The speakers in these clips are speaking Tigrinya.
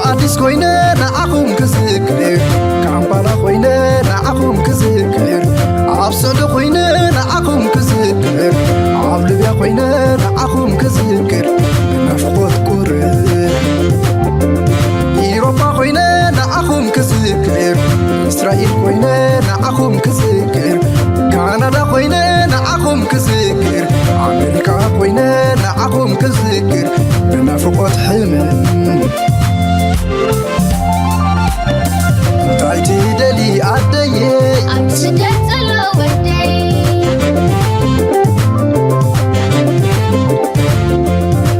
ኣዲስ ኮይነ ንዓኹም ክዝክር፣ ካምፓላ ኮይነ ንዓኹም ክዝክር፣ ኣብ ስዑዲ ኮይነ ንዓኹም ክዝክር፣ ኣብ ሊብያ ኮይነ ንዓኹም ክዝክር፣ ብናፍቖት ቁርብ። ኢሮፓ ኮይነ ንዓኹም ክዝክር፣ እስራኤል ኮይነ ንዓኹም ክዝክር፣ ካናዳ ኮይነ ንዓኹም ክዝክር፣ ኣሜሪካ ኮይነ ንዓኹም ክዝክር፣ ብናፍቖት ሕምም። እንታይ ትደሊ ኣደየይ? ኣብ ስደት ዘሎ ወደይ።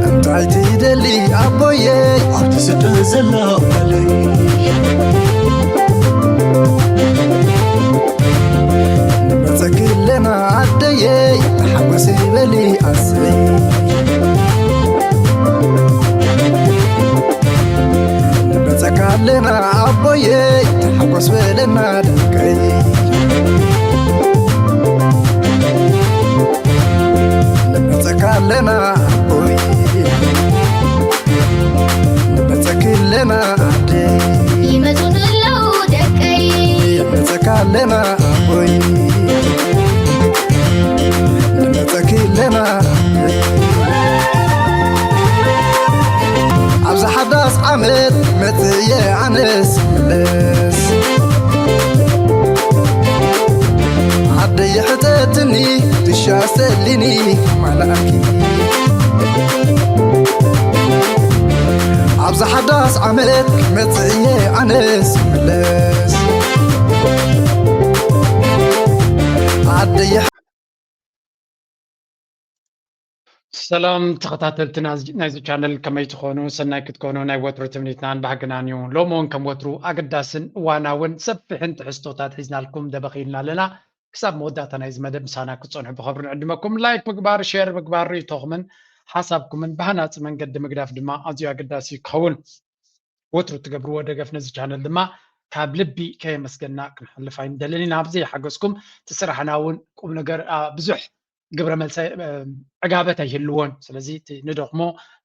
እንታይ ትደሊ ኣቦየይ? ኣብቲ ስደት ዘሎ ጓለይ። ንመጸኪ ኣለና ኣደየይ፣ ተሓጎሲ በሊ ኣሰይ። ንመጸካ ኣለና ኣቦየይ፣ ተሓጎስ በለና ደቀይ። ንመጸካ ኣለና ኣቦይ፣ ንመጸኪ ኣለና ኣደይ። ይመጹ ኣለዉ ደቀይ። ንመጸካ ኣለና ኣቦይ፣ ንመጸኪ ኣለና ኣደይ። ኣብዚ ሓዳስ ዓመት መጽየ ኣነስ ክምለስ፣ ዓደይ ሕተትኒ ትሻሰሊኒ ማላኪ። ኣብዚ ሓዳስ ዓመት መጽየ ኣነስ ክምለስ፣ ዓደይ ሰላም ተኸታተልቲ ናዝ-፣ ናይዚ ቻነል፣ ከመይ ትኾኑ? ሰናይ ክትኮኑ ናይ ወትሩ ትምኒትናን ባህግናን እዩ። ሎሚ እውን ከም ወትሩ ኣገዳስን እዋናውን ሰፊሕን ትሕዝቶታት ሒዝናልኩም ደበኽ ኢልና ኣለና። ክሳብ መወዳእታ ናይዚ መደብ ምሳና ክትጸንሑ ብኸብሪ ንዕድመኩም። ላይክ ምግባር፣ ሼር ምግባር፣ ርእይቶኹምን ሓሳብኩምን ብሃናጺ መንገዲ ምግዳፍ ድማ ኣዝዩ ኣገዳሲ ክኸውን። ወትሩ እትገብርዎ ደገፍ ነዚ ቻነል ድማ ካብ ልቢ ከየመስገና ክንሓልፍ ኣይንደልን ኢና። ብዘይ ሓገዝኩም እቲ ስራሕና እውን ቁም ነገር፣ አ፣ ብዙሕ ግብረ መልሲ፣ እ፣ ዕጋበት ኣይህልዎን። ስለዚ እቲ ንደኽሞ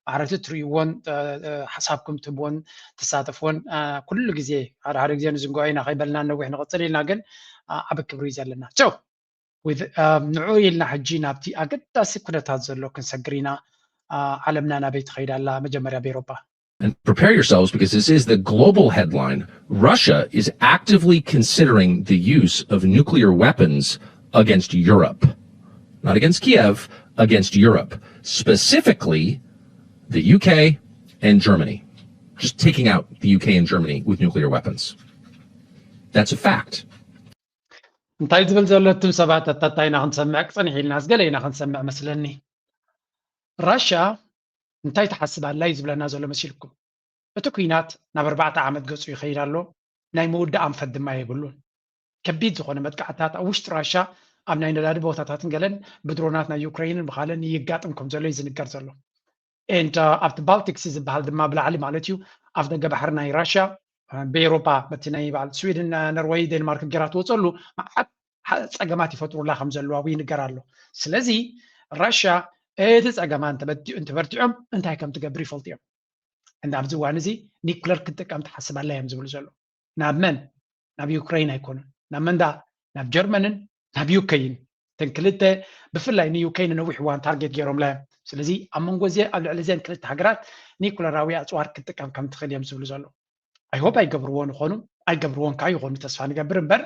ማዕረቲ ትርእይዎን፣ እ፣ እ፣ ሓሳብኩም ትህብዎን ትሳተፍዎን፣ እ፣ ኩሉ ግዜ ሓደ ሓደ ግዜ ንዝንግዖ ኢና ከይበልና ነዊሕ ንቕጽል ኢልና፣ ግን፣ እ፣ ዓቢ ክብሪ እዩ ዘለና። So፣ with፣ እ፣ ንዑ ኢልና ሕጂ ናብቲ ኣገዳሲ ኩነታት ዘሎ ክንሰግር ኢና። እ፣ ዓለምና ናበይ ትኸይድ ኣላ? መጀመርያ ብኤውሮጳ። And prepare yourselves, because this is the global headline. Russia is actively considering the use of nuclear weapons against Europe. Not against Kiev, against Europe. Specifically, the U K and Germany. Just taking out the U K and Germany with nuclear weapons. That's a fact. እንታይ ዝብል ዘሎ እትም ሰባት ኣታታይ ኢና ክንሰምዕ ክጸንሕ ኢልና፣ ዝገለ ኢና ክንሰምዕ መስለኒ። ራሻ እንታይ ትሓስብ ኣላ እዩ ዝብለና ዘሎ መሲልኩም? እቲ ኲናት ናብ ኣርባዕተ ዓመት ገጹ ይኸይድ ኣሎ። ናይ ምውዳእ ኣንፈት ድማ የብሉን። ከቢድ ዝኾነ መጥቃዕታት ኣብ ውሽጢ ራሻ ኣብ ናይ ነዳዲ ቦታታትን ገለን ብድሮናት ናይ ዩክሬንን ብኻለን ይጋጥም ከም ዘሎ እዩ ዝንገር ዘሎ። And፣ uh, ኣብቲ ባልቲክ ሲ ዝበሃል ድማ ብላዕሊ ማለት እዩ፣ ኣብ ደገ ባሕሪ ናይ ራሻ፣ እ፣ ብኤውሮጳ በቲ ናይ በዓል ስዊድን፣ እ፣ ኖርወይ፣ ዴንማርክ ገይራ ትወፀሉ መዓት ሓ-፣ ጸገማት ይፈጥሩላ ከም ዘለዋ እውን ይንገር ኣሎ። ስለዚ ራሻ እቲ ጸገማ እንተበቲ-፣ እንተበርቲዖም እንታይ ከም ትገብር ይፈልጡ እዮም። እንዳ ኣብዚ እዋን እዚ ኒኩለር ክትጥቀም ትሓስብ ኣላ እዮም ዝብሉ ዘለዉ። ናብ መን? ናብ ዩክሬን ኣይኮኑን። ናብ መን ደኣ? ናብ ጀርመንን ናብ ዩኬይን። እተን ክልተ ብፍላይ ንዩኬይ ንነዊሕ እዋን ታርጌት ገይሮምላ እዮም። ስለዚ ኣብ መንጎ እዚአን፣ ኣብ ልዕሊ እዚአን ክልተ ሃገራት ኒኩለራዊ ኣጽዋር ክትጥቀም ከም ትኽእል እዮም ዝብሉ ዘለዉ። ኣይሆፕ ኣይገብርዎን ይኾኑ፣ ኣይገብርዎን ከኣ ይኾኑ ተስፋ ንገብር። እምበር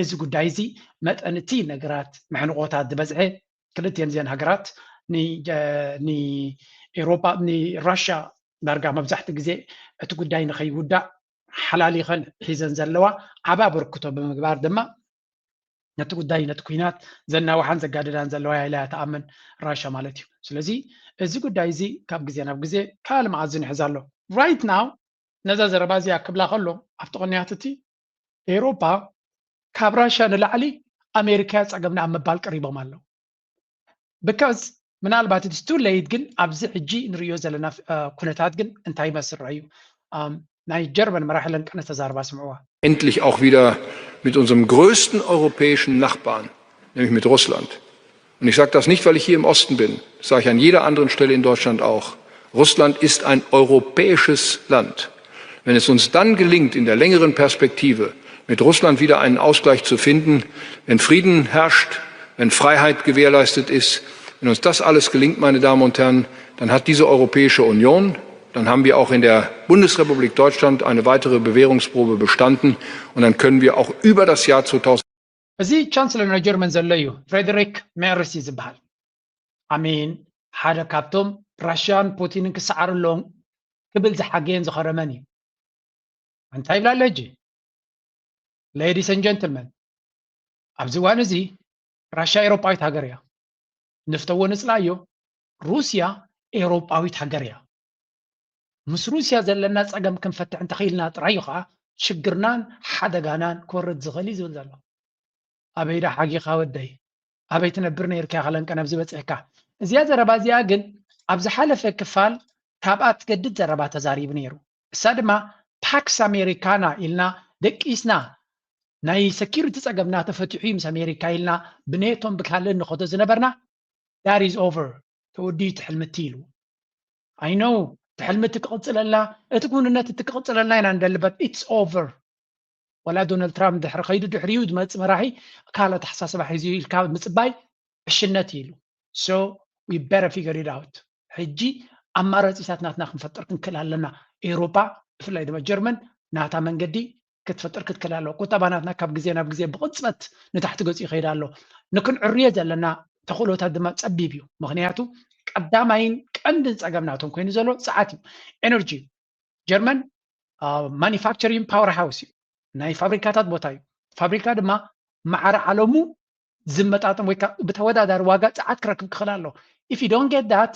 እዚ ጉዳይ እዚ መጠን እቲ ነገራት መሕንቖታት ዝበዝሐ ክልቲአን እዚአን ሃገራት ን-፣ ንኤውሮጳ፣ ንራሽያ ዳርጋ መብዛሕትኡ ግዜ እቲ ጉዳይ ንኸይውዳእ ሓላሊኸን ሒዘን ዘለዋ ዓቢ ኣበርክቶ ብምግባር ድማ ነቲ ጉዳይ፣ ነቲ ኲናት ዘናውሓን ዘጋድዳን ዘለዋ እያ ኢላ እያ ትኣምን ራሻ ማለት እዩ። ስለዚ እዚ ጉዳይ እዚ ካብ ግዜ ናብ ግዜ ካልእ መኣዝን ይሕዝ ኣሎ። ራይት ናው ነዛ ዘረባ እዚኣ ክብላ ከሎ ኣብቲ ቅንያት እቲ ኤውሮፓ ካብ ራሻ ንላዕሊ ኣሜሪካ ጸገምና ኣብ ምባል ቀሪቦም ኣለዉ። ብካዝ ምናልባት it's too late፣ ግን ኣብዚ ሕጂ ንርእዮ ዘለና፣ እ፣ ኩነታት ግን እንታይ ይመስል ረኣዩ። ኣም፣ ናይ ጀርመን መራሒ ለንቀነ ተዛርባ ስምዕዋ። Endlich auch wieder mit unserem größten europäischen Nachbarn, nämlich mit Russland. Und ich sage das nicht, weil ich hier im Osten bin, das sage ich an jeder anderen Stelle in Deutschland auch. Russland ist ein europäisches Land. Wenn es uns dann gelingt, in der längeren Perspektive mit Russland wieder einen Ausgleich zu finden, wenn Frieden herrscht, wenn Freiheit gewährleistet ist, wenn uns das alles gelingt, meine Damen und Herren, dann hat diese Europäische Union, dann haben wir auch in der Bundesrepublik Deutschland eine weitere Bewährungsprobe bestanden und dann können wir auch über das Jahr zweitausend እዚ ቻንስለር ናይ ጀርመን ዘሎ እዩ፣ ፍሬደሪክ ሜርስ እዩ ዝበሃል። ኣሜን። ሓደ ካብቶም ራሽያን ፑቲንን ክሰዓሩ ኣለዎም ክብል ዝሓገየን ዝኸረመን እዩ። እንታይ ይብላ ኣሎ ሕጂ? Ladies and gentlemen፣ ኣብዚ እዋን እዚ ራሽያ ኤውሮጳዊት ሃገር እያ። ንፍተዎ ንጽላዮ፣ ሩስያ ኤውሮጳዊት ሃገር እያ። ምስ ሩስያ ዘለና ጸገም ክንፈትሕ እንተኽኢልና ጥራይ እዩ ኸዓ ሽግርናን ሓደጋናን ክወርድ ዝኽእል እዩ ዝብል ዘሎ። ኣበይ ዳ ሓጊኻ ወደይ? ኣበይ ትነብር ነይርካ ኢኻ ለንቀ ነብዚ በጺሕካ? እዚኣ ዘረባ እዚኣ ግን ኣብ ዝሓለፈ ክፋል ካብኣ ትገድድ ዘረባ ተዛሪቡ ነይሩ። እሳ ድማ ፓክስ ኣሜሪካና ኢልና ደቂስና ናይ ሰኪሪቲ ጸገምና ተፈቲሑ እዩ ምስ ኣሜሪካ ኢልና ብኔቶን ብካልእን ንኸዶ ዝነበርና that is over ተወዲኡ ትሕልምቲ ኢሉ I know ትሕልምቲ ክቕጽለልና እቲ ክውንነት እቲ ክቕጽለልና ኢና ንደሊ but it's over ወላ ዶናልድ ትራምፕ ድሕሪ ከይዱ ድሕሪኡ ዝመጽእ መራሒ ካልእ ኣተሓሳስባ ሒዙ ኢልካ ምጽባይ ዕሽነት እዩ ኢሉ so we better figure it out ሕጂ ኣማራጺታት ናትና ክንፈጥር ክንክእል ኣለና ኤውሮጳ ብፍላይ ድማ ጀርመን ናታ መንገዲ ክትፈጥር ክትክእል ኣለዋ ቁጠባ ናትና ካብ ግዜ ናብ ግዜ ብቕጽበት ንታሕቲ ገጹ ይኸይድ ኣሎ ንክንዕርዮ ዘለና ተኽእሎታት ድማ ጸቢብ እዩ ምኽንያቱ ቀዳማይን ቀንድን ጸገም ናቶም ኮይኑ ዘሎ ጸዓት እዩ energy ጀርመን manufacturing power house እዩ ናይ ፋብሪካታት ቦታ እዩ ፋብሪካ ድማ ማዕረ ዓለሙ ዝመጣጠን ወይ ብተወዳዳሪ ዋጋ ጸዓት ክረክብ ክኽእል ኣሎ if you don't get that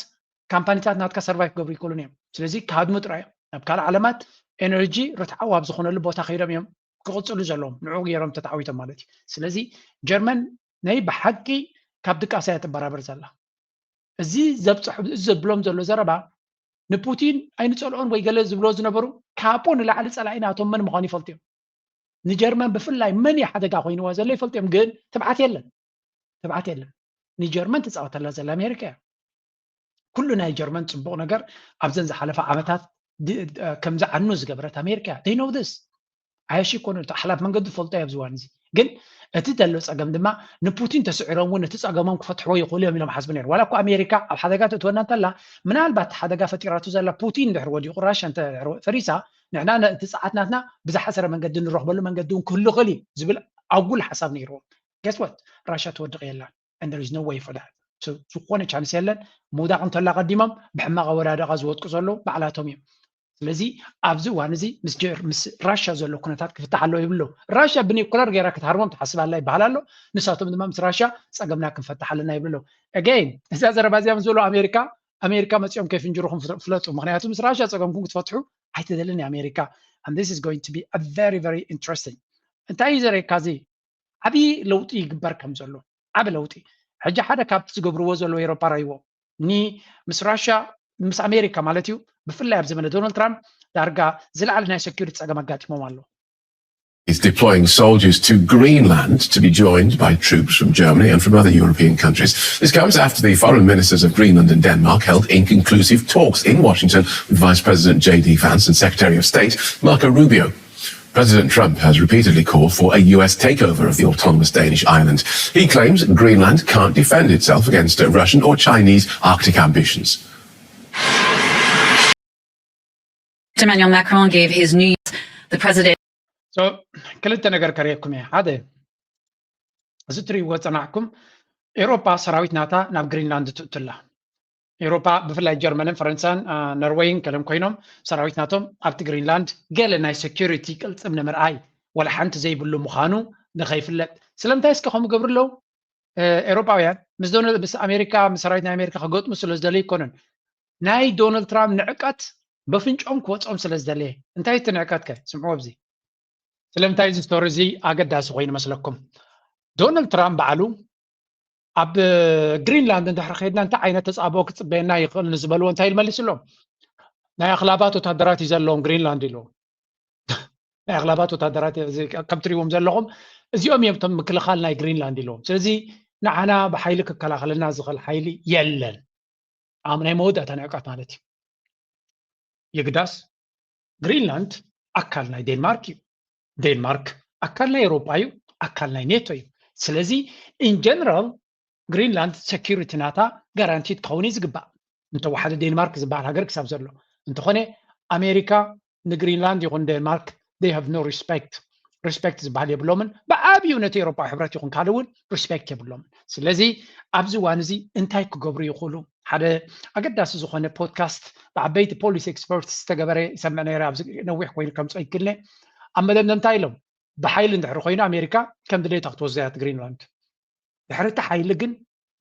ካምፓኒታት ናትካ survive ክገብሩ ይክእሉን እዮም ስለዚ ክሃድሙ ጥራይ እዮም ናብ ካልእ ዓለማት energy ርትዓዊ ኣብ ዝኾነሉ ቦታ ከይዶም እዮም ክቕጽሉ ዘለዎም ንዑ ገይሮም ተተዓዊቶም ማለት እዩ ስለዚ ጀርመን ናይ ብሓቂ ካብ ድቃሳ እያ ትበራበር ዘላ እዚ ዘብፅሑ እዚ ዘብሎም ዘሎ ዘረባ ንፑቲን ኣይንፀልኦን ወይ ገለ ዝብሎ ዝነበሩ ካፖ ንላዕሊ ፀላኢ ናቶም መን ምዃኑ ይፈልጡ እዮም ንጀርመን ብፍላይ መን እዩ ሓደጋ ኮይንዋ ዘሎ ይፈልጡ እዮም ግን ትብዓት የለን ትብዓት የለን ንጀርመን ትፃወተላ ዘላ ኣሜሪካ እያ ኩሉ ናይ ጀርመን ፅቡቕ ነገር ኣብዘን ዝሓለፈ ዓመታት ከምዝዓኑ ዝገበረት ኣሜሪካ እያ they know this ዓያሺ ይኮኑ እቲ ሓላፍ መንገዲ ዝፈልጦ ኣብዚ እዋን እዚ ግን እቲ ዘሎ ፀገም ድማ ንፑቲን ተስዒሮም እውን እቲ ፀገሞም ክፈትሕዎ ይኽእሉ እዮም ኢሎም ሓስቡ ነይሩ ዋላ እኮ ኣሜሪካ ኣብ ሓደጋ ተእትወና እንተላ ምናልባት ሓደጋ ፈጢራቱ ዘላ ፑቲን ድሕሪ ወዲቑ ራሻ እንተ ፈሪሳ ንሕና እቲ ፀዓት ናትና ብዝሓሰረ መንገዲ ንረኽበሉ መንገዲ እውን ክህሉ ይኽእል እዩ ዝብል ኣጉል ሓሳብ ነይርዎም guess what ራሻ ትወድቕ የላን and there is no way for that ዝኾነ ቻንስ የለን ምውዳቕ እንተላ ቀዲሞም ብሕማቕ ኣወዳድቓ ዝወድቁ ዘለዉ ባዕላቶም እዮም ስለዚ ኣብዚ እዋን እዚ ምስ ምስ ራሻ ዘሎ ኩነታት ክፍታሕ ኣለዎ ይብሉ ራሻ ብኒኩለር ገይራ ክትሃርሞም ትሓስብ ኣላ ይበሃል ኣሎ ንሳቶም ድማ ምስ ራሻ ፀገምና ክንፈታሕ ኣለና ይብሉ ኣለዉ again እዛ ዘረባ እዚኣ ምስ ዝበሉ ኣሜሪካ ኣሜሪካ መፂኦም ከይፍንጅሩኹም ፍለጡ ምክንያቱ ምስ ራሻ ፀገምኩም ክትፈትሑ ኣይትደልን ኣሜሪካ and this is going to be a very very interesting እንታይ እዩ ዘርእየካ እዚ ዓብዪ ለውጢ ይግበር ከም ዘሎ ዓብ ለውጢ ሕጂ ሓደ ካብቲ ዝገብርዎ ዘለዉ ኤሮፓ ረይዎ ኒ ምስ ራሽያ ምስ ኣሜሪካ ማለት እዩ ብፍላይ ኣብ ዘመነ ዶናልድ ትራምፕ ዳርጋ ዝለዓለ ናይ ሰኪሪቲ ፀገም ኣጋጢሞም ኣሎ is deploying soldiers to Greenland to be joined by troops from Germany and from other European countries. This comes after the foreign ministers of Greenland and Denmark held inconclusive talks in Washington with Vice President J D Vance and Secretary of State Marco Rubio. President Trump has repeatedly called for a U S takeover of the autonomous Danish island. He claims Greenland can't defend itself against Russian or Chinese Arctic ambitions. Emmanuel Macron gave his New Year's the president. So ክልተ ነገር ከርእየኩም እየ ሓደ እዚ ትርእይዎ ጸናሕኩም ኤሮፓ ሰራዊት ናታ ናብ ግሪንላንድ ትእትላ ኤሮፓ ብፍላይ ጀርመንን ፈረንሳን ኖርወይን ገለን ኮይኖም ሰራዊት ናቶም ኣብቲ ግሪንላንድ ገለ ናይ ሴኩሪቲ ቅልጽም ንምርኣይ ወላ ሓንቲ ዘይብሉ ምዃኑ ንኸይፍለጥ ስለምንታይ እስከ ከምኡ ገብሩ ኣለዉ ኤሮፓውያን ምስ ዶናልድ ምስ ኣሜሪካ ምስ ሰራዊት ናይ ኣሜሪካ ክገጥሙ ስለ ዝደለዩ ኣይኮነን ናይ ዶናልድ ትራምፕ ንዕቀት በፍንጮም ክወፅኦም ስለ ዝደለየ እንታይ እቲ ንዕቀት ከ ስምዕዎ ኣብዚ ስለምንታይ እዚ ስቶሪ እዚ ኣገዳሲ ኮይኑ መስለኩም ዶናልድ ትራምፕ ባዕሉ ኣብ ግሪንላንድ እንድሕር ከይድና እንታይ ዓይነት ተፃብኦ ክፅበየና ይኽእል ንዝበልዎ እንታይ ኢሉ መሊስሎም ናይ ኣኽላባት ወታደራት እዩ ዘለዎም ግሪንላንድ ኢሉ ናይ ኣኽላባት ወታደራት ከም ትሪእዎም ዘለኹም እዚኦም እዮም ቶም ምክልኻል ናይ ግሪንላንድ ኢለዎም ስለዚ ንዓና ብሓይሊ ክከላኸለና ዝኽእል ሓይሊ የለን ኣብ ናይ መወዳእታ ንዕቀት ማለት እዩ ይግዳስ ግሪንላንድ ኣካል ናይ ዴንማርክ እዩ። ዴንማርክ ኣካል ናይ ኤውሮጳ እዩ፣ ኣካል ናይ ኔቶ እዩ። ስለዚ in general ግሪንላንድ security ናታ ጋራንቲድ ክኸውን እዩ ዝግባእ፣ እንተወሓደ ዴንማርክ ዝበሃል ሃገር ክሳብ ዘሎ። እንተኾነ ኣሜሪካ ንግሪንላንድ ይኹን ዴንማርክ they have no respect፣ respect ዝበሃል የብሎምን። ብዓብዩ ነቲ ኤውሮጳዊ ሕብረት ይኹን ካልእ እውን respect የብሎምን። ስለዚ ኣብዚ እዋን እዚ እንታይ ክገብሩ ይኽእሉ? ሓደ ኣገዳሲ ዝኾነ ፖድካስት ብዓበይቲ ፖሊሲ ኤክስፐርት ዝተገበረ ይሰምዕ ነይረ፣ ኣብዚ ነዊሕ ኮይኑ ከምፅኦ ይክልነ። ኣብ መደምደምታ ኢሎም ብሓይሊ እንድሕሪ ኮይኑ ኣሜሪካ ከም ድሌታ ክትወስዶ እያ ግሪንላንድ። ድሕሪ እቲ ሓይሊ ግን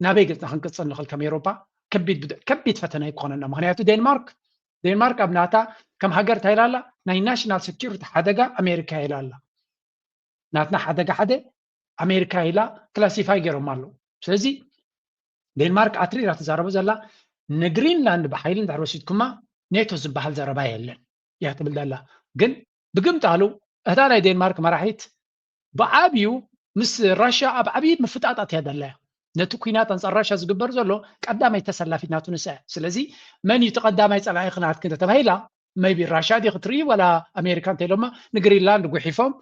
ናበይ ገፅና ክንቅፅል ንኽእል ከም ኤውሮፓ ከቢድ ብድ- ከቢድ ፈተና ይኮነና። ምክንያቱ ዴንማርክ ዴንማርክ ኣብ ናታ ከም ሃገር እንታይ ኢላ ኣላ? ናይ ናሽናል ሴኪሪቲ ሓደጋ ኣሜሪካ ኢላ ኣላ። ናትና ሓደጋ ሓደ ኣሜሪካ ኢላ ክላሲፋይ ገይሮም ኣለዉ። ስለዚ ዴንማርክ ኣትሪራ ትዛረቦ ዘላ ንግሪንላንድ ብሓይሊ እንድሕር ወሲድኩማ ኔቶ ዝበሃል ዘረባ የለን እያ ትብል ዘላ። ግን ብግምጣሉ እታ ናይ ዴንማርክ መራሒት ብዓብዩ ምስ ራሽያ ኣብ ዓብዪ ምፍጣጣት እያ ደላያ። ነቲ ኩናት ኣንጻር ራሽያ ዝግበር ዘሎ ቀዳማይ ተሰላፊት ናቱ ንሳ እያ። ስለዚ መን እዩ እቲ ቀዳማይ ጸላኢ ክናትክ እንተተባሂላ maybe ራሽያ ዲ ክትርኢ ወላ ኣሜሪካ እንተኢሎማ ንግሪንላንድ ጉሒፎም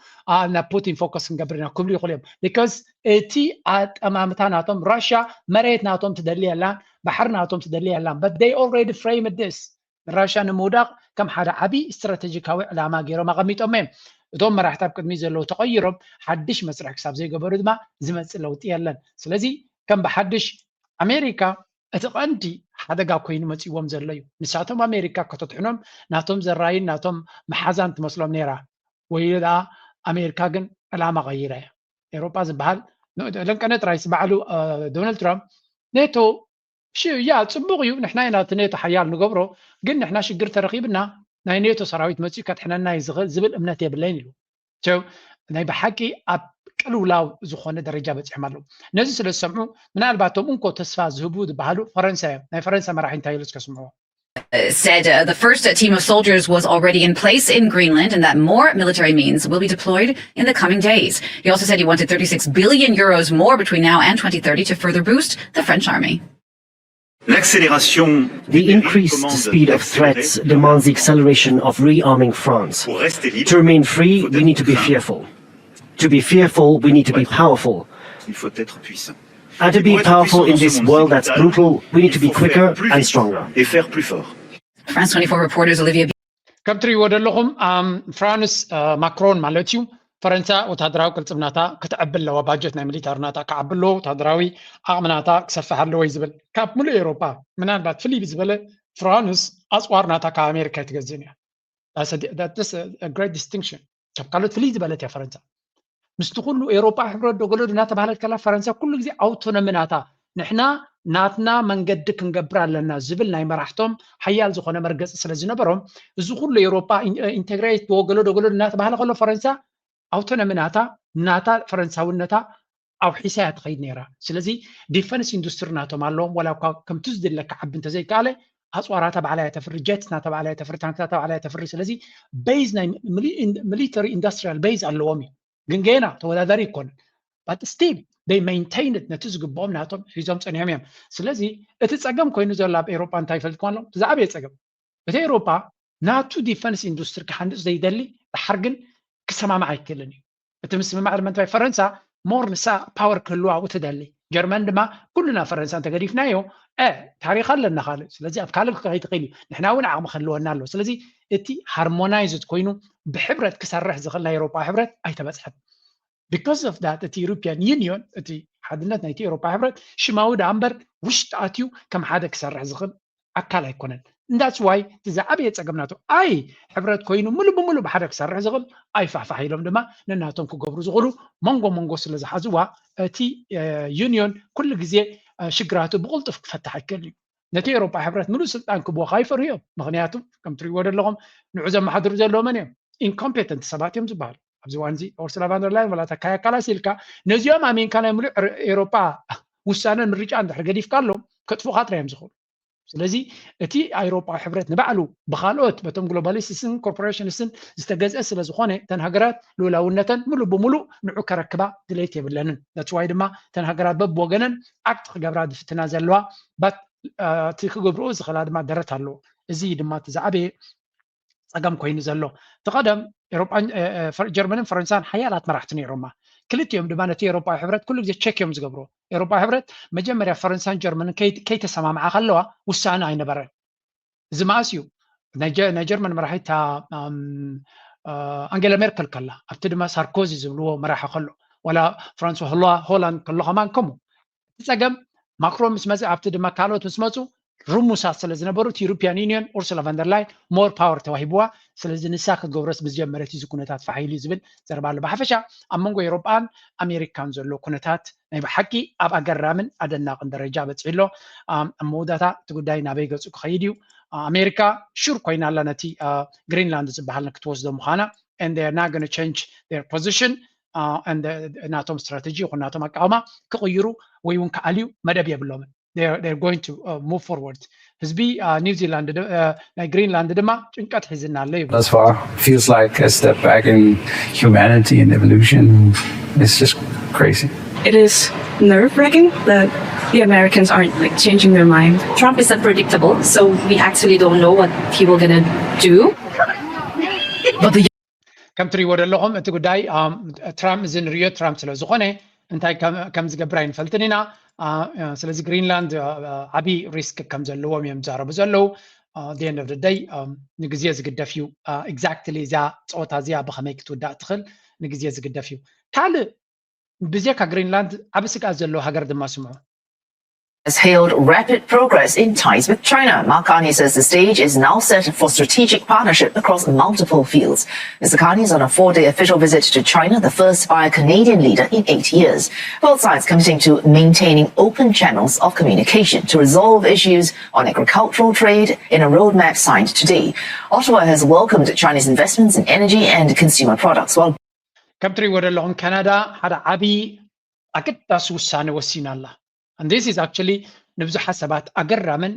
ናብ ፑቲን ፎከስ ክንገብር ኢና ክብሉ ይኽእሉ እዮም። ቢካዝ እቲ ኣጠማምታ ናቶም ራሽያ መሬት ናቶም ትደሊ የላን፣ ባሕሪ ናቶም ትደሊ የላን። But they already framed this ንራሽያ ንምውዳቕ ከም ሓደ ዓብዪ ስትራቴጂካዊ ዕላማ ገይሮም ኣቐሚጦም እዮም። እቶም መራሕቲ ኣብ ቅድሚት ዘለዉ ተቐይሮም ሓድሽ መስርሕ ክሳብ ዘይገበሩ ድማ ዝመፅእ ለውጢ የለን። ስለዚ ከም ብሓድሽ ኣሜሪካ እቲ ቀንዲ ሓደጋ ኮይኑ መፂዎም ዘሎ እዩ። ንሳቶም ኣሜሪካ ከተድሕኖም ናቶም ዘራይን ናቶም መሓዛን ትመስሎም ነይራ። ወይ ደኣ ኣሜሪካ ግን ዕላማ ቀይራ እያ። ኤውሮጳ ዝበሃል ለንቀነ ጥራይስ ባዕሉ ዶናልድ ትራምፕ ኔቶ ያ ፅቡቕ እዩ፣ ንሕና ኢና እቲ ኔቶ ሓያል ንገብሮ፣ ግን ንሕና ሽግር ተረኺብና ናይ ኔቶ ሰራዊት መፅኡ ከድሕነና እዩ ዝኽእል ዝብል እምነት የብለይን ኢሉ። ናይ ብሓቂ ኣብ ቅልውላው ዝኾነ ደረጃ በፂሖም ኣለዉ። ነዚ ስለ ዝሰምዑ ምናልባት እቶም እንኮ ተስፋ ዝህቡ ዝበሃሉ ፈረንሳ እዮም። ናይ ፈረንሳ መራሒ እንታይ ኢሉ እስከ ስምዕዎ። said uh, the first team of soldiers was already in place in Greenland and that more military means will be deployed in the coming days. He also said he wanted thirty-six billion euros more between now and twenty thirty to further boost the French army. The increased speed of threats demands the acceleration of rearming France. To remain free, we need to be fearful. To be fearful, we need to be powerful. And to be powerful in this world that's brutal, we need to be quicker and stronger. France twenty-four reporters Olivia ከም ትሪእዎ ዘለኹም ፍራንስ ማክሮን ማለት እዩ ፈረንሳ ወታደራዊ ቅልፅምናታ ክትዕቢ ኣለዋ። ባጀት ናይ ሚሊታሪ ናታ ክዓቢ ኣለዎ፣ ወታደራዊ ዓቕሚ ናታ ክሰፍሕ ኣለዎ እዩ ዝብል። ካብ ሙሉእ ኤውሮጳ ምናልባት ፍልይ ብዝበለ ፍራንስ ኣፅዋር ናታ ካብ ኣሜሪካ ኣይትገዝእን እያ። ግሬት ዲስቲንክሽን ካብ ካልኦት ፍልይ ዝበለት እያ ፈረንሳ። ምስቲ ኩሉ ኤውሮጳ ሕብረት ዶ ገለ ዶ እናተባህለት ከላ ፈረንሳ ኩሉ ግዜ ኣውቶኖሚ ናታ ንሕና ናትና መንገዲ ክንገብር ኣለና ዝብል ናይ መራሕቶም ሓያል ዝኾነ መርገፂ ስለ ዝነበሮም እዚ ኩሉ ኤውሮጳ ኢንቴግሬት ዶ ገለ ዶ ገለ ዶ እናተባህለ ከሎ ፈረንሳ ኣውቶኖሚ ናታ ናታ ፈረንሳውነታ ኣውሒሳ እያ ትኸይድ ነይራ። ስለዚ ዲፈንስ ኢንዱስትሪ ናቶም ኣለዎም ዋላ እኳ ከምቲ ዝድለ ክዓቢ እንተዘይከኣለ ኣፅዋራታ ባዕላ እያ ተፍሪ፣ ጀትስ ናታ ባዕላ እያ ተፍሪ፣ ታንክታታ ባዕላ እያ ተፍሪ። ስለዚ ቤዝ ናይ ሚሊተሪ ኢንዱስትሪያል ቤዝ ኣለዎም እዩ። ግን ገና ተወዳዳሪ ይኮን but still they maintain ነቲ ዝግብኦም ናቶም ሒዞም ፀኒሖም እዮም። ስለዚ እቲ ፀገም ኮይኑ ዘሎ ኣብ ኤውሮጳ እንታይ ይፈልጥኩም ኣለኹም? እቲ ዝዓበየ ፀገም እቲ ኤውሮጳ ናቱ ዲፈንስ ኢንዱስትሪ ክሃንፅ ዘይደሊ ድሓር ግን ክሰማማዕ ኣይክእልን እዩ። እቲ ምስምማዕ ድማ እንታይ ፈረንሳ ሞር ንሳ ፓወር ክህልዋ ኣብኡ ትደሊ። ጀርመን ድማ ኩልና ፈረንሳ እንተገዲፍናዮ እ ታሪኽ ኣለና ካልእ ስለዚ ኣብ ካልእ ክኸይድ ይኽእል እዩ። ንሕና እውን ዓቕሚ ክህልወና ኣለዎ። ስለዚ እቲ ሃርሞናይዝድ ኮይኑ ብሕብረት ክሰርሕ ዝኽእል ናይ ኤውሮጳ ሕብረት ኣይተበፅሐን። Because of that እቲ European Union እቲ ሓድነት ናይቲ ኤውሮጳ ሕብረት ሽማዊ ደኣ እምበር ውሽጢ ኣትዩ ከም ሓደ ክሰርሕ ዝኽእል ኣካል ኣይኮነን። That's why እቲ ዝዓበየ ፀገም ናቱ ኣይ ሕብረት ኮይኑ ሙሉ ብሙሉ ብሓደ ክሰርሕ ዝኽእል ኣይፋሕፋሕ ኢሎም ድማ ነናቶም ክገብሩ ዝኽእሉ መንጎ መንጎ ስለ ዝሓዝዋ እቲ ዩኒዮን ኩሉ ግዜ ሽግራቱ ብቕልጡፍ ክፈትሕ ኣይክእል እዩ። ነቲ ኤውሮጳ ሕብረት ሙሉእ ስልጣን ክብዎ ከይፈርሁ እዮም። ምክንያቱ ከም ትሪእዎ ዘለኹም ንዑ ዘመሓድሩ ዘለዉ መን እዮም? ኢንኮምፔተንት ሰባት እዮም ዝበሃሉ። ኣብዚ እዋን እዚ ኦርሱላ ቫንደርላይን ዋላ እታ ካያ ካላስ ኢልካ ነዚኦም ኣሚንካ ናይ ሙሉእ ኤውሮጳ ውሳነን ምርጫ እንድሕር ገዲፍካ ኣሎም ከጥፉኻ ጥራይ እዮም ዝኽእሉ። ስለዚ እቲ ኣውሮጳዊ ሕብረት ንባዕሉ ብካልኦት በቶም ግሎባሊስትስን ኮርፖሬሽንስን ዝተገዝአ ስለ ዝኾነ እተን ሃገራት ልኡላውነተን ሙሉእ ብሙሉእ ንዑ ከረክባ ድሌት የብለንን። That's why ድማ እተን ሃገራት በብወገነን ኣክት ክገብራ ዝፍትና ዘለዋ but እቲ ክገብርኦ ዝኽእላ ድማ ደረት ኣለዎ። እዚ ድማ እቲ ዝዓበየ ፀገም ኮይኑ ዘሎ እቲ ቀደም ኤሮጳን ጀርመንን ፈረንሳን ሓያላት መራሕቲ ነይሮማ። ክልቲኦም ድማ ነቲ ኤሮጳዊ ሕብረት ኩሉ ግዜ ቸክ እዮም ዝገብርዎ። ኤሮጳዊ ሕብረት መጀመርያ ፈረንሳን ጀርመንን ከይተሰማምዓ ከለዋ ውሳነ ኣይነበረን። እዚ መኣስ እዩ ናይ ጀርመን መራሒት ኣንጌላ ሜርከል ከላ ኣብቲ ድማ ሳርኮዚ ዝብልዎ መራሒ ከሎ ዋላ ፍራንስ ሆላንድ ከሎ ከማን ከምኡ እቲ ፀገም ማክሮን ምስ መፀ ኣብቲ ድማ ካልኦት ምስ መፁ ርሙሳት ስለ ዝነበሩ እቲ ዩሮፒያን ዩኒየን ኡርሱላ ቫንደርላይን ሞር ፓወር ተዋሂብዋ። ስለዚ ንሳ ክትገብሮስ ምስ ጀመረት እዚ ኩነታት ፋሕ ኢሉ ዝብል ዘረባ ኣሎ። ብሓፈሻ ኣብ መንጎ ኤውሮጳን ኣሜሪካን ዘሎ ኩነታት ናይ ብሓቂ ኣብ ኣገራምን ኣደናቕን ደረጃ በፂሑ ኣሎ። ኣብ መወዳእታ እቲ ጉዳይ ናበይ ገፁ ክኸይድ እዩ? ኣሜሪካ ሹር ኮይና ኣላ ነቲ ግሪንላንድ ዝበሃል ክትወስዶ ምዃና and they are not going to change their position ናቶም ስትራተጂ ይኹን ናቶም ኣቃውማ ክቕይሩ ወይ እውን ክኣልዩ መደብ የብሎምን። They're going to move forward። ህዝቢ ኒውዚላንድ ናይ ግሪንላንድ ድማ ጭንቀት ሒዝና ኣሎ ይብሉ። Thus far feels like a step back in humanity and evolution. It's just crazy. It is nerve wracking that the Americans aren't like changing their mind. Trump is unpredictable, so we actually don't know what people gonna do. But the ከም ትሪእዎ ዘለኹም እቲ ጉዳይ ትራምፕ እዚ ንሪኦ ትራምፕ ስለ ዝኾነ እንታይ ከም ዝገብር ኣይንፈልጥን ኢና። ስለዚ ግሪንላንድ ዓብዪ ሪስክ ከም ዘለዎም እዮም ዝዛረቡ ዘለዉ። ደንደፍደደይ ንግዜ ዝግደፍ እዩ። ኤግዛክትሊ እዚኣ ፀወታ እዚኣ ብኸመይ ክትውዳእ ትኽእል ንግዜ ዝግደፍ እዩ። ካልእ ብዜካ ግሪንላንድ ዓቢ ስግኣት ዘለዎ ሃገር ድማ ስምዑ። has hailed rapid progress in ties with China. Mark Carney says the stage is now set for strategic partnership across multiple fields. Mister Carney is on a four-day official visit to China, the first by a Canadian leader in eight years. Both sides committing to maintaining open channels of communication to resolve issues on agricultural trade in a roadmap signed today. Ottawa has welcomed Chinese investments in energy and consumer products, while ከም ትሪእዎ ዘለኹም ካናዳ ሓደ ዓብዪ ኣገዳሲ ውሳነ ወሲና ኣላ። And this is actually ንብዙሓት ሰባት ኣገራምን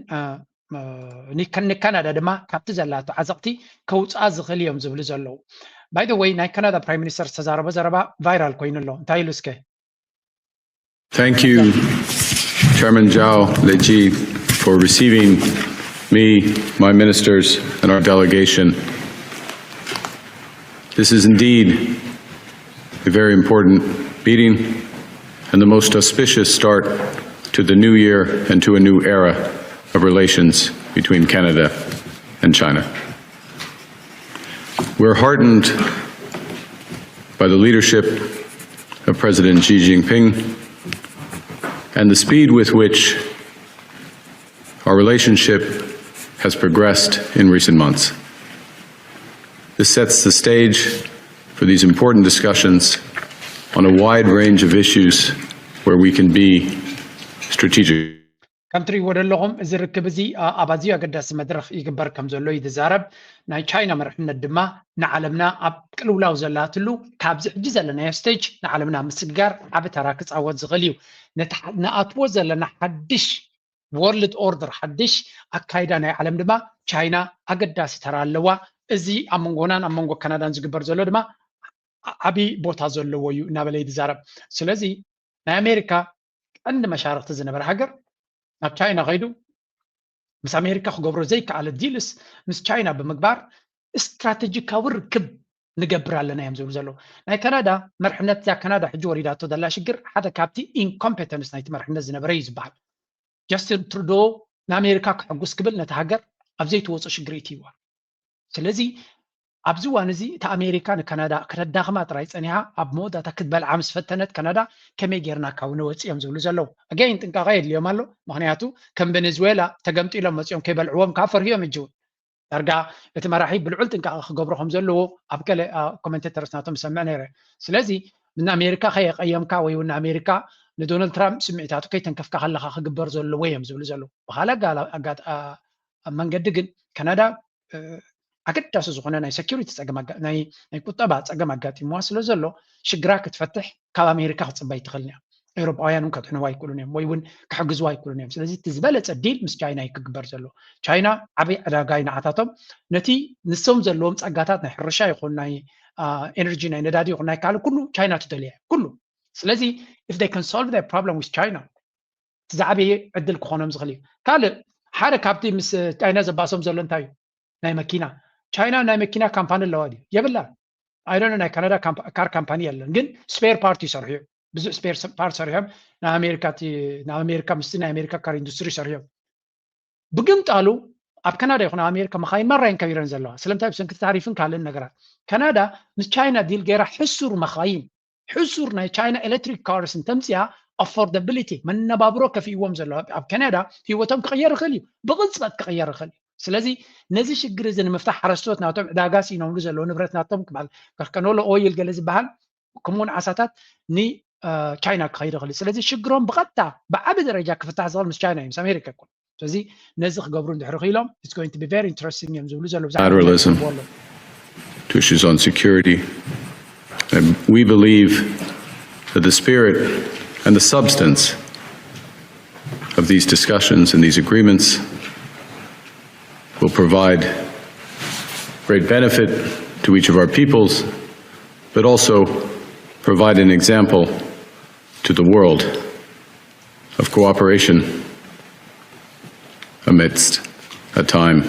ንካናዳ ድማ ካብቲ ዘላቶ ዓዘቕቲ ከውፅኣ ዝኽእል እዮም ዝብሉ ዘለዉ። By the way ናይ ካናዳ ፕራይም ሚኒስተር ዝተዛረቦ ዘረባ ቫይራል ኮይኑ ኣሎ። እንታይ ኢሉ እስከ? Thank you, Chairman Zhao Leji, for receiving me, my ministers, and our delegation. This is indeed a very important meeting and the most auspicious start to the new year and to a new era of relations between Canada and China. We're heartened by the leadership of President Xi Jinping and the speed with which our relationship has progressed in recent months. This sets the stage for these important discussions on a wide range of issues where we can be strategic. ከም ትሪእዎ ዘለኹም እዚ ርክብ እዚ ኣብ ኣዝዩ ኣገዳሲ መድረኽ ይግበር ከም ዘሎ እዩ ዝዛረብ። ናይ ቻይና መርሕነት ድማ ንዓለምና ኣብ ቅልውላው ዘላትሉ ካብዚ ሕጂ ዘለናዮ ስቴጅ ንዓለምና ምስግጋር ዓቢ ተራ ክፃወት ዝኽእል እዩ። ነቲ ንኣትዎ ዘለና ሓድሽ ወርልድ ኦርደር ሓድሽ ኣካይዳ ናይ ዓለም ድማ ቻይና ኣገዳሲ ተራ ኣለዋ። እዚ ኣብ መንጎናን ኣብ መንጎ ካናዳን ዝግበር ዘሎ ድማ ዓብዪ ቦታ ዘለዎ እዩ እናበለ እዩ ዝዛረብ። ስለዚ ናይ ኣሜሪካ ቀንዲ መሻርክቲ ዝነበረ ሃገር ናብ ቻይና ከይዱ ምስ ኣሜሪካ ክገብሮ ዘይከኣለ ዲልስ ምስ ቻይና ብምግባር ስትራቴጂካዊ ርክብ ንገብር ኣለና እዮም ዝብሉ ዘለዉ። ናይ ካናዳ መርሕነት እዛ ካናዳ ሕጂ ወሪዳቶ ዘላ ሽግር ሓደ ካብቲ ኢንኮምፔተንስ ናይቲ መርሕነት ዝነበረ እዩ ዝበሃል። ጃስቲን ትሩዶ ንኣሜሪካ ክሕጉስ ክብል ነቲ ሃገር ኣብ ዘይትወፁ ሽግር ይትይዋ። ስለዚ ኣብዚ እዋን እዚ እቲ ኣሜሪካ ንካናዳ ከተዳኽማ ጥራይ ፀኒሓ ኣብ መወዳእታ ክትበልዓ ምስ ፈተነት ካናዳ ከመይ ጌርና ካብ ንወፅ እዮም ዝብሉ ዘለዉ። ኣገይን ጥንቃቐ የድልዮም ኣሎ። ምክንያቱ ከም ቬኔዙዌላ ተገምጢሎም መፅኦም ከይበልዕዎም ከዓ ፈርህዮም እጅውን ዳርጋ እቲ መራሒ ብልዑል ጥንቃቐ ክገብሮ ከም ዘለዎ ኣብ ገለ ኮመንቴተርስ ናቶም ዝሰምዕ ነይረ። ስለዚ ንኣሜሪካ ከየቀየምካ ወይ እውን ንኣሜሪካ ንዶናልድ ትራምፕ ስምዒታቱ ከይተንከፍካ ከለካ ክግበር ዘለዎ እዮም ዝብሉ ዘለዉ። ብካልእ መንገዲ ግን ካናዳ ኣገዳሲ ዝኾነ ናይ ሴኩሪቲ ፀገም ናይ ቁጠባ ፀገም ኣጋጢምዋ ስለ ዘሎ ሽግራ ክትፈትሕ ካብ ኣሜሪካ ክትፅበ ኣይትኽእልን እያ። ኤውሮጳውያን እውን ከድሕንዋ ኣይክእሉን እዮም ወይ እውን ክሕግዝዋ ኣይክእሉን እዮም። ስለዚ እቲ ዝበለፀ ዲል ምስ ቻይና እዩ ክግበር ዘሎ። ቻይና ዓብይ ዕዳጋ እዩ ንዓታቶም። ነቲ ንሶም ዘለዎም ፀጋታት ናይ ሕርሻ ይኹን ናይ ኤነርጂ ናይ ነዳዲ ይኹን ናይ ካልእ ኩሉ ቻይና ትደልያ ኩሉ። ስለዚ if they can solve their problem with China እቲ ዝዓበየ ዕድል ክኾኖም ዝኽእል እዩ። ካልእ ሓደ ካብቲ ምስ ቻይና ዘባእሶም ዘሎ እንታይ እዩ? ናይ መኪና። ቻይና ናይ መኪና ካምፓኒ ኣለዋ ድዩ? የብላን። I don't know፣ ናይ ካናዳ ካር ካምፓኒ የለን፣ ግን spare part ይሰርሑ እዮም። ብዙሕ spare part ሰርሖም፣ ናይ ኣሜሪካ፣ ናብ ኣሜሪካ፣ ምስቲ ናይ ኣሜሪካ ካር ኢንዱስትሪ ሰርሖም። ብግምጣሉ ኣብ ካናዳ ይኹን ኣብ ኣሜሪካ መኻይን ማራ እየን ከቢረን ዘለዋ። ስለምንታይ? ብሰንኪ ታሪፍን ካልእን ነገራት። ካናዳ ምስ ቻይና ዲል ገይራ ሕሱር መኻይን፣ ሕሱር ናይ ቻይና ኤሌክትሪክ ካርስ እንተምፅያ፣ ኣፎርዳቢሊቲ፣ መነባብሮ ከፊእዎም ዘሎ ኣብ ካናዳ ህይወቶም ክቕየር ይኽእል እዩ፣ ብቕፅበት ክቕየር ይኽእል እዩ። ስለዚ ነዚ ሽግር እዚ ንምፍታሕ ሓረስቶት ናቶም ዕዳጋ ስኢኖምሉ ዘለዉ ንብረት ናቶም ክበሃል ከከኖሎ ኦይል ገለ ዝበሃል ከምኡውን ዓሳታት ንቻይና ክኸይድ ይኽእል እዩ። ስለዚ ሽግሮም ብቐጥታ ብዓቢ ደረጃ ክፍታሕ ዝኽእል ምስ ቻይና እዩ፣ ምስ ኣሜሪካ ይኮን። ስለዚ ነዚ ክገብሩ እንድሕር ክኢሎም it's going to be very interesting እዮም ዝብሉ ዘለዉ። Lateralism to issues on security. And we believe that the spirit and the substance of these discussions and these agreements will provide great benefit to each of our peoples, but also provide an example to the world of cooperation amidst a time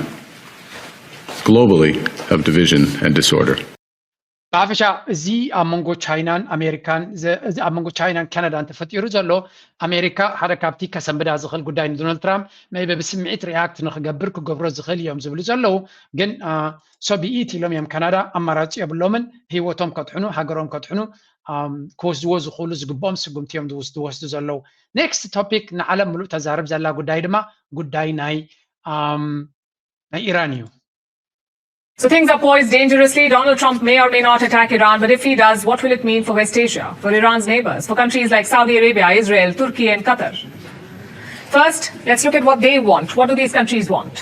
globally of division and disorder. ብሓፈሻ እዚ ኣብ መንጎ ቻይናን ኣሜሪካን፣ እዚ ኣብ መንጎ ቻይናን ካናዳን ተፈጢሩ ዘሎ፣ ኣሜሪካ ሓደ ካብቲ ከሰንብዳ ዝኽእል ጉዳይ ንዶናልድ ትራምፕ maybe ብስምዒት ሪኣክት ንክገብር ክገብሮ ዝኽእል እዮም ዝብሉ ዘለዉ። ግን so be it ኢሎም እዮም። ካናዳ ኣማራፂ የብሎምን፣ ህይወቶም ከድሕኑ፣ ሃገሮም ከድሕኑ ክወስድዎ ዝኽእሉ ዝግብኦም ስጉምቲ እዮም ዝወስዱ ዘለዉ። ኔክስት ቶፒክ ንዓለም ምሉእ ተዛርብ ዘላ ጉዳይ ድማ ጉዳይ ናይ ናይ ኢራን እዩ። So things are poised dangerously. Donald Trump may or may not attack Iran, but if he does, what will it mean for West Asia, for Iran's neighbors, for countries like Saudi Arabia, Israel, Turkey, and Qatar? First, let's look at what they want. What do these countries want?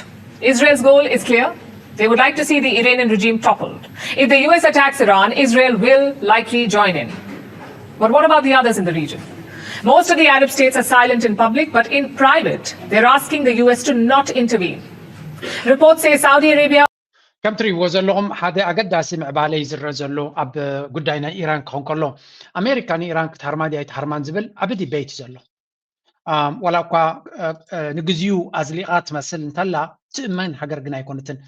Israel's goal is clear. They would like to see the Iranian regime toppled. If the U S attacks Iran, Israel will likely join in. But what about the others in the region? Most of the Arab states are silent in public, but in private, they're asking the U S to not intervene. Reports say Saudi Arabia ከም ትሪእዎ ዘለኹም ሓደ ኣገዳሲ ምዕባለ ይዝረ ዘሎ ኣብ ጉዳይ ናይ ኢራን ክኾን ከሎ፣ ኣሜሪካ ንኢራን ክትሃርማ ድያ ኣይትሃርማን ዝብል ዓቢ ዲቤት ዘሎ። ዋላ እኳ ንግዚኡ ኣዝሊቓ ትመስል እንተላ፣ ትእመን ሃገር ግን ኣይኮነትን።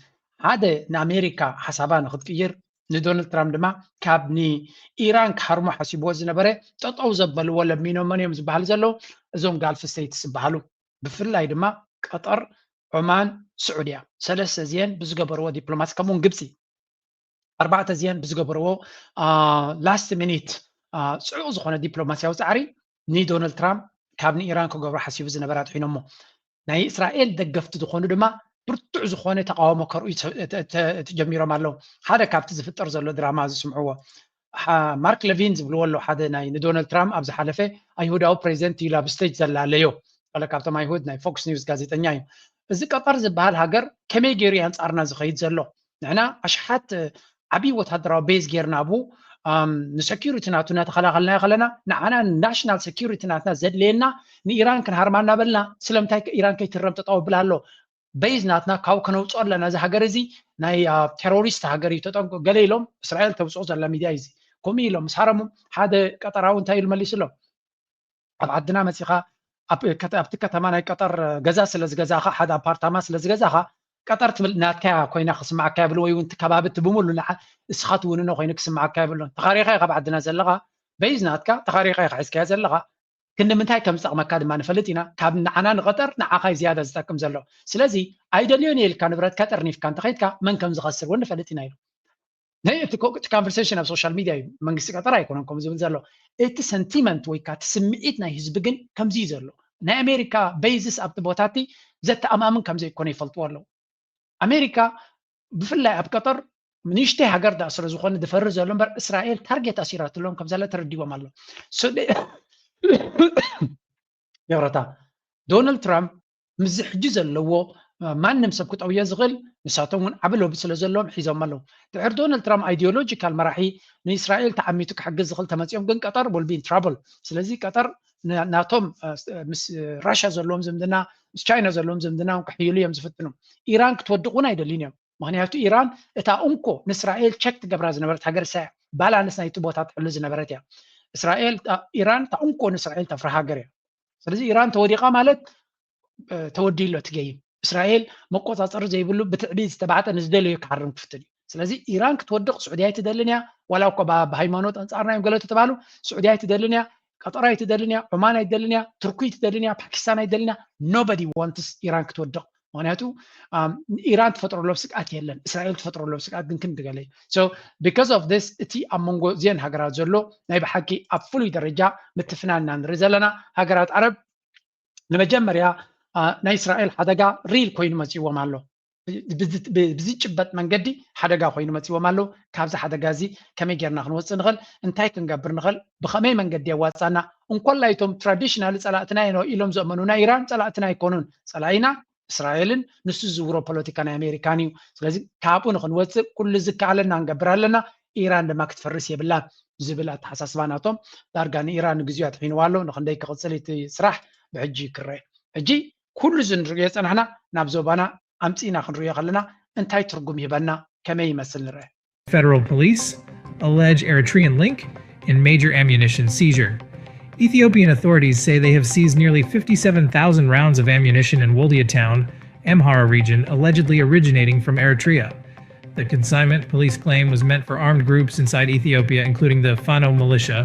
ሓደ ንኣሜሪካ ሓሳባ ንክትቅይር፣ ንዶናልድ ትራምፕ ድማ ካብ ንኢራን ክሃርሞ ሓሲብዎ ዝነበረ ጠጠው ዘበልዎ ለሚኖመን እዮም ዝበሃል ዘለዉ እዞም ጋልፍ ስቴትስ ዝበሃሉ። ብፍላይ ድማ ቀጠር፣ ዑማን፣ ስዑድያ ሰለስተ እዚአን ብዝገበርዎ ዲፕሎማሲ፣ ከምኡውን ግብፂ ኣርባዕተ እዚአን ብዝገበርዎ ላስት ሚኒት ፅዑቕ ዝኾነ ዲፕሎማሲያዊ ፃዕሪ ንዶናልድ ትራምፕ ካብ ንኢራን ክገብሮ ሓሲቡ ዝነበረ ኣጥሒኖሞ። ናይ እስራኤል ደገፍቲ ዝኾኑ ድማ ብርቱዕ ዝኾነ ተቃውሞ ከርእዩ ተጀሚሮም ኣለዉ። ሓደ ካብቲ ዝፍጠር ዘሎ ድራማ እዚ ስምዕዎ። ማርክ ለቪን ዝብልዎ ኣሎ ሓደ ናይ ንዶናልድ ትራምፕ ኣብ ዝሓለፈ ኣይሁዳዊ ፕሬዚደንት እዩ ኣብ ስቴጅ ዘላለዮ። ገለ ካብቶም ኣይሁድ ናይ ፎክስ ኒውስ ጋዜጠኛ እዩ። እዚ ቀጠር ዝበሃል ሃገር ከመይ ገይሩ እዩ ኣንጻርና ዝኸይድ ዘሎ? ንሕና ኣሽሓት ዓብዪ ወታደራዊ ቤዝ ጌርና ኣብኡ ንሰኪሪቲ ናቱ እናተኸላኸልናዮ ከለና ንዓና ናሽናል ሰኪሪቲ ናትና ዘድልየና ንኢራን ክንሃርማ እናበልና ስለምንታይ ኢራን ከይትረም ጠጠው ኣብላ ኣሎ? ቤዝ ናትና ካብኡ ከነውፅኦ ኣለና። እዚ ሃገር እዚ ናይ ቴሮሪስት ሃገር እዩ ተጠንቀ ገለ ኢሎም እስራኤል ተውፅኦ ዘላ ሚድያ እዩ። ከምኡ ኢሎም ምስ ሃረሙ ሓደ ቀጠራዊ እንታይ ኢሉ መሊስሎም? ኣብ ዓድና መፂኻ ኣብቲ ከተማ ናይ ቀጠር ገዛ ስለ ዝገዛኻ ሓደ ኣፓርታማ ስለ ዝገዛኻ ቀጠር ትብል ናትካ ኮይና ክስማዓካ የብሉ ወይ እውን ከባቢ ትብምሉ ንዓ እስኻ ትውንኖ ኮይኑ ክስማዓካ የብሉን። ተኻሪኻ ኢኻ ኣብ ዓድና ዘለኻ በይዝ ናትካ ተኻሪኻ ኢኻ ሒዝካያ ዘለኻ ክንዲ ምንታይ ከም ዝጠቕመካ ድማ ንፈልጥ ኢና። ካብ ንዓና ንቐጠር ንዓኻ እዩ ዝያዳ ዝጠቅም ዘሎ። ስለዚ ኣይደልዮን እየ ኢልካ ንብረትካ ጠርኒፍካ እንተኸይድካ መን ከም ዝኸስር እውን ንፈልጥ ኢና ኢሉ። ናይ እቲ ኮንቨርሴሽን ኣብ ሶሻል ሚድያ እዩ። መንግስቲ ቀጠር ኣይኮነን ከምኡ ዝብል ዘሎ። እቲ ሰንቲመንት ወይ ከዓ እቲ ስምዒት ናይ ህዝቢ ግን ከምዚ እዩ ዘሎ። ናይ ኣሜሪካ ቤዝስ ኣብቲ ቦታ እቲ ዘተኣማምን ከም ዘይኮነ ይፈልጥዎ ኣለዉ። ኣሜሪካ ብፍላይ ኣብ ቀጠር ንእሽተይ ሃገር ዳ ስለ ዝኾነ ዝፈሪ ዘሎ እምበር እስራኤል ታርጌት ኣሲራትሎም ከም ዘላ ተረዲዎም ኣሎ። ይቕረታ፣ ዶናልድ ትራምፕ ምስዚ ሕጂ ዘለዎ ማንም ሰብ ክጠውዮ ዝኽእል ንሳቶም እውን ዓቢ ሎቢ ስለ ዘለዎም ሒዞም ኣለዉ። ድሕር ዶናልድ ትራምፕ ኣይዲዮሎጂካል መራሒ ንእስራኤል ተዓሚቱ ክሕግዝ ዝኽእል ተመፂኦም ግን ቀጠር will be in trouble። ስለዚ ቀጠር ናቶም ምስ ራሽያ ዘለዎም ዝምድና ምስ ቻይና ዘለዎም ዝምድና ክሕይሉ እዮም ዝፍትኑ። ኢራን ክትወድቕ እውን ኣይደልዩን እዮም። ምክንያቱ ኢራን እታ እንኮ ንእስራኤል ቸክ ትገብራ ዝነበረት ሃገር እሳ እያ። ባላንስ ናይቲ ቦታ ትሕሉ ዝነበረት እያ። እስራኤል ኢራን እታ እንኮ ንእስራኤል ተፍርሃ ሃገር እያ። ስለዚ ኢራን ተወዲቓ ማለት ተወዲሎ እቲ ገይም። እስራኤል መቆፃፀሪ ዘይብሉ ብትዕቢት ዝተባዕጠ ንዝደለዮ ክሃርም ክፍትን እዩ። ስለዚ ኢራን ክትወድቕ ስዑድያ ኣይትደልን እያ። ዋላ እኳ ብሃይማኖት ኣንፃርና እዮም ገለ ተባሉ፣ ስዑዲ ኣይትደልን እያ፣ ቀጠር ኣይትደልን እያ፣ ዑማን ኣይትደልን እያ፣ ቱርኪ ኣይትደልን እያ፣ ፓኪስታን ኣይትደልን እያ። Nobody wants ኢራን ክትወድቕ። ምክንያቱ ኢራን ትፈጥረሎም ስግኣት የለን፣ እስራኤል ትፈጥረሎም ስግኣት ግን ክንድገለ። So because of this እቲ ኣብ መንጎ እዚአን ሃገራት ዘሎ ናይ ብሓቂ ኣብ ፍሉይ ደረጃ ምትፍናን ኢና ንርኢ ዘለና። ሃገራት ዓረብ ንመጀመርያ ናይ እስራኤል ሓደጋ ሪል ኮይኑ መፂዎም ኣሎ። ብዝጭበጥ መንገዲ ሓደጋ ኮይኑ መፂዎም ኣሎ። ካብዚ ሓደጋ እዚ ከመይ ጌርና ክንወፅእ ንኽእል? እንታይ ክንገብር ንኽእል? ብኸመይ መንገዲ የዋፃና? እንኮላይ እቶም ትራዲሽናል ፀላእትና ኢሎም ዘእመኑና ኢራን ፀላእትና ኣይኮኑን። ፀላኢና እስራኤልን ንሱ ዝዝውሮ ፖለቲካ ናይ ኣሜሪካን እዩ። ስለዚ ካብኡ ንክንወፅእ ኩሉ ዝከኣለና ንገብር ኣለና። ኢራን ድማ ክትፈርስ የብላን ዝብል ኣተሓሳስባ ናቶም ዳርጋ ንኢራን ንግዚኡ ኣጥሒንዋ ኣሎ። ንክንደይ ክቕፅል እቲ ስራሕ ብሕጂ ክረአ። ሕጂ ኩሉ እዚ ንርእዮ ዝፀናሕና ናብ ዞባና ኣምፂእና ክንርእዮ ከለና እንታይ ትርጉም ይህበና? ከመይ ይመስል ንርአ። Federal police allege Eritrean link in major ammunition seizure. Ethiopian authorities say they have seized nearly fifty-seven thousand rounds of ammunition in Woldia town, Amhara region, allegedly originating from Eritrea. The consignment, police claim, was meant for armed groups inside Ethiopia, including the Fano militia,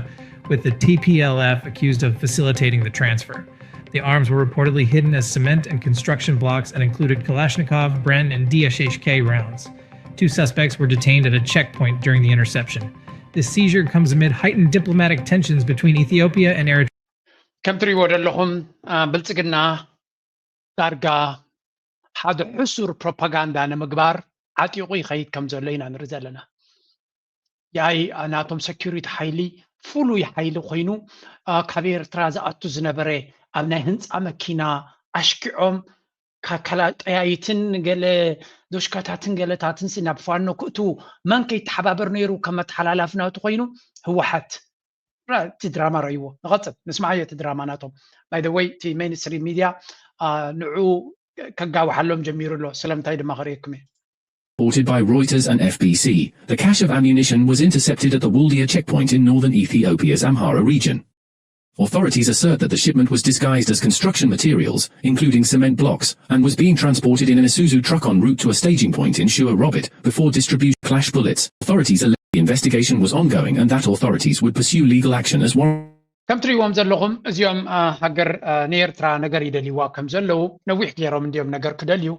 with the T P L F accused of facilitating the transfer. The arms were reportedly hidden as cement and construction blocks and included Kalashnikov, Bren, and D S H K rounds. Two suspects were detained at a checkpoint during the interception. This seizure comes amid heightened diplomatic tensions between Ethiopia and Eritrea. ከም ትሪእዎ ዘለኹም ብልፅግና ዳርጋ ሓደ ሕሱር ፕሮፓጋንዳ ንምግባር ዓጢቑ ይኸይድ ከም ዘሎ ኢና ንርኢ ዘለና። ያይ ናቶም ሰኪሪቲ ሓይሊ ፍሉይ ሓይሊ ኮይኑ ካብ ኤርትራ ዝኣቱ ዝነበረ ኣብ ናይ ህንፃ መኪና ኣሽኪዖም ካከላ ጠያይትን ገለ ዶሽካታትን ገለታትን ናብ ፋኖ ክእትዉ መን ከይተሓባበር ነይሩ ከም ኣተሓላላፊ ናቱ ኮይኑ ህወሓት እቲ ድራማ ረእይዎ። ንቐፅል ንስማዓዮ እቲ ድራማ ናቶም። By the way እቲ ሜንስትሪም ሚድያ ንዑ ከጋውሓሎም ጀሚሩ ኣሎ። ስለምንታይ ድማ ከርእየኩም እየ። Reported by Reuters and F B C, the cache of ammunition was intercepted at the Waldia checkpoint in northern Ethiopia's Amhara region. Authorities assert that the shipment was disguised as construction materials, including cement blocks, and was being transported in an Isuzu truck en route to a staging point in Shuwa Robit before distribution clash bullets. Authorities allege the investigation was ongoing and that authorities would pursue legal action as warranted. ከም ትሪእዎም ዘለኹም እዚኦም ሃገር ንኤርትራ ነገር ይደልይዋ ከም ዘለዉ ነዊሕ ገይሮም እንዲዮም ነገር ክደልዩ።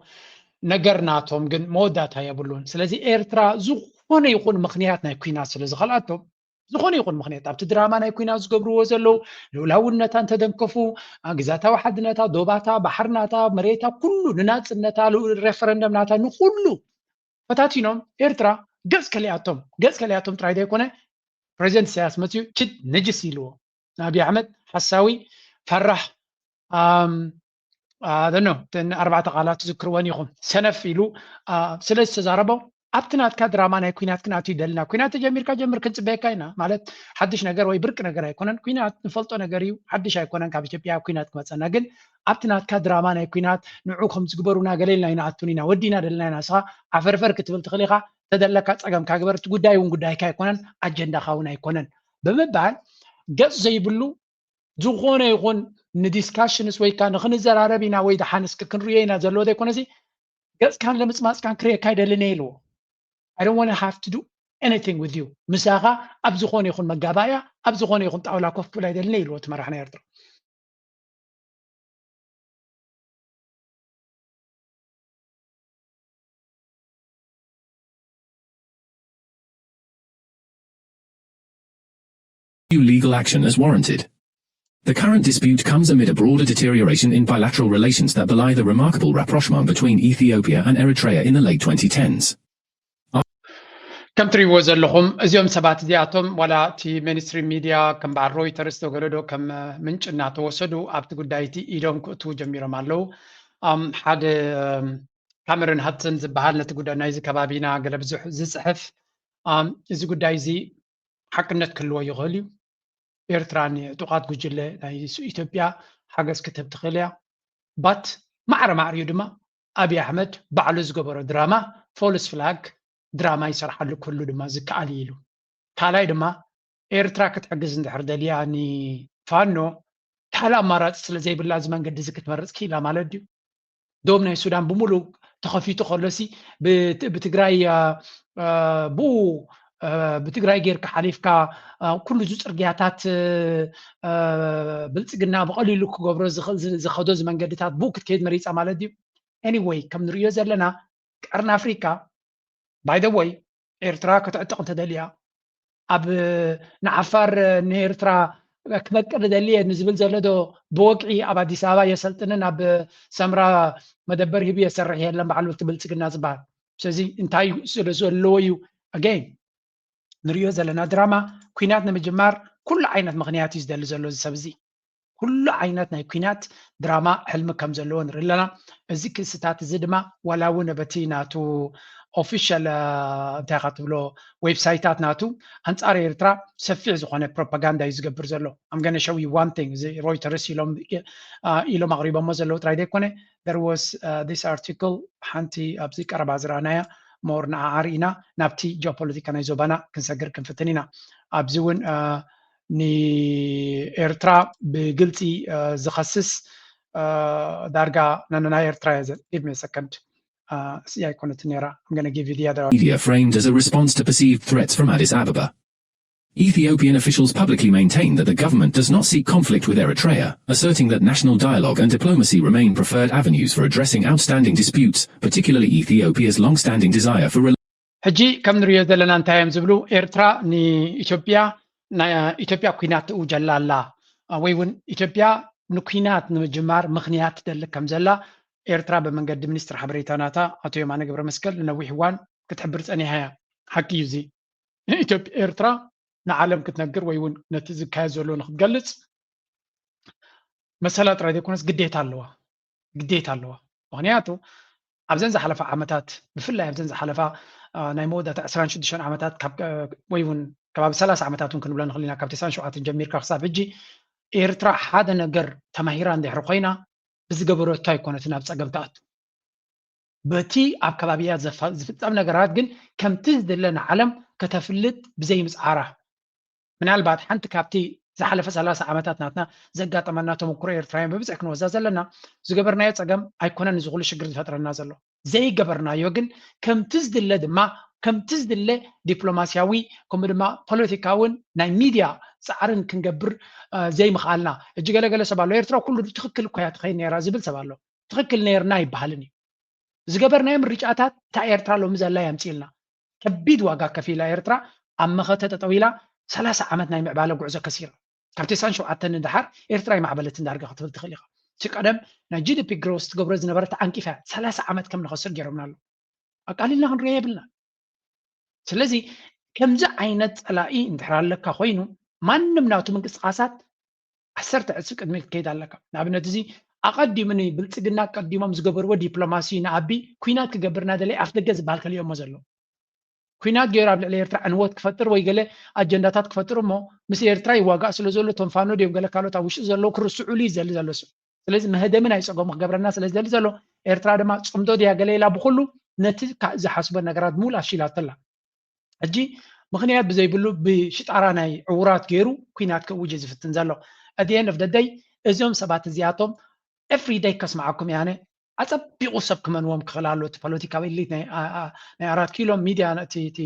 ነገር ናቶም ግን መወዳእታ የብሉን። ስለዚ ኤርትራ ዝኾነ ይኹን ምኽንያት ናይ ኩናት ስለ ዝኸልኣቶም ዝኾነ ይኹን ምኽንያት ኣብቲ ድራማ ናይ ኩናት ዝገብርዎ ዘለዉ ልኡላውነታ እንተደንከፉ ግዛታዊ ሓድነታ ዶባታ ባሕርናታ መሬታ ኩሉ ንናፅነታ ሬፈረንደም ናታ ንኩሉ ፈታቲኖም ኤርትራ ገፅ ከሊኣቶም ገፅ ከሊኣቶም ጥራይ ዘይኮነ ፕሬዚደንት ኢሳያስ መፅዩ ችድ ንጅስ ኢልዎ ንኣብይ ኣሕመድ ሓሳዊ ፈራሕ ኣደኖ እተን ኣርባዕተ ቃላት ትዝክርወን ኢኹም ሰነፍ ኢሉ ስለ ዝተዛረቦ ኣብቲ ናትካ ድራማ ናይ ኩናት ክንኣቱ ይደልና ኩናት ተጀሚርካ ጀምር ክንፅበየካ ኢና ማለት ሓድሽ ነገር ወይ ብርቂ ነገር ኣይኮነን ኩናት ንፈልጦ ነገር እዩ ሓድሽ ኣይኮነን ካብ ኢትዮጵያ ኩናት ክመፀና ግን ኣብቲ ናትካ ድራማ ናይ ኩናት ንዑ ከም ዝግበሩና ገለ ኢልና ይንኣቱን ኢና ወዲና ደለና ኢና ንስኻ ዓፈርፈር ክትብል ትኽእል ኢኻ ተደለካ ፀገምካ ግበር እቲ ጉዳይ እውን ጉዳይካ ኣይኮነን ኣጀንዳኻ እውን ኣይኮነን ብምባል ገፅ ዘይብሉ ዝኾነ ይኹን ንዲስካሽንስ ወይ ከዓ ንክንዘራረብ ኢና ወይ ደሓን እስኪ ክንሪኦ ኢና ዘለዎ ዘይኮነሲ ገፅካን ለምፅማፅካን ክርእየካ ኣይደልን እየ ኢልዎ I don't want to have to do anything with you ምሳኻ ኣብ ዝኾነ ይኹን መጋባእያ ኣብ ዝኾነ ይኹን ጣውላ ኮፍ ክብል ኣይደልን እየ ኢልዎ እቲ መራሕ ናይ ኤርትራ legal action as warranted. The current dispute comes amid a broader deterioration in bilateral relations that belie the remarkable rapprochement between Ethiopia and Eritrea in the late twenty tens. ከም ትሪእዎ ዘለኹም እዚኦም ሰባት እዚኣቶም ዋላ እቲ ሜንስትሪም ሚድያ ከም በዓል ሮይተርስ ተገለዶ ከም ምንጭ እናተወሰዱ ኣብቲ ጉዳይ እቲ ኢዶም ክእትዉ ጀሚሮም ኣለዉ ሓደ ካመረን ሃድሰን ዝበሃል ነቲ ጉዳይ ናይዚ ከባቢና ገለ ብዙሕ ዝፅሕፍ እዚ ጉዳይ እዚ ሓቅነት ክህልዎ ይኽእል እዩ ኤርትራ ንዕጡቓት ጉጅለ ናይ ኢትዮጵያ ሓገዝ ክትህብ ትኽእል እያ ባት ማዕረ ማዕሪኡ ድማ ኣብይ ኣሕመድ ባዕሉ ዝገበሮ ድራማ false flag ድራማ ይሰርሓሉ ክህሉ ድማ ዝከኣል እዩ ኢሉ ካልኣይ ድማ ኤርትራ ክትሕግዝ እንድሕር ደልያ ንፋኖ ካልእ ኣማራፂ ስለ ዘይብላ እዚ መንገዲ እዚ ክትመርፅ ክኢላ ማለት ድዩ ዶብ ናይ ሱዳን ብምሉእ ተኸፊቱ ከሎሲ ብትግራይ ብኡ ብትግራይ ጌርካ ሓሊፍካ ኩሉ እዚ ፅርግያታት ብልፅግና ብቐሊሉ ክገብሮ ዝኸዶ እዚ መንገድታት ብኡ ክትከይድ መሪፃ ማለት ድዩ? Anyway ከም ንሪኦ ዘለና ቀርኒ ኣፍሪካ by the way ኤርትራ ከተዕጥቕ እንተደልያ ኣብ ንዓፋር ንኤርትራ ክመቅር ደልየ ንዝብል ዘሎ ዶ ብወግዒ ኣብ ኣዲስ ኣበባ የሰልጥንን ኣብ ሰምራ መደበር ሂቡ የሰርሕ የለን በዓል ብልጽግና ዝበሃል። ስለዚ እንታይ ስለ ዘለዎ እዩ? Again ንሪኦ ዘለና ድራማ ኩናት ንምጅማር ኩሉ ዓይነት ምኽንያት እዩ ዝደሊ ዘሎ እዚ ሰብ እዚ። ኩሉ ዓይነት ናይ ኩናት ድራማ ሕልሚ ከም ዘለዎ ንርኢ ኣለና። እዚ ክስታት እዚ ድማ ዋላ እውን በቲ ናቱ ኦፊሻል እንታይ ኢኻ ትብሎ ዌብሳይታት ናቱ ኣንጻር ኤርትራ ሰፊሕ ዝኾነ ፕሮፓጋንዳ እዩ ዝገብር ዘሎ። I'm gonna show you one thing እዚ ሮይተርስ ኢሎም ኢሎም ኣቕሪቦሞ ዘለዉ ጥራይ ዘይኮነ there was this article ሓንቲ ኣብዚ ቀረባ ዝረኣናያ more ንዓኣ ርኢና ናብቲ ጂኦፖለቲካ ናይ ዞባና ክንሰግር ክንፍትን ኢና። ኣብዚ እውን ንኤርትራ ብግልፂ ዝኸስስ ዳርጋ ናይ ኤርትራ እየ። Give me a second. እዚኣ ኣይኮነትን ነይራ። I'm gonna give you the other. Media framed as a response to perceived threats from Addis Ababa. Ethiopian officials publicly maintain that the government does not seek conflict with Eritrea, asserting that national dialogue and diplomacy remain preferred avenues for addressing outstanding disputes, particularly Ethiopia's long-standing desire for ሕጂ ከም ንሪኦ ዘለና እንታይ እዮም ዝብሉ? ኤርትራ ንኢትዮጵያ ኢትዮጵያ ኩናት ትእውጀላ ኣላ ወይ እውን ኢትዮጵያ ንኩናት ንምጅማር ምኽንያት ትደሊ ከም ዘላ ኤርትራ ብመንገዲ ሚኒስትር ሓበሬታ ናታ ኣቶ የማነ ገብረመስቀል ንነዊሕ እዋን ክትሕብር ጸኒሓ እያ። ሓቂ እዩ እዚ። ኢትዮጵያ ኤርትራ ንዓለም ክትነግር ወይ እውን ነቲ ዝካየድ ዘሎ ንክትገልጽ መሰላ ጥራይ ዘይኮነስ ግዴታ ኣለዋ ግዴታ ኣለዋ። ምክንያቱ ኣብዘን ዝሓለፋ ዓመታት ብፍላይ ኣብዘን ዝሓለፋ ናይ መወዳእታ ዕስራን ሽዱሽተን ዓመታት ወይ እውን ከባቢ ሰላሳ ዓመታት እውን ክንብሎ ንኽእል ኢና ካብ ተስዓን ሸውዓተን ጀሚርካ ክሳብ ሕጂ ኤርትራ ሓደ ነገር ተማሂራ እንድሕሪ ኮይና ብዝገበረቶ ኣይኮነትን ኣብ ፀገም ትኣቱ። በቲ ኣብ ከባቢያ ዝፍፀም ነገራት ግን ከምቲ ዝድለ ንዓለም ከተፍልጥ ብዘይምፅዓራ ምናልባት ሓንቲ ካብቲ ዝሓለፈ ሰላሳ ዓመታት ናትና ዘጋጠመና ተመክሮ ኤርትራውያን ብብዝሒ ክንወዛ ዘለና ዝገበርናዮ ፀገም ኣይኮነን እዚ ኩሉ ሽግር ዝፈጥረና ዘሎ ዘይገበርናዮ ግን ከምቲ ዝድለ ድማ ከምቲ ዝድለ ዲፕሎማስያዊ ከምኡ ድማ ፖለቲካውን ናይ ሚድያ ፃዕርን ክንገብር ዘይምኽኣልና። ሕጂ ገለገለ ሰብ ኣሎ ኤርትራ ኩሉ ትኽክል እኮ እያ ትኸይድ ነይራ ዝብል ሰብ ኣሎ። ትኽክል ነይርና ኣይበሃልን እዩ። ዝገበርናዮ ምርጫታት እታ ኤርትራ ሎሚ ዘላ የምፅእልና። ከቢድ ዋጋ ከፊላ ኤርትራ ኣብ መኸተ ጠጠው ኢላ ሰላሳ ዓመት ናይ ምዕባለ ጉዕዞ ከሲራ። ካብ ተስዓን ሸውዓተን ንደሓር ኤርትራ ኣይማዕበለትን ዳርጋ ክትብል ትኽእል ኢኻ። እቲ ቀደም ናይ ጂ ዲ ፒ ግሮስ ትገብሮ ዝነበረት ተዓንቂፋ እያ። ሰላሳ ዓመት ከም ንኸስር ገይሮምና ኣለዉ። ኣቃሊልና ክንሪኦ የብልና። ስለዚ ከምዚ ዓይነት ፀላኢ እንድሕር ኣለካ ኮይኑ ማንም ናቱ ምንቅስቃሳት ዓሰርተ ዕፅፊ ቅድሚ ክትከይድ ኣለካ። ንኣብነት እዚ ኣቐዲሙ ንብልፅግና ቀዲሞም ዝገበርዎ ዲፕሎማሲ ንኣቢ ኩናት ክገብር እናደለየ ኣፍ ደገ ዝበሃል ከሊኦሞ ዘለዉ ኩናት ገይሩ ኣብ ልዕሊ ኤርትራ ዕንወት ክፈጥር ወይ ገለ ኣጀንዳታት ክፈጥር እሞ ምስ ኤርትራ ይዋጋእ ስለ ዘሎ እቶም ፋኖ ድዮም ገለ ካልኦት ኣብ ውሽጢ ዘለዉ ክርስዑሉ እዩ ዝደሊ ዘሎ እሱ። ስለዚ መህደሚ ናይ ፀገሙ ክገብረና ስለ ዝደሊ ዘሎ ኤርትራ ድማ ፅምዶ ድያ ገለ ኢላ ብኩሉ ነቲ ዝሓስቦ ነገራት ብሙሉ ኣሽላቶ ኣላ። ሕጂ ምኽንያት ብዘይብሉ ብሽጣራ ናይ ዕዉራት ገይሩ ኩናት ከውጅ ዝፍትን ዘሎ። At the end of the day እዚኦም ሰባት እዚኣቶም everyday ከስምዓኩም እየ ኣነ ኣጸቢቑ ሰብ ክመንዎም ክኽእል ኣሎ እቲ ፖለቲካዊ ኢሊት ናይ ኣራት ኪሎ ሚድያ እቲ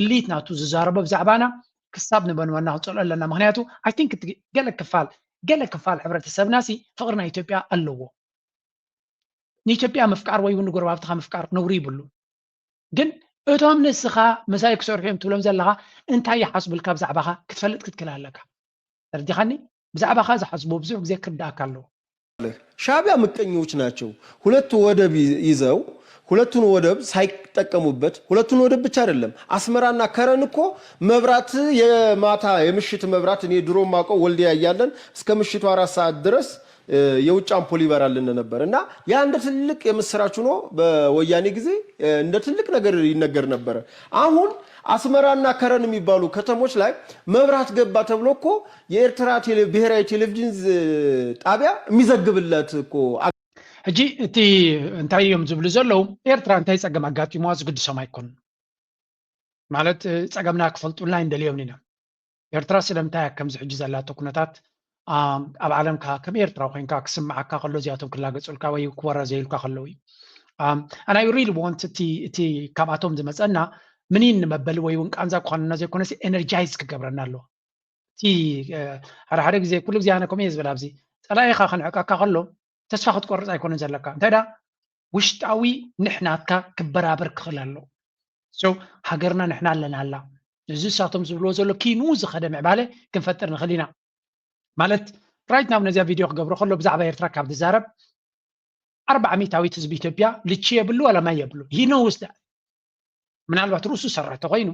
ኢሊት ናቱ ዝዛረቦ ብዛዕባና ክሳብ ንመንወና ክንጸልኦ ኣለና። ምኽንያቱ I think ገለ ክፋል ገለ ክፋል ሕብረተሰብና ሲ ፍቕሪ ናይ ኢትዮጵያ ኣለዎ። ንኢትዮጵያ ምፍቃር ወይ እውን ንጎረባብትኻ ምፍቃር ነውሪ ይብሉ። ግን እቶም ንስኻ ምሳይ ክሰርሑ እዮም ትብሎም ዘለኻ እንታይ ይሓስቡልካ ብዛዕባኻ ክትፈልጥ ክትክእል ኣለካ። ተረዲኻኒ? ብዛዕባኻ ዝሓስቡ ብዙሕ ግዜ ክርዳእካ ኣለዎ። ሻዕቢያ ምቀኞች ናቸው። ሁለት ወደብ ይዘው ሁለቱን ወደብ ሳይጠቀሙበት ሁለቱን ወደብ ብቻ አይደለም አስመራና ከረን እኮ መብራት የማታ የምሽት መብራት እኔ ድሮ ማውቀው ወልዲያ እያለን እስከ ምሽቱ አራት ሰዓት ድረስ የውጭ አምፖል ይበራልን ነበር እና ያ እንደ ትልቅ የምስራች ሆኖ በወያኔ ጊዜ እንደ ትልቅ ነገር ይነገር ነበረ። አሁን አስመራና ከረን የሚባሉ ከተሞች ላይ መብራት ገባ ተብሎ እኮ የኤርትራ ብሔራዊ ቴሌቪዥን ጣቢያ የሚዘግብለት እኮ። ሕጂ እቲ እንታይ እዮም ዝብሉ ዘለዉ? ኤርትራ እንታይ ጸገም ኣጋጢምዋ ዝግድሶም ኣይኮኑን። ማለት ጸገምና ክፈልጡልና ኣይንደልዮም ኢና። ኤርትራ ስለምንታይ እያ ከምዚ ሕጂ ዘላቶ ኩነታት ኣብ ዓለም ከ ከም ኤርትራ ኮይንካ ክስምዓካ ከሎ እዚኣቶም ክላገጹልካ ወይ ክወረ ዘዩልካ ከለዉ እዩ። And I really want እቲ እቲ ካብኣቶም ዝመጸና ምኒን ንመበሊ ወይ እውን ቃንዛ ክኾነና ዘይኮነሲ ኤነርጃይዝ ክገብረና ኣለዎ። እቲ ሓደ ሓደ ግዜ ኩሉ ግዜ ኣነ ከምኡ እየ ዝብል ኣብዚ ጸላኢኻ ክንዕቀካ ከሎ ተስፋ ክትቆርጽ ኣይኮነን ዘለካ። እንታይ ዳ ውሽጣዊ ንሕናትካ ክበራበር ክኽእል ኣለዎ። ሃገርና ንሕና ኣለና ኣላ። እዚ እሳቶም ዝብልዎ ዘሎ ኪኑ ዝኸደ ምዕባለ ክንፈጥር ንኽእል ኢና። ማለት ራይት ናብ ነዚያ ቪድዮ ክገብሮ ከሎ ብዛዕባ ኤርትራ ካብ ዝዛረብ ኣርባዓ ሚእታዊት ህዝቢ ኢትዮጵያ ልቺ የብሉ ዋላ ማይ የብሉ ይነውስ ምናልባት ርእሱ ሰራተ ኮይኑ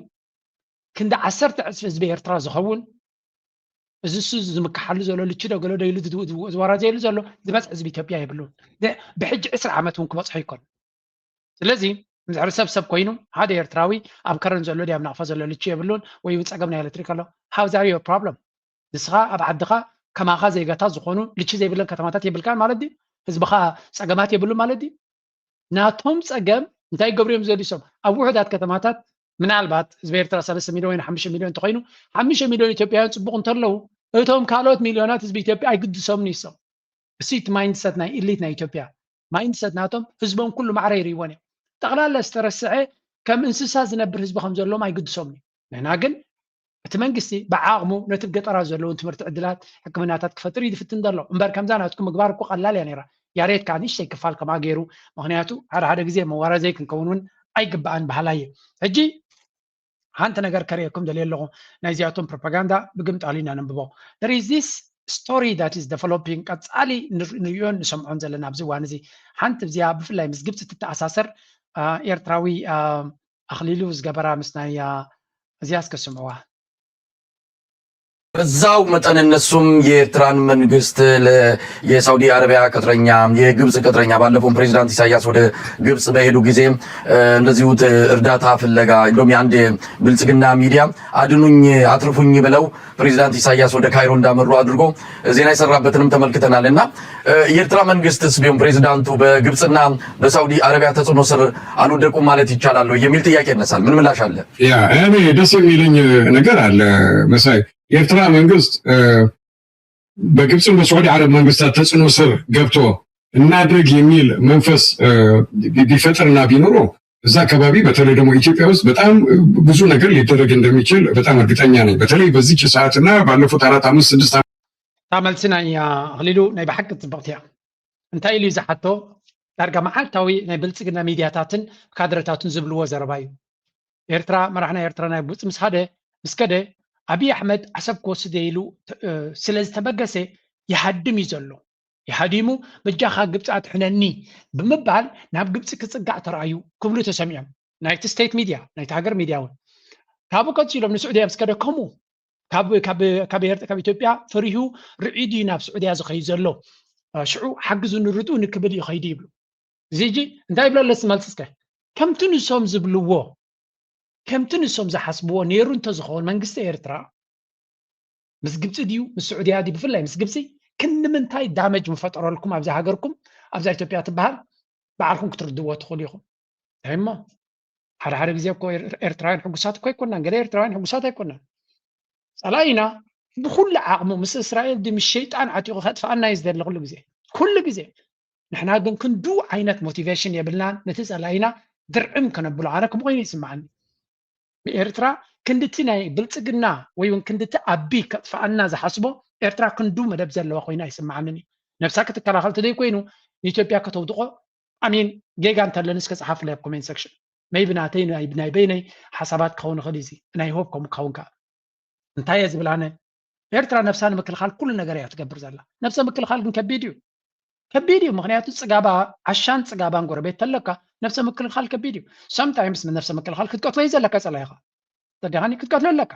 ክንዲ ዓሰርተ ዕፅፊ ህዝቢ ኤርትራ ዝኸውን እዚ እሱ ዝምክሓሉ ዘሎ ልቺ ዶ ገለ ዶ ኢሉ ዝወራዘየሉ ዘሎ ዝበፅ ህዝቢ ኢትዮጵያ የብሉን። ብሕጂ ዕስራ ዓመት እውን ክበፅሖ ይኮን። ስለዚ እንድሕር ሰብ ሰብ ኮይኑ ሓደ ኤርትራዊ ኣብ ከረን ዘሎ ድያብ ናቕፋ ዘሎ ልቺ የብሉን ወይ እውን ፀገም ናይ ኤሌክትሪክ ኣሎ how is your problem? ንስኻ ኣብ ዓድኻ ከማኻ ዜጋታት ዝኾኑ ልቺ ዘይብለን ከተማታት የብልካን ማለት ድዩ? ህዝብኻ ፀገማት የብሉ ማለት ድዩ? ናቶም ፀገም እንታይ ይገብሩ እዮም ዘድሶም ኣብ ውሑዳት ከተማታት ምናልባት ህዝቢ ኤርትራ ሰለስተ ሚሊዮን ወይ ሓሙሽተ ሚሊዮን እንተኮይኑ ሓሙሽተ ሚሊዮን ኢትዮጵያውያን ፅቡቅ እንተለዉ እቶም ካልኦት ሚሊዮናት ህዝቢ ኢትዮጵያ ኣይግድሶምን ይሶም። እሱ እቲ ማይንድሰት ናይ ኢሊት ናይ ኢትዮጵያ ማይንድሰት ናቶም ህዝቦም ኩሉ ማዕረ ይርእይዎን እዮም። ጠቕላላ ዝተረስዐ ከም እንስሳ ዝነብር ህዝቢ ከም ዘለዎም ኣይግድሶምን እዩ። ንሕና ግን እቲ መንግስቲ ብዓቕሙ ነቲ ገጠራት ዘለውን ትምህርቲ ዕድላት ሕክምናታት ክፈጥር እዩ ዝፍትን ዘሎ እምበር ከምዛ ናትኩም ምግባር እኮ ቀላል እያ ነይራ። ያሬት ከዓ ንእሽተይ ክፋል ከምኣ ገይሩ ምክንያቱ ሓደ ሓደ ግዜ መዋራዘይ ክንከውን እውን ኣይግባኣን በሃላይ እየ። ሕጂ ሓንቲ ነገር ከርእየኩም ደልየ ኣለኹ። ናይዚኣቶም ፕሮፓጋንዳ ብግምጣሉ ኢና ነንብቦ። There is this story that is developing ቀፃሊ ንሪኦን ንሰምዖን ዘለና ኣብዚ እዋን እዚ ሓንቲ እዚኣ ብፍላይ ምስ ግብፂ ትተኣሳሰር ኤርትራዊ ኣኽሊሉ ዝገበራ ምስ ናይ እዚኣ እስከ ስምዕዋ። በዛው መጠን እነሱም የኤርትራን መንግስት የሳውዲ አረቢያ ቅጥረኛ የግብጽ ቅጥረኛ ባለፈው ፕሬዚዳንት ኢሳያስ ወደ ግብጽ በሄዱ ጊዜ እንደዚሁ እርዳታ ፍለጋ እንደውም የአንድ ብልጽግና ሚዲያ አድኑኝ አትርፉኝ ብለው ፕሬዚዳንት ኢሳያስ ወደ ካይሮ እንዳመሩ አድርጎ ዜና የሰራበትንም ተመልክተናል። እና የኤርትራ መንግስትስ ቢሆን ፕሬዚዳንቱ በግብጽና በሳውዲ አረቢያ ተጽዕኖ ስር አልወደቁም ማለት ይቻላል ወይ የሚል ጥያቄ ይነሳል። ምን ምላሽ አለ? ያ እኔ ደስ የሚለኝ ነገር አለ መሳይ። የኤርትራ መንግስት በግብፅም በሳዑዲ አረብ መንግስታት ተጽዕኖ ስር ገብቶ እናድርግ የሚል መንፈስ ቢፈጥርና ቢኖሮ እዛ አካባቢ በተለይ ደግሞ ኢትዮጵያ ውስጥ በጣም ብዙ ነገር ሊደረግ እንደሚችል በጣም እርግጠኛ ነኝ። በተለይ በዚች ሰዓትና ባለፉት አራት አምስት ስድስት እታ መልሲ ናይ ኣኽሊሉ ናይ ብሓቂ ፅብቕቲ እያ። እንታይ ኢሉ እዩ ዝሓቶ? ዳርጋ መዓልታዊ ናይ ብልፅግና ሚድያታትን ካድረታትን ዝብልዎ ዘረባ እዩ። ኤርትራ መራሕ ናይ ኤርትራ ናይ ግብፂ ምስ ሓደ ምስ ከደ ኣብይ ኣሕመድ ዓሰብ ክወስድ እየ ኢሉ ስለ ዝተበገሰ ይሃድም እዩ ዘሎ። ይሃዲሙ በጃኻ ግብፂ ኣድሕነኒ ብምባል ናብ ግብፂ ክፅጋዕ ተራእዩ ክብሉ ተሰሚዖም። ናይቲ ስቴት ሚድያ ናይቲ ሃገር ሚድያ እውን ካብኡ ቀፂሎም ንስዑድያ ምስ ከደ ከምኡ ካብ ኢትዮጵያ ፈሪሁ ርዒዱ እዩ ናብ ስዑድያ ዝኸይድ ዘሎ። ሽዑ ሓግዙ ንርድኡ ንክብል እዩ ኸይዱ ይብሉ። እዚ ሕጂ እንታይ ይብሎ ኣለስ መልሲ እስከ ከምቲ ንሶም ዝብልዎ ከምቲ ንሶም ዝሓስብዎ ነይሩ እንተዝኸውን መንግስቲ ኤርትራ ምስ ግብፂ ድዩ ምስ ስዑድያ ድዩ ብፍላይ ምስ ግብፂ ክንምንታይ ዳመጅ ምፈጠረልኩም ኣብዛ ሃገርኩም ኣብዛ ኢትዮጵያ ትበሃል በዓልኩም ክትርድዎ ትኽእሉ ኢኹም። እንታይ እሞ ሓደ ሓደ ግዜ እኮ ኤርትራውያን ሕጉሳት እኮ ኣይኮናን። ገለ ኤርትራውያን ሕጉሳት ኣይኮናን። ፀላኢና ብኩሉ ዓቕሙ ምስ እስራኤል ድዩ ምስ ሸይጣን ዓጢቑ ከጥፍኣና እዩ ዝደሊ ኩሉ ግዜ ኩሉ ግዜ። ንሕና ግን ክንዱ ዓይነት ሞቲቬሽን የብልናን። ነቲ ፀላኢና ድርዕም ከነብሎ ኣነ ከምኡ ኮይኑ ይስምዓኒ። ብኤርትራ ክንድቲ ናይ ብልፅግና ወይ እውን ክንድቲ ኣቢ ከጥፍኣና ዝሓስቦ ኤርትራ ክንዱ መደብ ዘለዋ ኮይና ኣይስምዓንን እዩ። ነብሳ ክትከላኸል ተደይ ኮይኑ ንኢትዮጵያ ከተውድቆ ኣሚን ጌጋ እንተለንስ ከፅሓፍለይ ኣብ ኮሜንት ሰክሽን መይቢ ናተይ ናይ በይነይ ሓሳባት ክኸውን ይኽእል እዩ። ናይ ሆፕ ከምኡ ክኸውን ከዓ እንታይ እየ ዝብል ኣነ ኤርትራ ነብሳ ንምክልኻል ኩሉ ነገር እያ ትገብር ዘላ። ነብሰ ምክልኻል ግን ከቢድ እዩ ከቢድ እዩ። ምክንያቱ ፅጋባ ዓሻን ፅጋባን ጎረቤት ተለካ ነብሰ ምክልኻል ከቢድ እዩ። ሰምታይምስ ነብሰ ምክልኻል ክትቀትሎ እዩ ዘለካ ፀላኢኻ ጸዲኻኒ ክትቀትሎ ኣለካ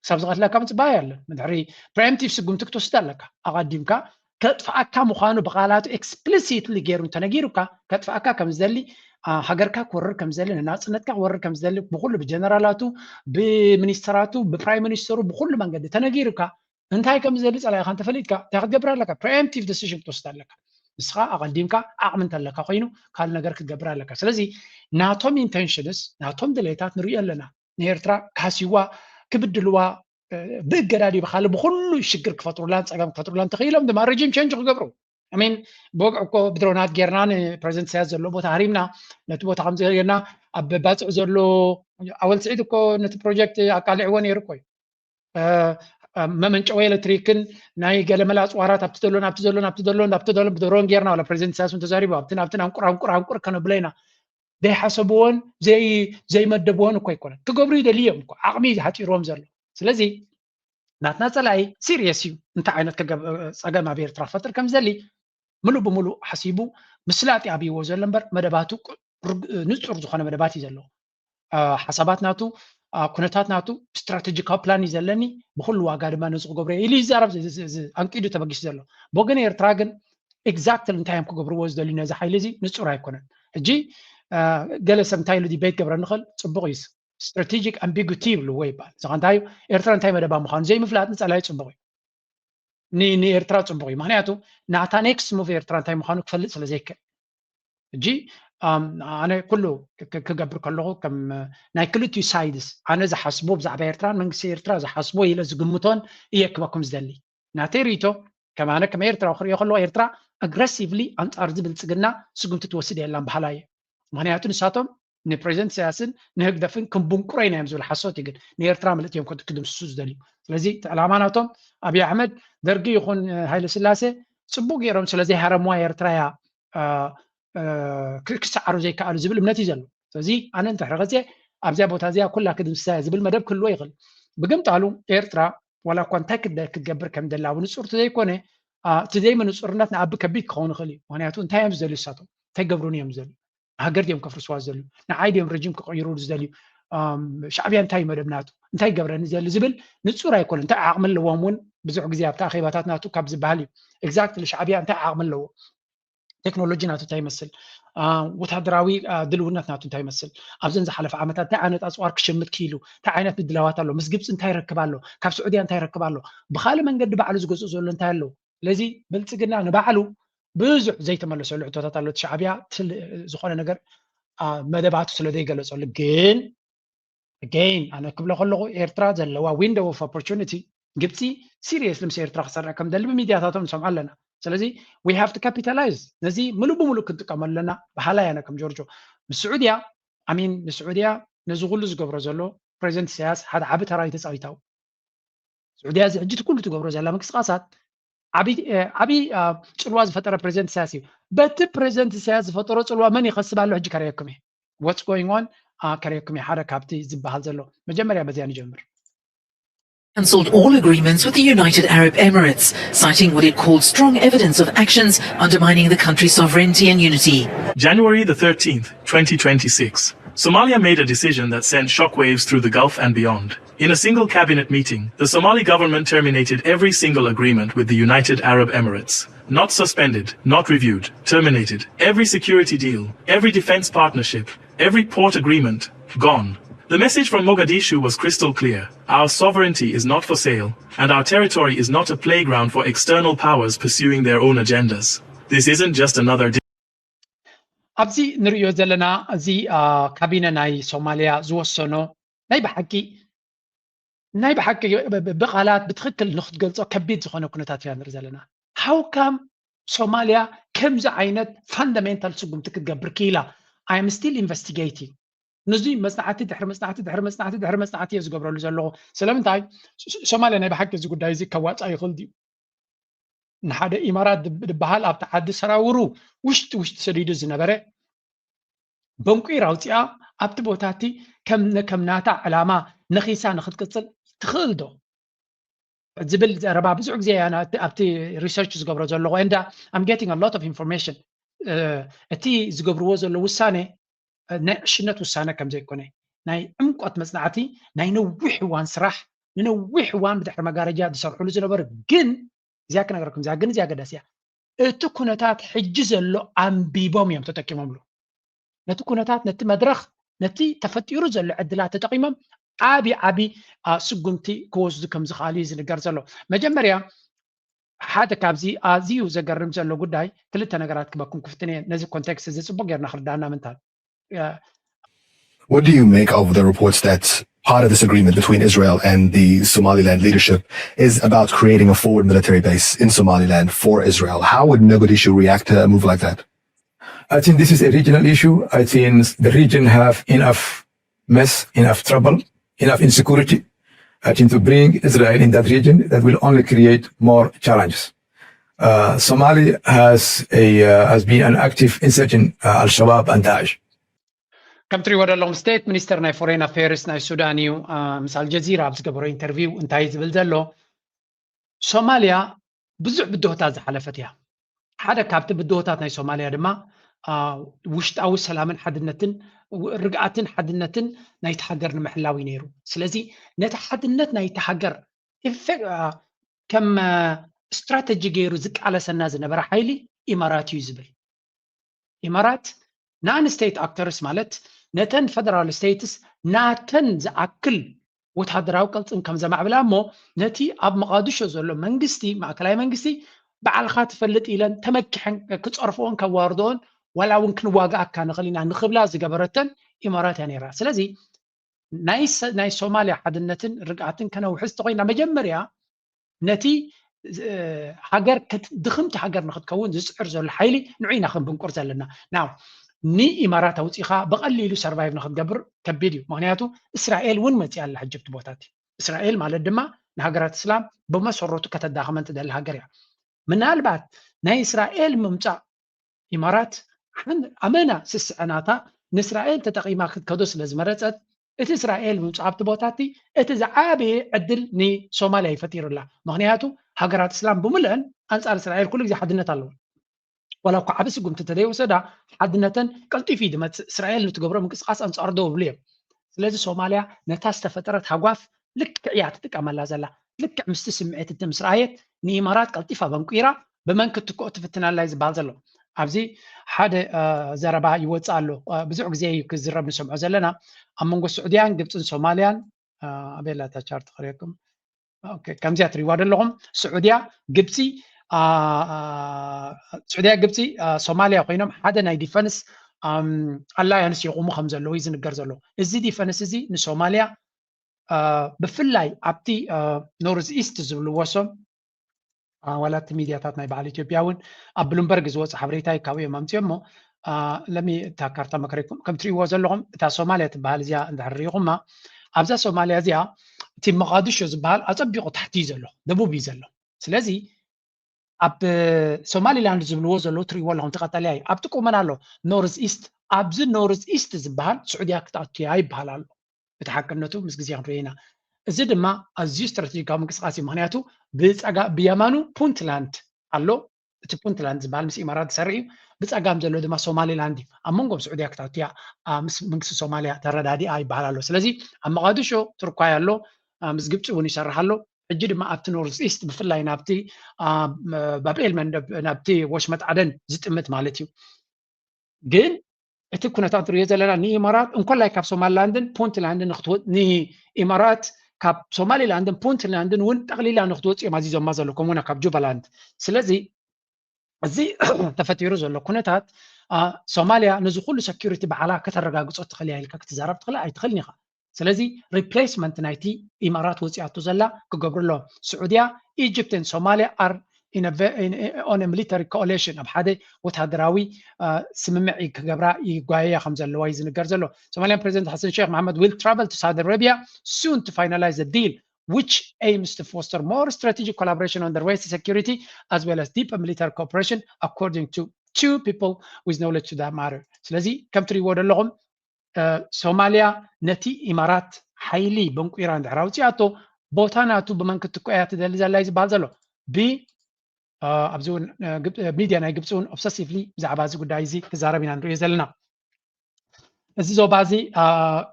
ክሳብ ዝቐትለካ ምፅባይ ኣለ ምድሕሪ ፕሪምቲቭ ስጉምቲ ክትወስድ ኣለካ። ኣቐዲምካ ከጥፍኣካ ምዃኑ ብቓላቱ ኤክስፕሊሲትሊ ገይሩ እንተነጊሩካ ከጥፍኣካ ከም ዝደሊ ሃገርካ ክወርር ከም ዝደሊ ንናፅነትካ ክወርር ከም ዝደሊ ብኩሉ ብጀነራላቱ ብሚኒስተራቱ ብፕራይም ሚኒስተሩ ብኩሉ መንገዲ ተነጊሩካ እንታይ ከም ዝደሊ ፀላኢኻ እንተፈሊጥካ እንታይ ክትገብር ኣለካ ፕሪምቲቭ ዲሲሽን ክትወስድ ኣለካ። ንስኻ ኣቐዲምካ ዓቕሚ እንተለካ ኮይኑ ካልእ ነገር ክትገብር ኣለካ። ስለዚ ናቶም ኢንቴንሽንስ ናቶም ድሌታት ንሪኦ ኣለና። ንኤርትራ ካሲዋ ክብድልዋ ብእገዳ ድዩ ብካልእ ብኩሉ ሽግር ክፈጥሩላን ፀገም ክፈጥሩላን ተኽኢሎም ድማ ረጂም ቸንጅ ክገብሩ ሚን ብወግዒ እኮ ብድሮናት ጌርና ንፕረዚደንት ኢሳያስ ዘሎ ቦታ ሃሪምና፣ ነቲ ቦታ ከምዚ ጌርና። ኣብ ባፅዕ ዘሎ ኣወል ስዒድ እኮ ነቲ ፕሮጀክት ኣቃሊዕዎ ነይሩ እኮ እዩ። መመንጨዊ ኤሌክትሪክን ናይ ገለመላ ኣፅዋራት ኣብቲ ዘሎ ናብቲ ዘሎ ናብቲ ዘሎ ናብቲ ዘሎ ብድሮን ጌርና፣ ዋላ ፕረዚደንት ኢሳያስ እውን ተዛሪቡ፣ ኣብቲ ናብቲ ኣንቁር ኣንቁር ኣንቁር ከነብሎ ኢና። ዘይሓሰብዎን ዘይመደብዎን እኮ ኣይኮነን። ክገብሩ ይደልዩ እዮም እኮ፣ ዓቕሚ እዩ ሓፂርዎም ዘሎ። ስለዚ ናትና ፀላኢ ሲሪየስ እዩ፣ እንታይ ዓይነት ፀገም ኣብ ኤርትራ ክፈጥር ከም ዝደሊ ምሉእ ብምሉእ ሓሲቡ ምስላጥ ኣብይዎ ዘሎ እምበር፣ መደባቱ ንፁር ዝኾነ መደባት እዩ ዘለዎ። ሓሳባት ናቱ፣ ኩነታት ናቱ፣ ስትራቴጂካዊ ፕላን እዩ ዘለኒ፣ ብኩሉ ዋጋ ድማ ነዚ ክገብሮ እየ ኢሉ ይዛረብ። ኣንቂዱ ተበጊሱ ዘሎ ብወገን ኤርትራ ግን ኤግዛክትሊ እንታይ እዮም ክገብርዎ ዝደልዩ ነዚ ሓይሊ እዚ ንፁር ኣይኮነን። ሕጂ ገለ ሰብ እንታይ ኢሉ ዲቤት ገብረ ንኽእል፣ ፅቡቕ እዩ። ስትራቴጂክ ኣምቢጉቲ ይብልዎ ይበሃል። እዚ እንታይ እዩ? ኤርትራ እንታይ መደባ ምዃኑ ዘይምፍላጥ ንፀላኢ ፅቡቕ እዩ። ንኤርትራ ፅቡቕ እዩ። ምክንያቱ ናታ ኔክስት ሙቭ ኤርትራ እንታይ ምዃኑ ክፈልጥ ስለ ዘይክእል። ሕጂ ኣነ ኩሉ ክገብር ከለኹ ከም ናይ ክልቲኡ ሳይድስ ኣነ ዝሓስቦ ብዛዕባ ኤርትራን መንግስቲ ኤርትራ ዝሓስቦ ኢለ ዝግምቶን እየ ክበኩም ዝደሊ። ናተይ ርእይቶ ከም ኣነ ከም ኤርትራዊ ክርእዮ ከለኹ ኤርትራ ኣግረሲቭሊ ኣንጻር እዚ ብልጽግና ስጉምቲ ትወስድ የላን በሃላይ እየ። ምክንያቱ ንሳቶም ንፕሬዚደንት ኢሳያስን ንህግደፍን ክንብንቁሮ ኢና እዮም ዝብል ሓሶት እዩ። ግን ንኤርትራ ምልእቲ እዮም ክድምስሱ ዝደልዩ። ስለዚ እቲ ዕላማ ናቶም ኣብይ ኣሕመድ ደርጊ ይኹን ሃይለ ስላሴ ጽቡቅ ገይሮም ስለዘይሃረምዋ ኤርትራ እያ ክሰዓሩ ዘይከኣሉ ዝብል እምነት እዩ ዘሎ። ስለዚ ኣነ እንድሕሪ ገዜ ኣብዚኣ ቦታ እዚኣ ኩላ ክድምስሳ እያ ዝብል መደብ ክህልዎ ይኽእል። ብግምጣሉ ኤርትራ ዋላ እኳ እንታይ ክትገብር ከም ደላ ብንጹር ዘይኮነ፣ እቲ ዘይምንጹርነት ንኣቢ ከቢድ ክኸውን ይኽእል እዩ። ምክንያቱ እንታይ እዮም ዝደልዩ ንሳቶም? እንታይ ገብሩን እዮም ዝደልዩ? ሃገር ድዮም ከፍርስዋ ዝደልዩ? ንዓይ ድዮም ረጅም ክቕይሩ ዝደልዩ? ሻዕብያ እንታይ መደብ ናቱ? እንታይ ገብረኒ ዝደሊ ዝብል ንጹር ኣይኮነን። እንታይ ዓቕሚ ኣለዎም እውን ብዙሕ ግዜ ኣብቲ ኣኼባታት ናቱ ካብ ዝበሃል እዩ። ኤግዛክትሊ ሻዕብያ እንታይ ዓቕሚ ኣለዎ? ቴክኖሎጂ ናቱ እንታይ ይመስል? ወታደራዊ ድልውነት ናቱ እንታይ ይመስል? ኣብዘን ዝሓለፈ ዓመታት እንታይ ዓይነት ኣፅዋር ክሽምት ክኢሉ? እንታይ ዓይነት ምድላዋት ኣሎ? ምስ ግብፂ እንታይ ይረክብ ኣሎ? ካብ ስዑድያ እንታይ ይረክብ ኣሎ? ብካልእ መንገዲ ባዕሉ ዝገዝኦ ዘሎ እንታይ ኣሎ? ስለዚ ብልፅግና ንባዕሉ ብዙሕ ዘይተመለሰሉ ሕቶታት ኣሎ። እቲ ሻዕብያ ዝኾነ ነገር መደባቱ ስለ ዘይገለፀሉ ግን ኣገይን ኣነ ክብሎ ከለኹ ኤርትራ ዘለዋ ዊንዶው ኦፍ ኦፖርቹኒቲ ግብፂ ሲሪየስሊ ምስ ኤርትራ ክሰርሕ ከም ደሊ ብሚድያታቶም ንሰምዖ ኣለና። ስለዚ we have to capitalize ነዚ ምሉእ ብምሉእ ክንጥቀመሉ ኣለና። በሃላይ ኣነ ከም ጆርጆ ምስ ስዑድያ ኣሚን ንስዑድያ ነዚ ኩሉ ዝገብሮ ዘሎ ፕሬዚደንት ኢሳያስ ሓደ ዓቢ ተራ እዩ ተፃዊታዊ። ስዑድያ እዚ ሕጂ ኩሉ ትገብሮ ዘላ ምንቅስቃሳት ዓቢ ጽልዋ ዝፈጠረ ፕሬዚደንት ኢሳያስ እዩ። በቲ ፕሬዚደንት ኢሳያስ ዝፈጠሮ ጽልዋ መን ይኸስብ ኣሎ ሕጂ ከርእየኩም እየ። What's going on ከርእየኩም እየ። ሓደ ካብቲ ዝበሃል ዘሎ መጀመርያ በዚያ ንጀምር። Cancelled all agreements with the United Arab Emirates, citing what it called strong evidence of actions undermining the country's sovereignty and unity. January the thirteenth, twenty twenty-six. Somalia made a decision that sent shockwaves through the Gulf and beyond. In a single cabinet meeting, the Somali government terminated every single agreement with the United Arab Emirates. Not suspended, not reviewed, terminated. Every security deal, every defense partnership, every port agreement, gone. The message from Mogadishu was crystal clear. Our sovereignty is not for sale, and our territory is not a playground for external powers pursuing their own agendas. This isn't just another ኣብዚ ንርእዮ ዘለና እዚ ካቢነ ናይ ሶማሊያ ዝወሰኖ ናይ ብሓቂ ናይ ብሓቂ ብቃላት ብትክክል ንክትገልፆ ከቢድ ዝኮነ ኩነታት ኢና ንርኢ ዘለና። How come ሶማሊያ ከምዚ ዓይነት ፋንዳሜንታል ስጉምቲ ክትገብር ክኢላ? I am still investigating። ንዚ መፅናዕቲ ድሕሪ መፅናዕቲ ድሕሪ መፅናዕቲ ድሕሪ መፅናዕቲ እየ ዝገብረሉ ዘለኹ። ስለምንታይ ሶማሊያ ናይ ብሓቂ እዚ ጉዳይ እዚ ከዋፃ ይኽእል ድዩ? ንሓደ ኢማራት ዝበሃል ኣብቲ ዓዲ ሰራውሩ ውሽጢ ውሽጢ ሰዲዱ ዝነበረ በንቁይራ ኣውፂኣ ኣብቲ ቦታ እቲ ከም ከም ናታ ዕላማ ነኺሳ ንክትቅፅል ትኽእል ዶ ዝብል ዘረባ ብዙሕ ግዜ እያ ኣብቲ ሪሰርች ዝገብሮ ዘለኹ and I'm getting a lot of information። እቲ ዝገብርዎ ዘሎ ውሳኔ ናይ ዕሽነት ውሳነ ከም ዘይኮነ ናይ ዕምቆት መፅናዕቲ ናይ ነዊሕ እዋን ስራሕ ንነዊሕ እዋን ብድሕሪ መጋረጃ ዝሰርሕሉ ዝነበሩ ግን እዚኣ ክነገረኩም እዚኣ ግን እዚኣ ገዳስ እያ። እቲ ኩነታት ሕጂ ዘሎ ኣንቢቦም እዮም ተጠቂሞምሉ። ነቲ ኩነታት ነቲ መድረኽ ነቲ ተፈጢሩ ዘሎ ዕድላት ተጠቂሞም ዓቢ ዓቢ ስጉምቲ ክወስዱ ከም ዝኽኣሉ እዩ ዝንገር ዘሎ። መጀመርያ ሓደ ካብዚ ኣዝዩ ዘገርም ዘሎ ጉዳይ ክልተ ነገራት ክበኩም ክፍትን እየ ነዚ ኮንቴክስት እዚ ፅቡቅ ጌርና ክርዳና ምንታል What do you make of the reports that part of this agreement between Israel and the Somaliland leadership is about creating a forward military base in Somaliland for Israel. How would Mogadishu react to a move like that? I think this is a regional issue. I think the region have enough mess, enough trouble, enough insecurity. I think to bring Israel in that region, that will only create more challenges. Uh, Somali has a uh, has been an active insurgent, uh, Al Shabaab and Daesh. ከም ትሪእዎ ዘለኹም ስቴት ሚኒስተር ናይ ፎሬን ኣፌርስ ናይ ሱዳን እዩ። ምስ ኣልጀዚራ ኣብ ዝገበሮ ኢንተርቪው እንታይ ዝብል ዘሎ፣ ሶማልያ ብዙሕ ብድሆታት ዝሓለፈት እያ። ሓደ ካብቲ ብድሆታት ናይ ሶማልያ ድማ ውሽጣዊ ሰላምን ሓድነትን፣ ርግኣትን ሓድነትን ናይቲ ሃገር ንምሕላው እዩ ነይሩ። ስለዚ ነቲ ሓድነት ናይቲ ሃገር ከም ስትራተጂ ገይሩ ዝቃለሰና ዝነበረ ሓይሊ ኢማራት እዩ ዝብል። ኢማራት ናን ስቴት ኣክተርስ፣ ማለት ነተን ፈደራል ስቴትስ ናተን ዝኣክል ወታደራዊ ቅልፅም ከም ዘማዕብላ እሞ ነቲ ኣብ መቓድሾ ዘሎ መንግስቲ፣ ማእከላይ መንግስቲ ባዕልኻ ትፈልጥ ኢለን ተመኪሐን ክፀርፍኦን ከዋርድኦን ዋላ እውን ክንዋግኣካ ንኽእል ኢና ንኽብላ ዝገበረተን ኢማራት እያ ነይራ። ስለዚ ናይ ሶማልያ ሓድነትን ርግኣትን ከነውሕስ ተኮይና መጀመርያ ነቲ ሃገር ድኽምቲ ሃገር ንክትከውን ዝፅዕር ዘሎ ሓይሊ ንዑ ኢና ክንብንቁር ዘለና። ናው ንኢማራት ኣውፂኻ ብቐሊሉ ሰርቫይቭ ንክትገብር ከቢድ እዩ። ምክንያቱ እስራኤል እውን መፂኣ ኣላ ሕጂ ኣብቲ ቦታ እቲ። እስራኤል ማለት ድማ ንሃገራት እስላም ብመሰረቱ ከተዳኽመን ትደሊ ሃገር እያ። ምናልባት ናይ እስራኤል ምምፃእ ኢማራት ኣመና ስስዐናታ ንእስራኤል ተጠቒማ ክትከዶ ስለ ዝመረፀት እቲ እስራኤል ምምፃእ ኣብቲ ቦታ እቲ እቲ ዝዓበየ ዕድል ንሶማልያ ይፈጢሩላ። ምክንያቱ ሃገራት እስላም ብምልአን ኣንፃር እስራኤል ኩሉ ግዜ ሓድነት ኣለዎ። ዋላ እኳ ዓብ ስጉምቲ እንተዘይወሰዳ ሓድነተን ቀልጢፉ እዩ ዝመፅእ። እስራኤል ንትገብሮ ምንቅስቃስ ኣንፃር ደው ይብሉ እዮም። ስለዚ ሶማልያ ነታ ዝተፈጠረት ሃጓፍ ልክዕ እያ ትጥቀመላ ዘላ። ልክዕ ምስቲ ስምዒት እቲ ምስ ረኣየት ንኢማራት ቀልጢፋ በንቂራ ብመን ክትክኦ ትፍትን ኣላ እዩ ዝበሃል ዘሎ። ኣብዚ ሓደ ዘረባ ይወፅእ ኣሎ። ብዙሕ ግዜ እዩ ክዝረብ ንሰምዖ ዘለና ኣብ መንጎ ስዑድያን ግብፅን ሶማልያን። ኣበይ ኣላ እታ ቻርት ክርእየኩም? ከምዚኣ ትሪእዋ ዘለኹም ስዑድያ ግብፂ ስዑድያ ግብፂ ሶማልያ ኮይኖም ሓደ ናይ ዲፈንስ ኣላያንስ የቑሙ ከም ዘለዉ እዩ ዝንገር ዘሎ። እዚ ዲፈንስ እዚ ንሶማልያ ብፍላይ ኣብቲ ኖርዝ ኢስት ዝብልዎ ሶም ዋላ እቲ ሚድያታት ናይ በዓል ኢትዮጵያ እውን ኣብ ብሉምበርግ ዝወፅ ሓበሬታ እዩ ካብኡ እዮም ኣምፅኦ እሞ ለሚ እታ ካርታ መክረኩም ከም ትሪእዎ ዘለኹም እታ ሶማልያ ትበሃል እዚኣ እንድሕር ሪኢኹማ ኣብዛ ሶማልያ እዚኣ እቲ መቓድሾ ዝበሃል ኣፀቢቑ ታሕቲ እዩ ዘሎ ደቡብ እዩ ዘሎ። ስለዚ ኣብ ሶማሊላንድ ዝብልዎ ዘለዉ ትሪእዎ ኣለኹም ተቐጠልያ እዩ ኣብቲ ቁመና ኣሎ ኖርዝ ኢስት ኣብዚ ኖርዝ ኢስት ዝበሃል ስዑድያ ክትኣቱያ ይበሃል ኣሎ። እቲ ሓቅነቱ ምስ ግዜ ክንሪኦ ኢና። እዚ ድማ ኣዝዩ ስትራቴጂካዊ ምንቅስቃስ እዩ። ምክንያቱ ብየማኑ ፑንትላንድ ኣሎ። እቲ ፑንትላንድ ዝበሃል ምስ ኢማራት ዝሰርሕ እዩ። ብፀጋም ዘሎ ድማ ሶማሊላንድ እዩ። ኣብ መንጎም ስዑድያ ክትኣቱያ ምስ መንግስቲ ሶማልያ ተረዳዲኣ ይበሃል ኣሎ። ስለዚ ኣብ መቓድሾ ትርኳይ ኣሎ፣ ምስ ግብፂ እውን ይሰርሕ ኣሎ። ሕጂ ድማ ኣብቲ ኖርዝ ኢስት ብፍላይ ናብቲ ባብኤል መንደብ ናብቲ ወሽመጥ ዓደን ዝጥምት ማለት እዩ። ግን እቲ ኩነታት ንሪኦ ዘለና ንኢማራት እንኮላይ ካብ ሶማሊላንድን ፑንትላንድን ንኢማራት ካብ ሶማሊላንድን ፑንትላንድን እውን ጠቕሊላ ንክትወፅእ እዮም ኣዚዞማ ዘሎ ከምኡና ካብ ጁባላንድ። ስለዚ እዚ ተፈጢሩ ዘሎ ኩነታት ሶማልያ ነዚ ኩሉ ሰኪሪቲ ባዕላ ከተረጋግፆ ትኽእል እያ ኢልካ ክትዛረብ ትኽእል ኣይትኽእልን ኢኻ። ስለዚ ሪፕሌስመንት ናይቲ ኢማራት ወፂኣቶ ዘላ ክገብሩ ኣለዎም። ስዑድያ፣ ኢጅፕትን ሶማልያ ኣር on a military coalition ኣብ ሓደ ወታደራዊ ስምምዕ ክገብራ ይጓየያ ከም ዘለዋ እዩ ዝንገር ዘሎ። ሶማልያን ፕሬዚደንት ሓሰን ሼክ መሓመድ will travel to Saudi Arabia soon to finalize the deal which aims to foster more strategic collaboration on the race security as well as deeper military cooperation according to two people with knowledge to that matter። ስለዚ ከም ትሪእዎ ዘለኹም ሶማልያ ነቲ ኢማራት ሓይሊ በንቁራ እንድሕር ኣውፂኣቶ ቦታ ናቱ ብመን ክትኮ እያ ትደሊ ዘላ እዩ ዝበሃል ዘሎ ብ ኣብዚ እውን ሚድያ ናይ ግብፂ እውን ኦብሰሲቭሊ ብዛዕባ እዚ ጉዳይ እዚ ክዛረብ ኢና ንሪኦ ዘለና። እዚ ዞባ እዚ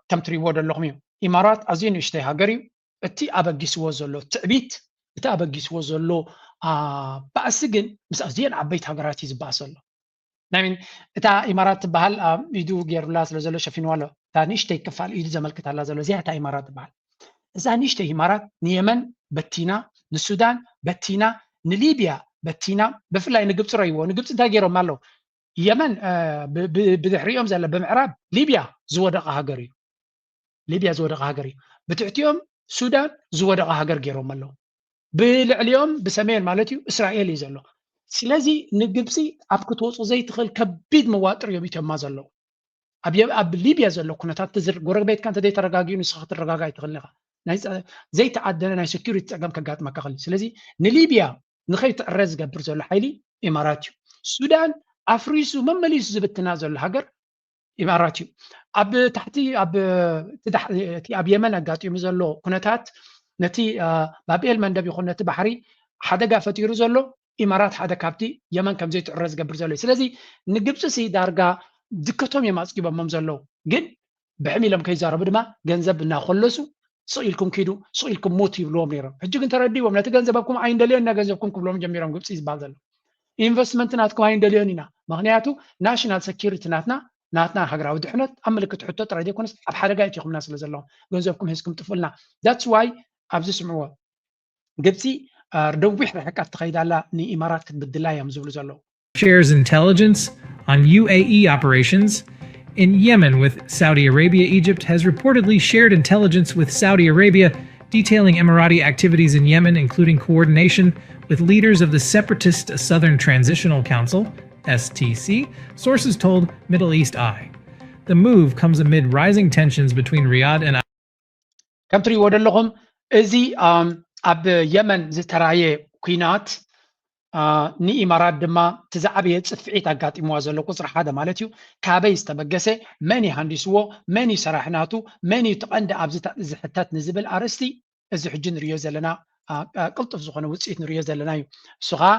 ከም ትሪእዎ ዘለኹም እዩ። ኢማራት ኣዝዩ ንእሽተይ ሃገር እዩ። እቲ ኣበጊስዎ ዘሎ ትዕቢት እቲ ኣበጊስዎ ዘሎ ባእሲ ግን ምስ ኣዝየን ዓበይቲ ሃገራት እዩ ዝበኣስ ዘሎ። ናይ እታ ኢማራት ትበሃል ኢዱ ገይሩላ ስለ ዘሎ ሸፊንዋ ኣሎ። እታ ንእሽተይ ክፋል ኢዱ ዘመልክት ኣላ ዘሎ እዚኣ እታ ኢማራት ትበሃል። እዛ ንእሽተይ ኢማራት ንየመን በቲና፣ ንሱዳን በቲና፣ ንሊብያ በቲና። ብፍላይ ንግብፂ ረይዎ። ንግብፂ እንታይ ገይሮም ኣለዉ? የመን ብድሕሪኦም ዘለ ብምዕራብ ሊብያ ዝወደቐ ሃገር እዩ። ሊብያ ዝወደቐ ሃገር እዩ። ብትሕቲኦም ሱዳን ዝወደቐ ሃገር ገይሮም ኣለዉ። ብልዕሊኦም ብሰሜን ማለት እዩ እስራኤል እዩ ዘሎ። ስለዚ ንግብፂ ኣብ ክትወፁ ዘይትኽእል ከቢድ መዋጥር እዮም ኢትዮማ ዘለዉ። ኣብ የ- ኣብ ሊብያ ዘሎ ኩነታት ትዝር ጎረቤትካ እንተ ዘይተረጋጊኡ ንስኻ ክትረጋጋ ኣይትኽእልን ኢኻ። ናይ ፀ- ዘይተዓደነ ናይ ሴኩሪቲ ፀገም ከጋጥመካ ክእል። ስለዚ ንሊብያ ንኸይትዕረ ዝገብር ዘሎ ሓይሊ ኢማራት እዩ። ሱዳን ኣፍሪሱ መመሊሱ ዝብትና ዘሎ ሃገር ኢማራት እዩ። ኣብ ታሕቲ ኣብ እቲ ዳሕ- እቲ ኣብ የመን ኣጋጢሙ ዘሎ ኩነታት ነቲ አ፣ ባብኤል መንደብ ይኹን ነቲ ባሕሪ ሓደጋ ፈጢሩ ዘሎ ኢማራት ሓደ ካብቲ የመን ከም ዘይትዕረ ዝገብር ዘሎ እዩ። ስለዚ ንግብፂ ሲ ዳርጋ ድከቶም እዮም ኣፅጊቦሞም ዘለዉ፣ ግን ብሕም ኢሎም ከይዛረቡ ድማ ገንዘብ እናኮለሱ ስቕ ኢልኩም ኪዱ ስቕ ኢልኩም ሙት ይብልዎም ነይሮም። ሕጂ ግን ተረዲዎም ነቲ ገንዘብኩም ኣይንደልዮን ኢና ገንዘብኩም ክብሎም ጀሚሮም ግብፂ ዝበሃል ዘሎ ኢንቨስትመንት ናትኩም ኣይንደልዮን ኢና። ምክንያቱ ናሽናል ሴኪሪቲ ናትና ናትና ሃገራዊ ድሕነት ኣብ ምልክት ሕቶ ጥራይ ዘይኮነስ ኣብ ሓደጋ እቲኹምና ስለ ዘለኹም ገንዘብኩም ሒዝኩም ጥፉልና። That's why ኣብዚ ስምዕዎ ግብፂ አ፣ ነዊሕ ርሕቀት ትኸይድ ኣላ ንኢማራት ክትብድላ እዮም ዝብሉ ዘለዉ። Shares intelligence on U A E operations in Yemen with Saudi Arabia. Egypt has reportedly shared intelligence with Saudi Arabia detailing Emirati activities in Yemen, including coordination with leaders of the separatist Southern Transitional Council, S T C, sources told Middle East Eye. The move comes amid rising tensions between Riyadh and ከም ትሪእዎ ዘለኹም እዚ ኣም፣ ኣብ የመን ዝተራየ ኩናት አ፣ ንኢማራት ድማ እቲ ዝዓበየ ፅፍዒት ኣጋጢምዋ ዘሎ ቁፅሪ ሓደ ማለት እዩ። ካበይ ዝተበገሰ፣ መን እዩ ሃንዲስዎ፣ መን እዩ ሰራሕ ናቱ፣ መን እዩ እቲ ቀንዲ ኣብዚ ታ- ዝሕተት ንዝብል ኣርእስቲ እዚ ሕጂ ንሪኦ ዘለና አ፣ አ፣ ቅልጡፍ ዝኾነ ውፅኢት ንሪኦ ዘለና እዩ። እሱ ከዓ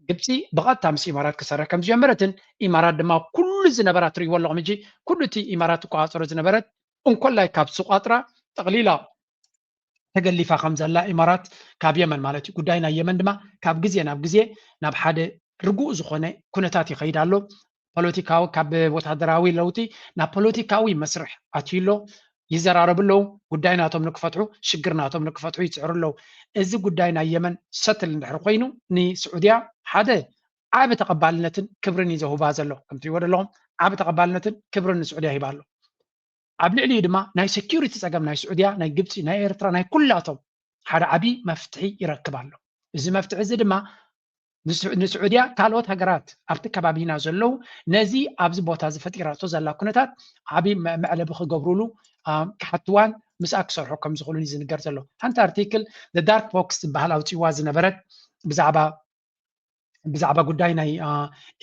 ግብፂ ብቐጥታ ምስ ኢማራት ክሰርሕ ከም ዝጀመረትን ኢማራት ድማ ኩሉ ዝነበራ ትሪእዎ ኣለኹም ሕጂ ኩሉ እቲ ኢማራት ትቆፃፀሮ ዝነበረት እንኮላይ ካብ ዝቋፅራ ጠቕሊላ ተገሊፋ ከም ዘላ ኢማራት ካብ የመን ማለት እዩ። ጉዳይ ናይ የመን ድማ ካብ ግዜ ናብ ግዜ ናብ ሓደ ርጉእ ዝኾነ ኩነታት ይኸይድ ኣሎ። ፖለቲካዊ ካብ ወታደራዊ ለውጢ ናብ ፖለቲካዊ መስርሕ ኣትዩ ኣሎ። ይዘራረቡ ኣለዉ። ጉዳይ ናቶም ንክፈትሑ ሽግር ናቶም ንክፈትሑ ይፅዕሩ ኣለዉ። እዚ ጉዳይ ናይ የመን ሰትል እንድሕር ኮይኑ ንስዑድያ ሓደ ዓቢ ተቐባልነትን ክብርን እዩ ዘህባ ዘሎ። ከምትሪእዎ ዘለኹም ዓቢ ተቐባልነትን ክብርን ንስዑድያ ሂባ ኣሎ። ኣብ ልዕሊኡ ድማ ናይ ሴኪሪቲ ፀገም ናይ ስዑድያ ናይ ግብፂ ናይ ኤርትራ ናይ ኩላቶም ሓደ ዓብዪ መፍትሒ ይረክብ ኣሎ። እዚ መፍትሒ እዚ ድማ ንስዑድያ ካልኦት ሃገራት ኣብቲ ከባቢና ዘለዉ ነዚ ኣብዚ ቦታ እዚ ፈጢራቶ ዘላ ኩነታት ዓብዪ መዕለቢ ክገብሩሉ ክሓትዋን ምስኣ ክሰርሑ ከም ዝኽእሉን እዩ ዝንገር ዘሎ። ሓንቲ ኣርቲክል ዳርክ ቦክስ ዝበሃል ኣውፅዋ ዝነበረት ብዛዕባ ብዛዕባ ጉዳይ ናይ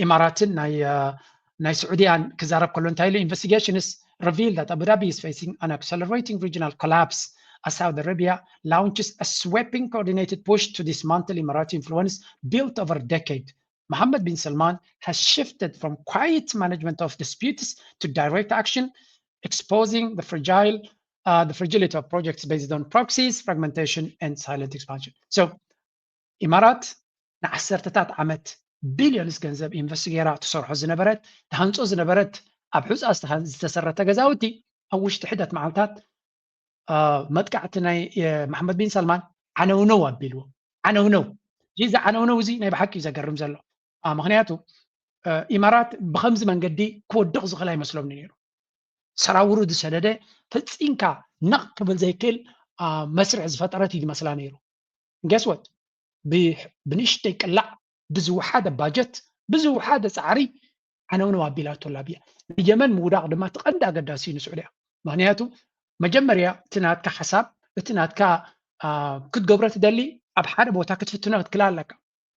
ኢማራትን ናይ ናይ ስዑድያን ክዛረብ ከሎ እንታይ ኢሉ investigations reveal that Abu Dhabi is facing an accelerating regional collapse as Saudi Arabia launches a sweeping coordinated push to dismantle Emirati influence built over decade. Mohammed bin Salman has shifted from quiet management of disputes to direct action, exposing the fragile uh, the fragility of projects based on proxies, fragmentation, and silent expansion. So ኢማራት ንዓሰርተታት ዓመት ቢልዮንስ ገንዘብ ኢንቨስት ገይራ ትሰርሖ ዝነበረት ትሃንፆ ዝነበረት ኣብ ሑፃ ዝተሰረተ ገዛውቲ ኣብ ውሽጢ ሕደት መዓልታት መጥቃዕቲ ናይ መሓመድ ቢን ሰልማን ዓነውነው ኣቢልዎ። ዓነውነው እዚ ዓነውነው እዚ ናይ ብሓቂ እዩ ዘገርም ዘሎ። ምክንያቱ ኢማራት ብከምዚ መንገዲ ክወድቕ ዝኽእል ኣይመስሎምን ነይሩ። ሰራውሩ ዝሰደደ ፈፂምካ ነቕ ክብል ዘይክእል መስርሕ ዝፈጠረት እዩ ዝመስላ ነይሩ። ገስወት ብንእሽተይ ቅላዕ ብዝወሓደ ባጀት ብዝወሓደ ፃዕሪ ዓነውነው ኣቢላቶ ኣላ ብያ። ናይ የመን ምውዳቕ ድማ እቲ ቀንዲ ኣገዳሲ እዩ ንስዑድያ። ምክንያቱ መጀመርያ እቲ ናትካ ሓሳብ እቲ ናትካ ክትገብሮ ትደሊ ኣብ ሓደ ቦታ ክትፍትኖ ክትክላ ኣለካ።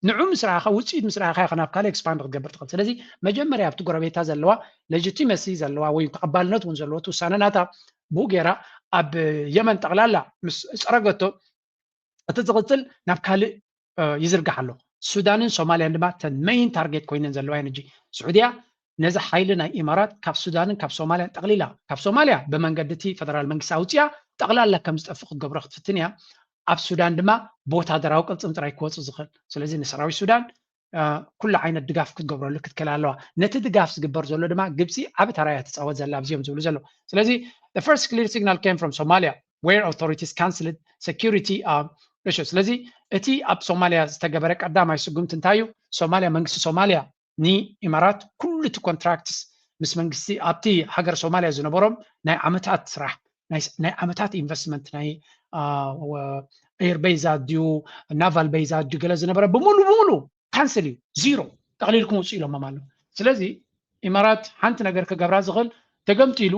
ንዑ ምስ ረኣኻ ውፅኢት ምስ ረኣኻ ኢኻ ናብ ካልእ ኤክስፓንድ ክትገብር ትኽእል። ስለዚ መጀመርያ ኣብቲ ጎረቤታ ዘለዋ ሌጂቲመሲ ዘለዋ ወይ ተቐባልነት እውን ዘለዎ እቲ ውሳነ ናታ ብኡ ገይራ ኣብ የመን ጠቕላላ ምስ ፀረገቶ እቲ ዝቕፅል ናብ ካልእ ይዝርጋሕ ኣሎ። ሱዳንን ሶማልያን ድማ ተን መይን ታርጌት ኮይነን ዘለዋ እየን። ሕጂ ስዑድያ ነዚ ሓይሊ ናይ ኢማራት ካብ ሱዳንን ካብ ሶማልያን ጠቕሊላ ካብ ሶማልያ ብመንገዲ እቲ ፈደራል መንግስቲ ኣውፅያ ጠቕላላ ከም ዝጠፍእ ክትገብሮ ክትፍትን እያ። ኣብ ሱዳን ድማ ብወታደራዊ ቅልፅም ጥራይ ክወፅእ ዝኽእል። ስለዚ ንሰራዊት ሱዳን ኩሉ ዓይነት ድጋፍ ክትገብረሉ ክትክእል ኣለዋ። ነቲ ድጋፍ ዝግበር ዘሎ ድማ ግብፂ ዓቢ ተራ እያ ትፃወት ዘላ ኣብዚኦም ዝብሉ ዘለዉ። ስለዚ first clear signal came from Somalia where authorities cancelled security issue። ስለዚ እቲ ኣብ ሶማልያ ዝተገበረ ቀዳማይ ስጉምቲ እንታይ እዩ? ሶማልያ መንግስቲ ሶማልያ ንኢማራት ኩሉ እቲ ኮንትራክትስ ምስ መንግስቲ ኣብቲ ሃገር ሶማልያ ዝነበሮም ናይ ዓመታት ስራሕ ናይ ዓመታት ኢንቨስትመንት ናይ ኤር ቤዝ ኣድዩ ናቫል ቤዝ ኣድዩ ገለ ዝነበረ ብምሉ ብምሉ ካንስል እዩ፣ ዚሮ፣ ጠቕሊልኩም ውፅእ ኢሎሞም ኣለዉ። ስለዚ ኢማራት ሓንቲ ነገር ክገብራ ዝኽእል፣ ተገምጢሉ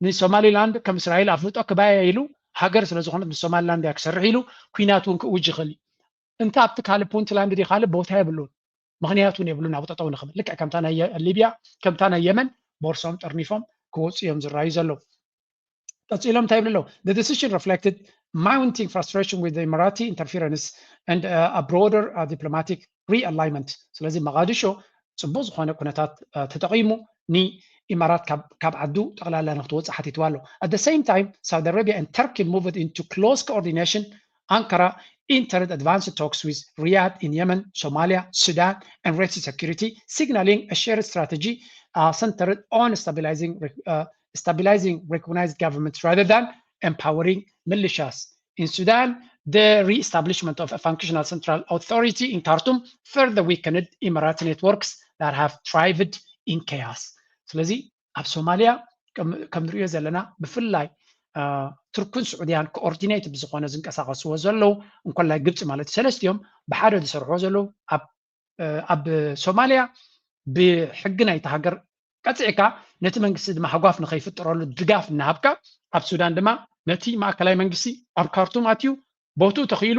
ንሶማሊላንድ ከም እስራኤል ኣፍልጦ ክባየ ኢሉ ሃገር ስለ ዝኾነት ንሶማሊላንድ እያ ክሰርሕ ኢሉ ኩናት እውን ክእውጅ ይኽእል እዩ። እንተ ኣብቲ ካልእ ፑንትላንድ ድዩ ካልእ ቦታ የብሉን፣ ምኽንያት እውን የብሉን ኣብኡ ጠጠው ንኽብል። ልክዕ ከምታ ናይ ሊብያ ከምታ ናይ የመን ቦርሶም ጠርኒፎም ክወፁ እዮም ዝረኣዩ ዘለዉ። ቀፂሎም እንታይ ይብሉ ኣለዉ? The decision reflected mounting frustration with the Emirati interference and a broader diplomatic realignment. ስለዚ መቓድሾ ፅቡቅ ዝኾነ ኩነታት ተጠቂሙ ንኢማራት ካብ ዓዱ ጠቕላላ ንክትወፅእ ሓቲትዋ ኣሎ። At the same time, Saudi Arabia and Turkey moved into close coordination. Ankara entered advanced talks with Riyadh in Yemen, Somalia, Sudan, and Red Sea security, signaling a shared strategy centered on stabilizing recognized government rather than empowering militias. In Sudan, the re-establishment of a functional central authority in Khartoum further weakened Emirati networks that have thrived in chaos. ስለዚ ኣብ ሶማሊያ ከም ንሪኦ ዘለና ብፍላይ ቱርክን ስዑድያን ኮኦርዲኔት ብዝኾነ ዝንቀሳቐስዎ ዘለዉ እንኮላይ ግብፂ ማለት ሰለስቲኦም ብሓደ ዝሰርሕዎ ዘለዉ ኣብ ሶማሊያ ብሕጊ ናይቲ ሃገር ቀፂዕካ ነቲ መንግስቲ ድማ ሃጓፍ ንኸይፍጠረሉ ድጋፍ እናሃብካ፣ ኣብ ሱዳን ድማ ነቲ ማእከላይ መንግስቲ ኣብ ካርቱም ኣትዩ ቦትኡ ተኽኢሉ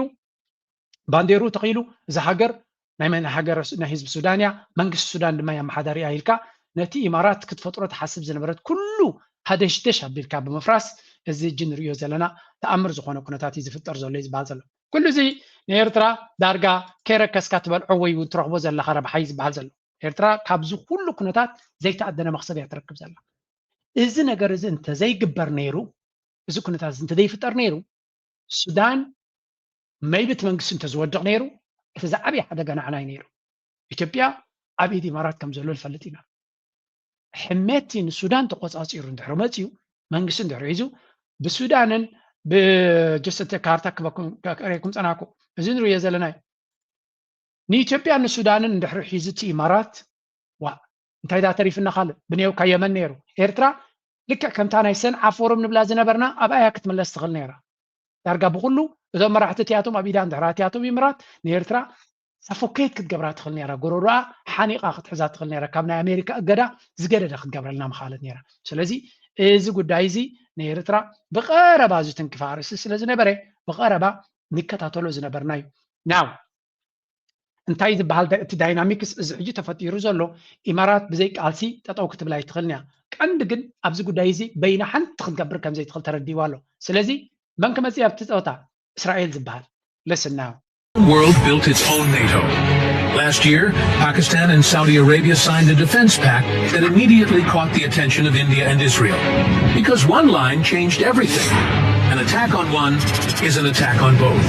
ባንዴርኡ ተኽኢሉ እዛ ሃገር ናይ መን ሃገር ናይ ህዝቢ ሱዳን እያ፣ መንግስቲ ሱዳን ድማ የመሓዳሪ እያ ኢልካ ነቲ ኢማራት ክትፈጥሮ ትሓስብ ዝነበረት ኩሉ ሃደሽደሽ ኣቢልካ ብምፍራስ እዚ እጂ ንሪኦ ዘለና ተኣምር ዝኾነ ኩነታት እዩ ዝፍጠር ዘሎ እዩ ዝበሃል ዘሎ። ኩሉ እዚ ንኤርትራ ዳርጋ ከይረከስካ ትበልዖ ወይ እውን ትረኽቦ ዘለኻ ረብሓ እዩ ዝበሃል ዘሎ። ኤርትራ ካብዚ ኩሉ ኩነታት ዘይተኣደነ መኽሰብ እያ ትረክብ ዘላ። እዚ ነገር እዚ እንተዘይግበር ነይሩ፣ እዚ ኩነታት እዚ እንተዘይፍጠር ነይሩ፣ ሱዳን መይቢ እቲ መንግስቲ እንተዝወድቕ ነይሩ፣ እቲ ዝዓበየ ሓደጋ ንዓና እዩ ነይሩ። ኢትዮጵያ ኣብ ኢድ ኢማራት ከም ዘሎ ንፈልጥ ኢና። ሕሜቲ ንሱዳን ተቆፃፂሩ እንድሕሪ መፅዩ መንግስቲ እንድሕሪ ሒዙ ብሱዳንን ብጀሰተ ካርታ ክበኩም ከርእየኩም ፀናኩ። እዚ ንሪኦ ዘለና እዩ። ንኢትዮጵያ ንሱዳንን እንድሕሪ ሒዙ እቲ ኢማራት ዋ እንታይ ዳ ተሪፍና ካልእ ብኔውካ የመን ነይሩ። ኤርትራ ልክዕ ከምታ ናይ ሰንዓ ፎረም ንብላ ዝነበርና ኣብኣ እያ ክትምለስ ትኽእል ነይራ። ዳርጋ ብኩሉ እዞም መራሕቲ እቲኣቶም ኣብ ኢዳ እንድሕር ኣትያቶም ኢምራት ንኤርትራ ሳፎኬት ክትገብራ ትኽእል ነይራ። ጎረሮኣ ሓኒቓ ክትሕዛ ትኽእል ነይራ ካብ ናይ ኣሜሪካ እገዳ ዝገደደ ክትገብረልና ምኻለት ነይራ። ስለዚ እዚ ጉዳይ እዚ ንኤርትራ ብቐረባ ዝትንክፋ ኣርእስቲ ስለ ዝነበረ ብቐረባ ንከታተሎ ዝነበርና እዩ። ናው እንታይ ዝበሃል እቲ ዳይናሚክስ እዚ ሕጂ ተፈጢሩ ዘሎ ኢማራት ብዘይ ቃልሲ ጠጠው ክትብል ኣይትኽእልን እያ። ቀንዲ ግን ኣብዚ ጉዳይ እዚ በይና ሓንቲ ክትገብር ከም ዘይትኽእል ተረዲእዋ ኣሎ። ስለዚ መን ክመፅእ ኣብቲ ፀወታ? እስራኤል ዝበሃል። Listen now. The world built its own NATO. Last year, Pakistan and Saudi Arabia signed a defense pact that immediately caught the attention of India and Israel. Because one line changed everything. An attack on one is an attack on both.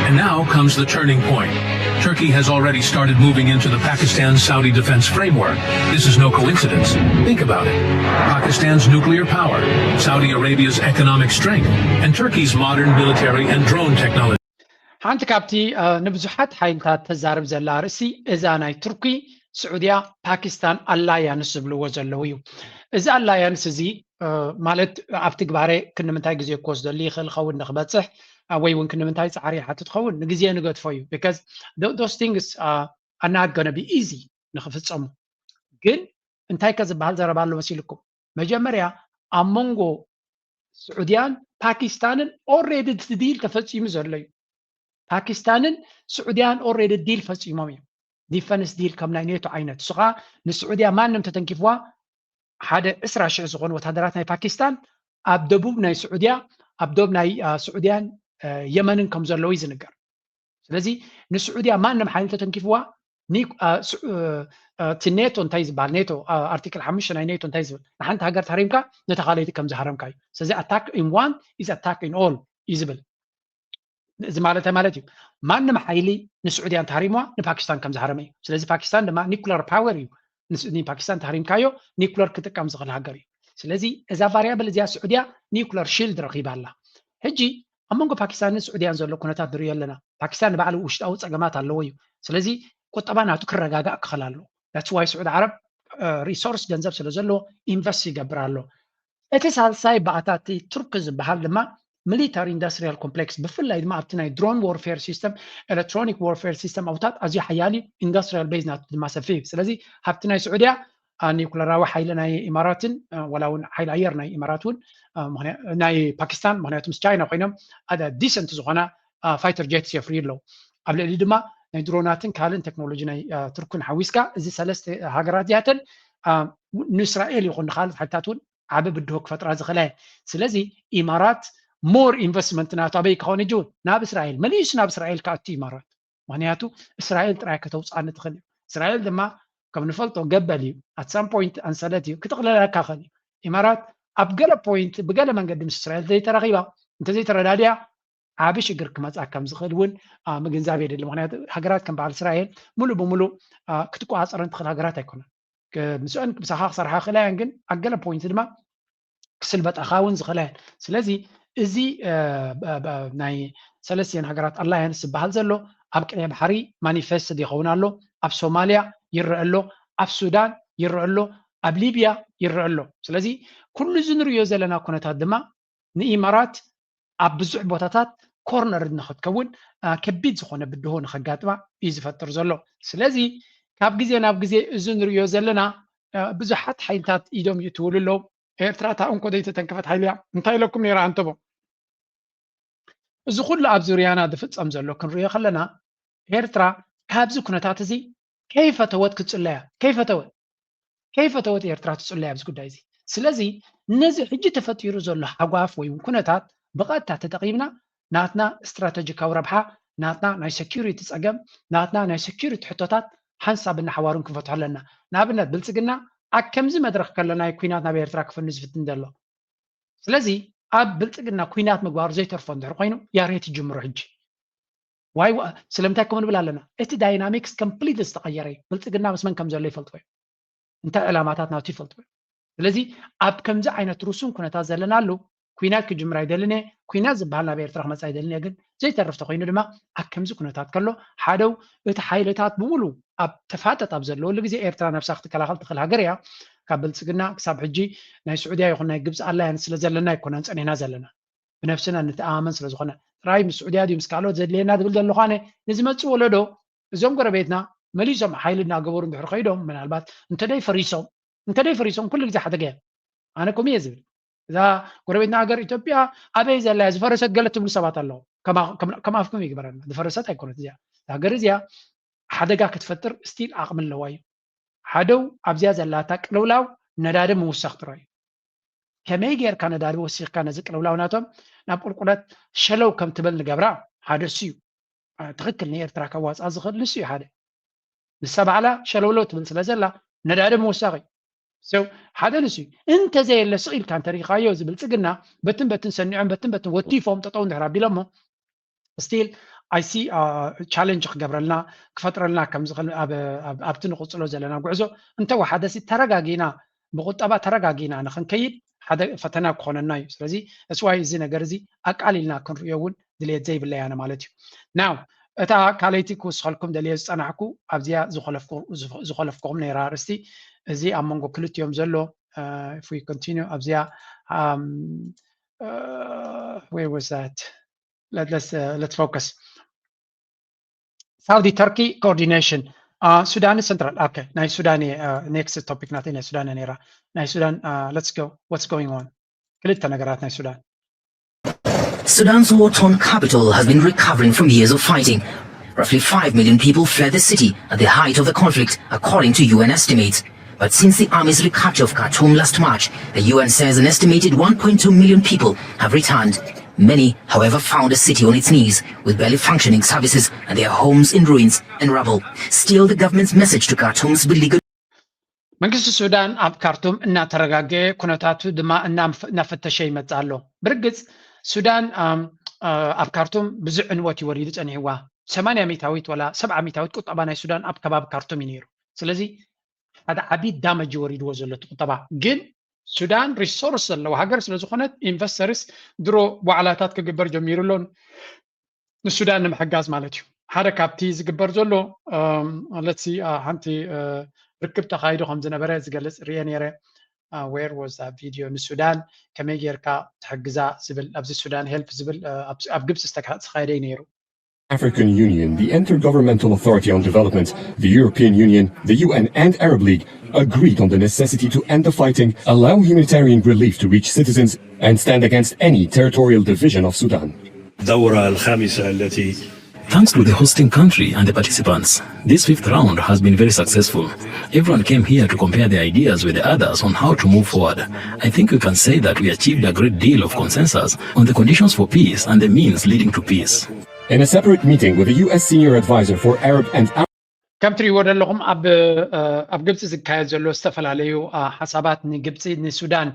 And now comes the turning point. Turkey has already started moving into the Pakistan-Saudi defense framework. This is no coincidence. Think about it. Pakistan's nuclear power, Saudi Arabia's economic strength, and Turkey's modern military and drone technology. ሓንቲ ካብቲ ንብዙሓት ሓይልታት ተዛርብ ዘላ ርእሲ እዛ ናይ ቱርኪ ስዑድያ ፓኪስታን ኣላያንስ ዝብልዎ ዘለዉ እዩ። እዚ ኣላያንስ እዚ ማለት ኣብ ትግባረ ክንምንታይ ግዜ ክወስደሉ ይኽእል ኸውን ንክበፅሕ ወይ እውን ክንምንታይ ፃዕሪ ይሓትት ኸውን ንግዜ ንገድፎ እዩ። Because those things are not gonna be easy ንክፍፀሙ። ግን እንታይ ከ ዝበሃል ዘረባ ኣሎ መሲልኩም? መጀመርያ ኣብ መንጎ ስዑድያን ፓኪስታንን already እቲ ዲል ተፈፂሙ ዘሎ እዩ። ፓኪስታንን ስዑድያን already ዲል ፈፂሞም እዮም። ዲፈንስ ዲል ከም ናይ ኔቶ ዓይነት። እሱ ከዓ ንስዑድያ ማንም ተተንኪፍዋ ሓደ ዕስራ ሽሕ ዝኾኑ ወታደራት ናይ ፓኪስታን ኣብ ደቡብ ናይ ስዑድያ ኣብ ዶብ ናይ ስዑድያን የመንን ከም ዘለዉ እዩ ዝንገር። ስለዚ ንስዑድያ ማንም ሓይሊ ተተንኪፍዋ እቲ ኔቶ እንታይ ዝበሃል ኔቶ ኣርቲክል ሓሙሽተ ናይ ኔቶ እንታይ ዝብል ንሓንቲ ሃገር ተሃሪምካ ነታ ካልኣይቲ ከም ዝሃረምካ እዩ። ስለዚ attack in one is attack in all እዩ ዝብል። እዚ ማለት እንታይ ማለት እዩ? ማንም ሓይሊ ንስዑድያ እንተሃሪምዋ ንፓኪስታን ከም ዝሃረመ እዩ። ስለዚ ፓኪስታን ድማ ኒኩለር ፓወር እዩ። ንፓኪስታን ተሃሪምካዮ ኒኩለር ክጥቀም ዝኽእል ሃገር እዩ። ስለዚ እዛ ቫሪያብል እዚኣ ስዑድያ ኒኩለር ሺልድ ረኺባ ኣላ። ሕጂ ኣብ መንጎ ፓኪስታንን ስዑድያን ዘሎ ኩነታት ንሪኦ ኣለና። ፓኪስታን ንባዕሉ ውሽጣዊ ፀገማት ኣለዎ እዩ። ስለዚ ቁጠባ ናቱ ክረጋጋእ ክኽእል ኣለዎ። That's why ስዑዲ ዓረብ ሪሶርስ ገንዘብ ስለ ዘለዎ ኢንቨስት ይገብር ኣሎ። እቲ ሳልሳይ ባእታ እቲ ቱርኪ ዝበሃል ድማ ሚሊታሪ ኢንዱስትሪያል ኮምፕሌክስ፣ ብፍላይ ድማ ኣብቲ ናይ ድሮን ዋርፌር ሲስተም፣ ኤሌክትሮኒክ ዋርፌር ሲስተም ኣውታት ኣዝዩ ሓያል እዩ። ኢንዱስትሪያል ቤዝ ናቱ ድማ ሰፊሕ እዩ። ስለዚ ሃብቲ ናይ ስዑድያ፣ ኒኩለራዊ ሓይሊ ናይ ኢማራትን፣ ዋላ እውን ሓይሊ ኣየር ናይ ኢማራት እውን፣ ናይ ፓኪስታን፣ ምክንያቱ ምስ ቻይና ኮይኖም ኣደ ዲሰንት ዝኾና ፋይተር ጀትስ የፍርዩ ኣለዉ። ኣብ ልዕሊ ድማ ናይ ድሮናትን ካልእን ቴክኖሎጂ ናይ ቱርክን ሓዊስካ፣ እዚ ሰለስተ ሃገራት እዚኣተን ንእስራኤል ይኹን ንካልኦት ሓይልታት እውን ዓቢ ብድሆ ክፈጥራ ዝኽእላ እየን። ስለዚ ኢማራት ሞር ኢንቨስትመንት ናቱ ኣበይ ክኸውን እዩ? ናብ እስራኤል፣ መሊሱ ናብ እስራኤል ክኣቱ ኢማራት። ምክንያቱ እስራኤል ጥራይ ከተውፅኣኒ ትኽእል እዩ። እስራኤል ድማ ከም ንፈልጦ ገበል እዩ። ኣት ሳም ፖይንት ኣንሰለት እዩ፣ ክጥቕለለካ ይኽእል እዩ። ኢማራት ኣብ ገለ ፖይንት ብገለ መንገዲ ምስ እስራኤል ዘይተራኺባ፣ እንተዘይተረዳድያ ዓቢ ሽግር ክመፅኣ ከም ዝኽእል እውን ምግንዛብ የድሊ። ምክንያቱ ሃገራት ከም በዓል እስራኤል ሙሉእ ብሙሉእ ክትቆፃፀረን ትኽእል ሃገራት ኣይኮነን። ምስአን ምሳኻ ክሰርሓ ክእላ እየን፣ ግን ኣብ ገለ ፖይንት ድማ ክስልበጣኻ እውን ዝኽእላ እየን። ስለዚ እዚ ናይ ሰለስቲአን ሃገራት ኣላያንስ ዝበሃል ዘሎ ኣብ ቀይሕ ባሕሪ ማኒፌስት ይኸውን ኣሎ። ኣብ ሶማልያ ይረአ ኣሎ፣ ኣብ ሱዳን ይረአ ኣሎ፣ ኣብ ሊብያ ይረአ ኣሎ። ስለዚ ኩሉ እዚ ንሪኦ ዘለና ኩነታት ድማ ንኢማራት ኣብ ብዙሕ ቦታታት ኮርነር ንክትከውን ከቢድ ዝኾነ ብድሆ ንከጋጥማ እዩ ዝፈጥር ዘሎ። ስለዚ ካብ ግዜ ናብ ግዜ እዚ ንሪኦ ዘለና ብዙሓት ሓይልታት ኢዶም ይእትውሉ ኣለዉ። ኤርትራ እታ እንኮ ዘይተተንከፈት ሓይሊ እያ። እንታይ ኢለኩም ነይረ ኣንተቦ? እዚ ኩሉ ኣብ ዙርያና ዝፍጸም ዘሎ ክንሪኦ ከለና ኤርትራ ካብዚ ኩነታት እዚ ከይፈተወት ክትጽለያ ከይፈተወት ከይፈተወት ኤርትራ ትጽለያ ኣብዚ ጉዳይ እዚ። ስለዚ ነዚ ሕጂ ተፈጢሩ ዘሎ ሃጓፍ ወይ እውን ኩነታት ብቐጥታ ተጠቒምና ናትና ስትራተጂካዊ ረብሓ፣ ናትና ናይ ሴኩሪቲ ጸገም፣ ናትና ናይ ሴኩሪቲ ሕቶታት ሓንሳብን ንሓዋሩን ክንፈትሖ ኣለና። ንኣብነት ብልጽግና ኣብ ከምዚ መድረኽ ከሎ ናይ ኲናት ናብ ኤርትራ ክፍኑ ዝፍትን ዘሎ። ስለዚ ኣብ ብልጽግና ኲናት ምግባሩ ዘይተርፎ እንድሕር ኮይኑ ያሬት ይጅምሮ ሕጂ። ዋይ ስለምንታይ ከምኡ ንብል ኣለና? እቲ ዳይናሚክስ ኮምፕሊት ዝተቐየረ እዩ። ብልጽግና ምስ መን ከም ዘሎ ይፈልጥዎ እዮም። እንታይ ዕላማታት ናቱ ይፈልጥዎ እዮም። ስለዚ ኣብ ከምዚ ዓይነት ርሱን ኩነታት ዘለናሉ ኲናት ክጅምር ኣይደልን እየ። ኲናት ዝበሃል ናብ ኤርትራ ክመጽእ ኣይደልን እየ። ግን ዘይተርፍ ተኮይኑ ድማ ኣብ ከምዚ ኩነታት ከሎ ሓደው እቲ ሓይልታት ብምሉ ኣብ ተፋጠጥ ኣብ ዘለወሉ ግዜ ኤርትራ ነብሳ ክትከላኸል ትኽእል ሃገር እያ። ካብ ብልጽግና ክሳብ ሕጂ ናይ ስዑድያ ይኹን ናይ ግብፂ ኣላያንስ ስለ ዘለና ኣይኮነን ጸኒሕና ዘለና። ብነብስና ንተኣማመን ስለ ዝኾነ ጥራይ ምስ ስዑድያ ድዩ ምስ ካልኦት ዘድልየና ዝብል ዘለኹ ኣነ ንዝመጽእ ወለዶ እዞም ጎረቤትና መሊሶም ሓይሊ እናገበሩ እንድሕር ከይዶም ምናልባት እንተደይ ፈሪሶም እንተደይ ፈሪሶም ኩሉ ግዜ ሓደጋ እዮም። ኣነ ከምኡ እየ ዝብል። እዛ ጎረቤትና ሃገር ኢትዮጵያ ኣበይ ዘላ እያ ዝፈረሰት ገለ ትብሉ ሰባት ኣለዉ። ከም ኣፍኩም ይግበረና። ዝፈረሰት ኣይኮነት እዚኣ። እዛ ሃገር እዚኣ ሓደጋ ክትፈጥር ስቲል ዓቕሚ ኣለዋ እዩ። ሓደው ኣብዚኣ ዘላታ ቅልውላው ነዳዲ ምውሳኽ ጥራይ እዩ። ከመይ ጌርካ ነዳዲ ወሲኽካ ነዚ ቅልውላው ናቶም ናብ ቁልቁለት ሸለው ከም ትብል ንገብራ ሓደ እሱ እዩ። ትኽክል ንኤርትራ ከዋፅኣ ዝኽእል ንሱ እዩ ሓደ። ንሳ ባዕላ ሸለውለው ትብል ስለ ዘላ ነዳዲ ምውሳኽ እዩ። ሓደ ንሱ እዩ። እንተዘየለ ስቕ ኢልካ እንተሪኢኻዮ እዚ ብልፅግና በትን በትን ሰኒዖም በትን በትን ወቲፎም ጠጠው እንድሕር ኣቢሎሞ ስቲል ኣይሲ ቻለንጅ ክገብረልና ክፈጥረልና ከም ዝኽእል ኣብቲ ንቕፅሎ ዘለና ጉዕዞ እንተወሓደሲ ተረጋጊና ብቁጠባ ተረጋጊና ንኽንከይድ ሓደ ፈተና ክኾነና እዩ። ስለዚ እስዋይ እዚ ነገር እዚ ኣቃሊልና ክንርእዮ እውን ድልየት ዘይብለይ ኣነ ማለት እዩ። ናው እታ ካልኣይቲ ክውስኸልኩም ደልየ ዝጸናሕኩ ኣብዚኣ ዝኸለፍኩም ነይራ ኣርእስቲ እዚ ኣብ መንጎ ክልቲኦም ዘሎ if we continue ኣብዚኣ where was that let's let's focus Saudi Turkey coordination Sudan Central okay ናይ ሱዳን next topic ናተይ ናይ ሱዳን ነይራ ናይ ሱዳን let's go what's going on ክልተ ነገራት ናይ ሱዳን Sudan's war-torn capital has been recovering from years of fighting. Roughly five million people fled the city at the height of the conflict, according to U N estimates. But since the army's recapture of Khartoum last March, the U N says an estimated one point two million people have returned. Many, however, found the city on its knees, with barely functioning services and their homes in ruins and rubble. Still, the government's message to Khartoum's beleaguered መንግስቲ ሱዳን ኣብ ካርቱም እናተረጋገአ ኩነታቱ ድማ እናፈተሸ ይመፅእ ኣሎ። ብርግፅ ሱዳን ኣብ ካርቱም ብዙሕ ዕንወት እዩ ወሪዱ ፀኒሕዋ። ሰማንያ ሚታዊት ወላ ሰብዓ ሚታዊት ቁጠባ ናይ ሱዳን ኣብ ከባቢ ካርቱም እዩ ነይሩ። ስለዚ ሓደ ዓብዪ ዳመጅ ወሪድዎ ዘሎ እቲ ቁጠባ። ግን ሱዳን ሪሶርስ ዘለዋ ሃገር ስለዝኾነት ኢንቨስተርስ ድሮ ዋዕላታት ክግበር ጀሚሩ ኣሎ። ንሱዳን ንምሕጋዝ ማለት እዩ። ሓደ ካብቲ ዝግበር ዘሎ ለትሲ ሓንቲ ርክብ ተኻይዶ ከም ዝነበረ ዝገልፅ ርየ ነይረ። Where was that video? ንሱዳን ከመይ ጌርካ ትሕግዛ ዝብል፣ ኣብዚ ሱዳን ሄልፕ ዝብል ኣብ ግብፂ ዝተካየደ እዩ ነይሩ። African Union, the Intergovernmental Authority on Development, the European Union, the U N, and Arab League agreed on the necessity to end the fighting, allow humanitarian relief to reach citizens, and stand against any territorial division of Sudan. الدورة الخامسة التي Thanks to the hosting country and the participants, this fifth round has been very successful. Everyone came here to compare their ideas with the others on how to move forward. I think we can say that we achieved a great deal of consensus on the conditions for peace and the means leading to peace. In a separate meeting with the U S Senior Advisor for Arab and ከም ትሪእዎ ዘለኹም ኣብ ኣብ ግብፂ ዝካየድ ዘሎ ዝተፈላለዩ ሓሳባት ንግብፂ ንሱዳን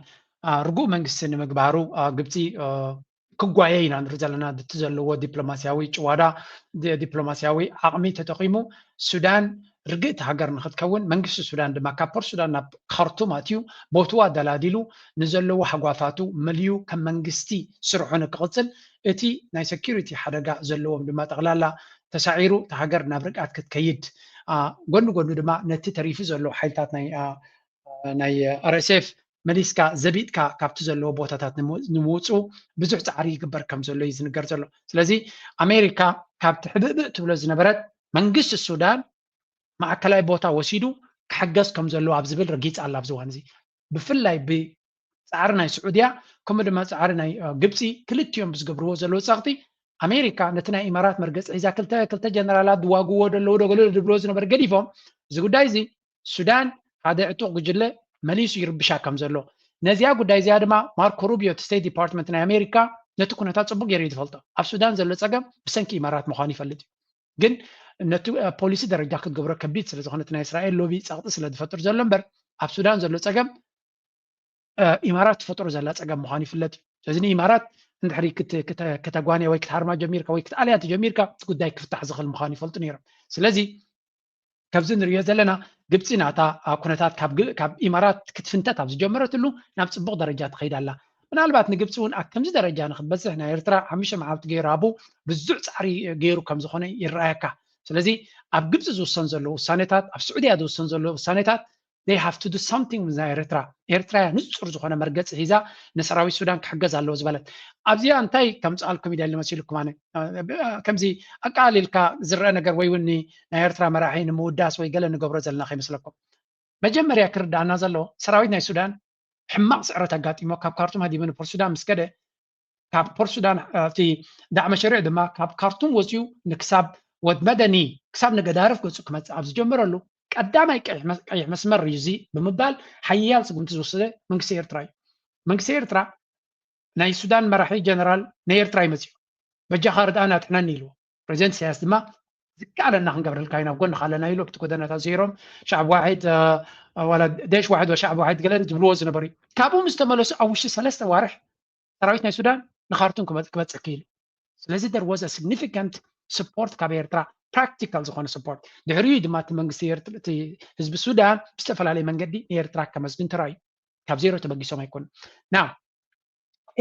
ርጉእ መንግስቲ ንምግባሩ ግብፂ ክጓየ ኢና ንርኢ ዘለና። እቲ ዘለዎ ዲፕሎማስያዊ ጭዋዳ ዲፕሎማስያዊ ዓቕሚ ተጠቒሙ ሱዳን ርግእቲ ሃገር ንክትከውን መንግስቲ ሱዳን ድማ ካብ ፖርት ሱዳን ናብ ካርቱም ኣትዩ ቦትኡ ኣደላዲሉ ንዘለዎ ሃጓፋቱ መሊኡ ከም መንግስቲ ስርሑ ንክቕፅል እቲ ናይ ሴኩሪቲ ሓደጋ ዘለዎም ድማ ጠቕላላ ተሳዒሩ እታ ሃገር ናብ ርግኣት ክትከይድ ጎኒ ጎኒ ድማ ነቲ ተሪፉ ዘሎ ሓይልታት ናይ ናይ RSF መሊስካ ዘቢጥካ ካብቲ ዘለዎ ቦታታት ንምውፅኡ ብዙሕ ፃዕሪ ይግበር ከም ዘሎ እዩ ዝንገር ዘሎ። ስለዚ ኣሜሪካ ካብቲ ሕብእብእ ትብሎ ዝነበረት መንግስቲ ሱዳን ማእከላይ ቦታ ወሲዱ ክሕገዝ ከም ዘለዎ ኣብ ዝብል ረጊፃ ኣላ ኣብዚ እዋን እዚ። ብፍላይ ብፃዕሪ ናይ ስዑድያ ከምኡ ድማ ፃዕሪ ናይ ግብፂ ክልቲኦም ብዝገብርዎ ዘለዉ ፀቕጢ ኣሜሪካ ነቲ ናይ ኢማራት መርገፂ ሒዛ ክልተ ክልተ ጀነራላት ዝዋግዎ ደለዉ ዶ ገለ ዝብልዎ ዝነበረ ገዲፎም እዚ ጉዳይ እዚ ሱዳን ሓደ ዕጡቕ ጉጅለ መሊሱ ይርብሻ ከም ዘሎ ነዚኣ ጉዳይ እዚኣ ድማ ማርኮ ሩቢዮ እቲ ስቴት ዲፓርትመንት ናይ ኣሜሪካ ነቲ ኩነታት ፅቡቅ ገይሩ እዩ ዝፈልጦ። ኣብ ሱዳን ዘሎ ፀገም ብሰንኪ ኢማራት ምዃኑ ይፈልጥ እዩ። ግን ነቲ ፖሊሲ ደረጃ ክትገብሮ ከቢድ ስለ ዝኾነ እቲ ናይ እስራኤል ሎቢ ፀቕጢ ስለ ዝፈጥር ዘሎ እምበር ኣብ ሱዳን ዘሎ ፀገም ኢማራት ትፈጥሮ ዘላ ፀገም ምዃኑ ይፍለጥ እዩ። ስለዚ ንኢማራት እንድሕሪ ከተጓንያ ወይ ክትሃርማ ጀሚርካ ወይ ክትኣልያ እንተጀሚርካ እቲ ጉዳይ ክፍታሕ ዝኽእል ምዃኑ ይፈልጡ ነይሮም። ስለዚ ከምዚ ንሪኦ ዘለና ግብፂ ናታ ኩነታት ካብ ኢማራት ክትፍንተት ኣብ ዝጀመረትሉ ናብ ፅቡቕ ደረጃ ትኸይድ ኣላ። ምናልባት ንግብፂ እውን ኣብ ከምዚ ደረጃ ንክትበፅሕ ናይ ኤርትራ ሓሙሽተ መዓልቲ ገይሩ ኣብኡ ብዙሕ ፃዕሪ ገይሩ ከም ዝኾነ ይረኣየካ። ስለዚ ኣብ ግብፂ ዝውሰን ዘሎ ውሳኔታት ኣብ ስዑድያ ዝውሰን ዘሎ ውሳኔታት they have to do something with ኤርትራ። ኤርትራ እያ ንፁር ዝኾነ መርገፂ ሒዛ ንሰራዊት ሱዳን ክሕገዝ ኣለዎ ዝበለት። ኣብዚኣ እንታይ ከምፅኣልኩም ኢደሊ መሲልኩም ኣነ ከምዚ ኣቃሊልካ ዝረአ ነገር ወይ እውን ናይ ኤርትራ መራሒ ንምውዳስ ወይ ገለ ንገብሮ ዘለና ከይመስለኩም። መጀመርያ ክርዳእና ዘለዎ ሰራዊት ናይ ሱዳን ሕማቕ ስዕረት ኣጋጢሞ ካብ ካርቱም ሃዲሙ ንፖርት ሱዳን ምስ ከደ ካብ ፖርት ሱዳን እቲ ዳዕመ ሸሪዕ ድማ ካብ ካርቱም ወፂኡ ንክሳብ ወድ መደኒ ክሳብ ንገዳርፍ ገፁ ክመፅእ ኣብ ዝጀመረሉ ቀዳማይ ቀይሕ መስመር እዩ እዚ ብምባል ሓያል ስጉምቲ ዝወሰደ መንግስቲ ኤርትራ እዩ። መንግስቲ ኤርትራ ናይ ሱዳን መራሒ ጀነራል ናይ ኤርትራ ይመፅኡ በጃኻ ርድኣና ጥዕነኒ ኢልዎ። ፕሬዚደንት ኢሳያስ ድማ ዝከኣለና ክንገብረልካ ኢና ኣብ ጎንኻ ኣለና ኢሉ ኣብቲ ጎደናታት ዘይሮም ሻዕብ ዋሒድ ዋላ ደሽ ዋሒድ ወሻዕብ ዋሒድ ገለ ዝብልዎ ዝነበሩ እዩ። ካብኡ ምስ ተመለሱ ኣብ ውሽጢ ሰለስተ ዋርሕ ሰራዊት ናይ ሱዳን ንኻርቱም ክመፅእ ክኢሉ። ስለዚ there was a significant support ካብ ኤርትራ practical ዝኾነ support። ድሕሪኡ ድማ እቲ መንግስቲ እቲ ህዝቢ ሱዳን ብዝተፈላለየ መንገዲ ንኤርትራ ከመስግን ተራእዩ። ካብ ዜሮ ተበጊሶም ኣይኮኑን። ና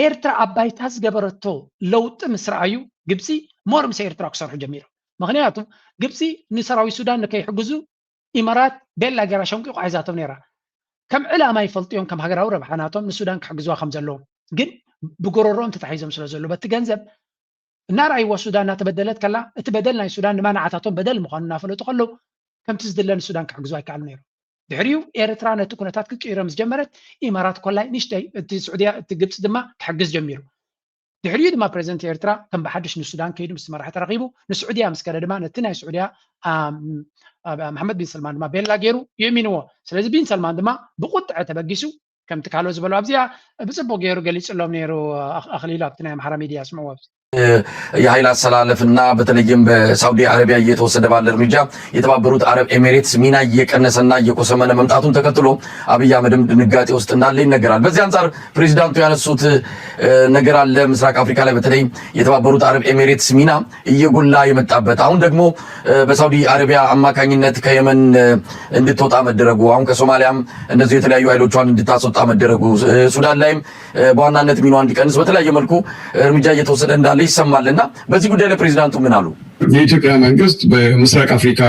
ኤርትራ ኣብ ባይታ ዝገበረቶ ለውጢ ምስ ረኣዩ ግብፂ more ምስ ኤርትራ ክሰርሑ ጀሚሮም። ምክንያቱ ግብፂ ንሰራዊት ሱዳን ንከይሕግዙ ኢማራት ቤላ ገይራ ሸንቂቋ ሒዛቶም ነይራ። ከም ዕላማ ይፈልጥዮም ከም ሃገራዊ ረብሓ ናቶም ንሱዳን ክሕግዝዋ ከም ዘለዎም ግን ብጎረሮም ተታሒዞም ስለ ዘሎ በቲ ገንዘብ እናረኣይዎ ሱዳን እናተበደለት ከላ እቲ በደል ናይ ሱዳን ድማ ንዓታቶም በደል ምዃኑ እናፈለጡ ከለዉ ከምቲ ዝድለ ንሱዳን ክሕግዙ ኣይከኣሉ ነይሮም። ድሕሪኡ ኤርትራ ነቲ ኩነታት ክትቅይሮ ምስ ጀመረት ኢማራት ኮላይ ንሽተይ እቲ ስዑድያ እቲ ግብፂ ድማ ክሕግዝ ጀሚሩ። ድሕሪኡ ድማ ፕሬዚደንት ኤርትራ ከም ብሓድሽ ንሱዳን ከይዱ ምስ መራሒ ተራኺቡ ንስዑድያ ምስ ከደ ድማ ነቲ ናይ ስዑድያ መሓመድ ቢን ሰልማን ድማ ቤላ ገይሩ የሚንዎ። ስለዚ ቢን ሰልማን ድማ ብቁጥዐ ተበጊሱ ከምቲ ካልኦት ዝበሉ ኣብዚኣ ብፅቡቅ ገይሩ ገሊፅሎም ነይሩ። ኣኽሊሉ ኣብቲ ናይ ኣምሓራ ሚድያ ስምዕዎ ኣብዚ የኃይል አሰላለፍና በተለይም በሳውዲ አረቢያ እየተወሰደ ባለ እርምጃ የተባበሩት አረብ ኤሚሬትስ ሚና እየቀነሰና እየቆሰመነ መምጣቱን ተከትሎ አብይ አህመድም ድንጋጤ ውስጥ እንዳለ ይነገራል። በዚህ አንጻር ፕሬዚዳንቱ ያነሱት ነገር አለ። ምስራቅ አፍሪካ ላይ በተለይ የተባበሩት አረብ ኤሚሬትስ ሚና እየጎላ የመጣበት አሁን ደግሞ በሳውዲ አረቢያ አማካኝነት ከየመን እንድትወጣ መደረጉ አሁን ከሶማሊያም እንደዚሁ የተለያዩ ኃይሎቿን እንድታስወጣ መደረጉ ሱዳን ላይም በዋናነት ሚናዋ እንዲቀንስ በተለያየ መልኩ እርምጃ እየተወሰደ እንዳለ ይሰማል እና በዚህ ጉዳይ ላይ ፕሬዚዳንቱ ምን አሉ? የኢትዮጵያ መንግስት በምስራቅ አፍሪካ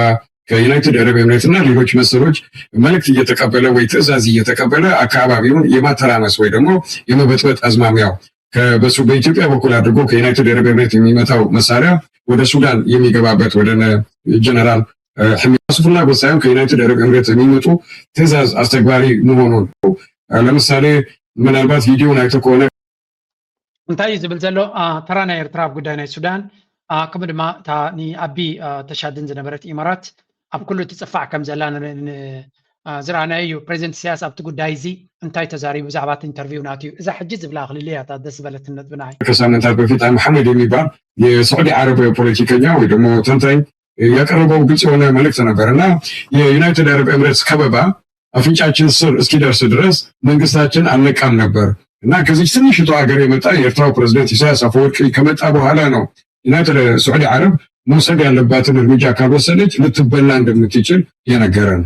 ከዩናይትድ አረብ ኤምሬት እና ሌሎች መሰሎች መልእክት እየተቀበለ ወይ ትዕዛዝ እየተቀበለ አካባቢውን የማተራመስ ወይ ደግሞ የመበጥበጥ አዝማሚያው ከ- በሱ በኢትዮጵያ በኩል አድርጎ ከዩናይትድ አረብ ኤምሬት የሚመጣው መሳሪያ ወደ ሱዳን የሚገባበት ወደ ነ- ጀነራል እ፣ ሕሚ ራሱ ፍላጎት ሳይሆን ከዩናይትድ አረብ ኤምሬት የሚመጡ ትዕዛዝ አስተግባሪ መሆኑን ነው። እ፣ ለምሳሌ ምናልባት ቪዲዮን አይቶ ከሆነ እንታይ እዩ ዝብል ዘሎ? አ፣ ተራ ናይ ኤርትራ ኣብ ጉዳይ ናይ ሱዳን፣ አ፣ ከምኡ ድማ እታ ንኣቢ፣ አ፣ ተሻድን ዝነበረት ኢማራት ኣብ ኩሉ ትጽፋዕ ከም ዘላ ን- ን- አ፣ ዝረኣናዮ እዩ። ፕሬዚደንት ኢሳያስ ኣብቲ ጉዳይ እዚ እንታይ ተዛሪቡ ብዛዕባ እቲ ኢንተርቪው ናትዩ? እዛ ሕጂ ዝብላ ክልል እያ እታ ደስ ዝበለትን ነጥቢ ንዓይ። ከሳምንታት በፊት አህመድ የሚባል የሳዑዲ አረብ ፖለቲከኛ ወይ ደግሞ ተንታኝ ያቀረበው ግልጽ የሆነ መልእክት ነበር እና የዩናይትድ አረብ ኤምሬትስ ከበባ አፍንጫችን ስር እስኪደርስ ድረስ መንግስታችን አልነቃም ነበር እና ከዚህ ትንሽቷ ሀገር የመጣ የኤርትራው ፕሬዝዳንት ኢሳያስ አፈወርቂ ከመጣ በኋላ ነው ዩናይትድ ሳዑዲ አረብ መውሰድ ያለባትን እርምጃ ካልወሰደች ልትበላ እንደምትችል የነገረን።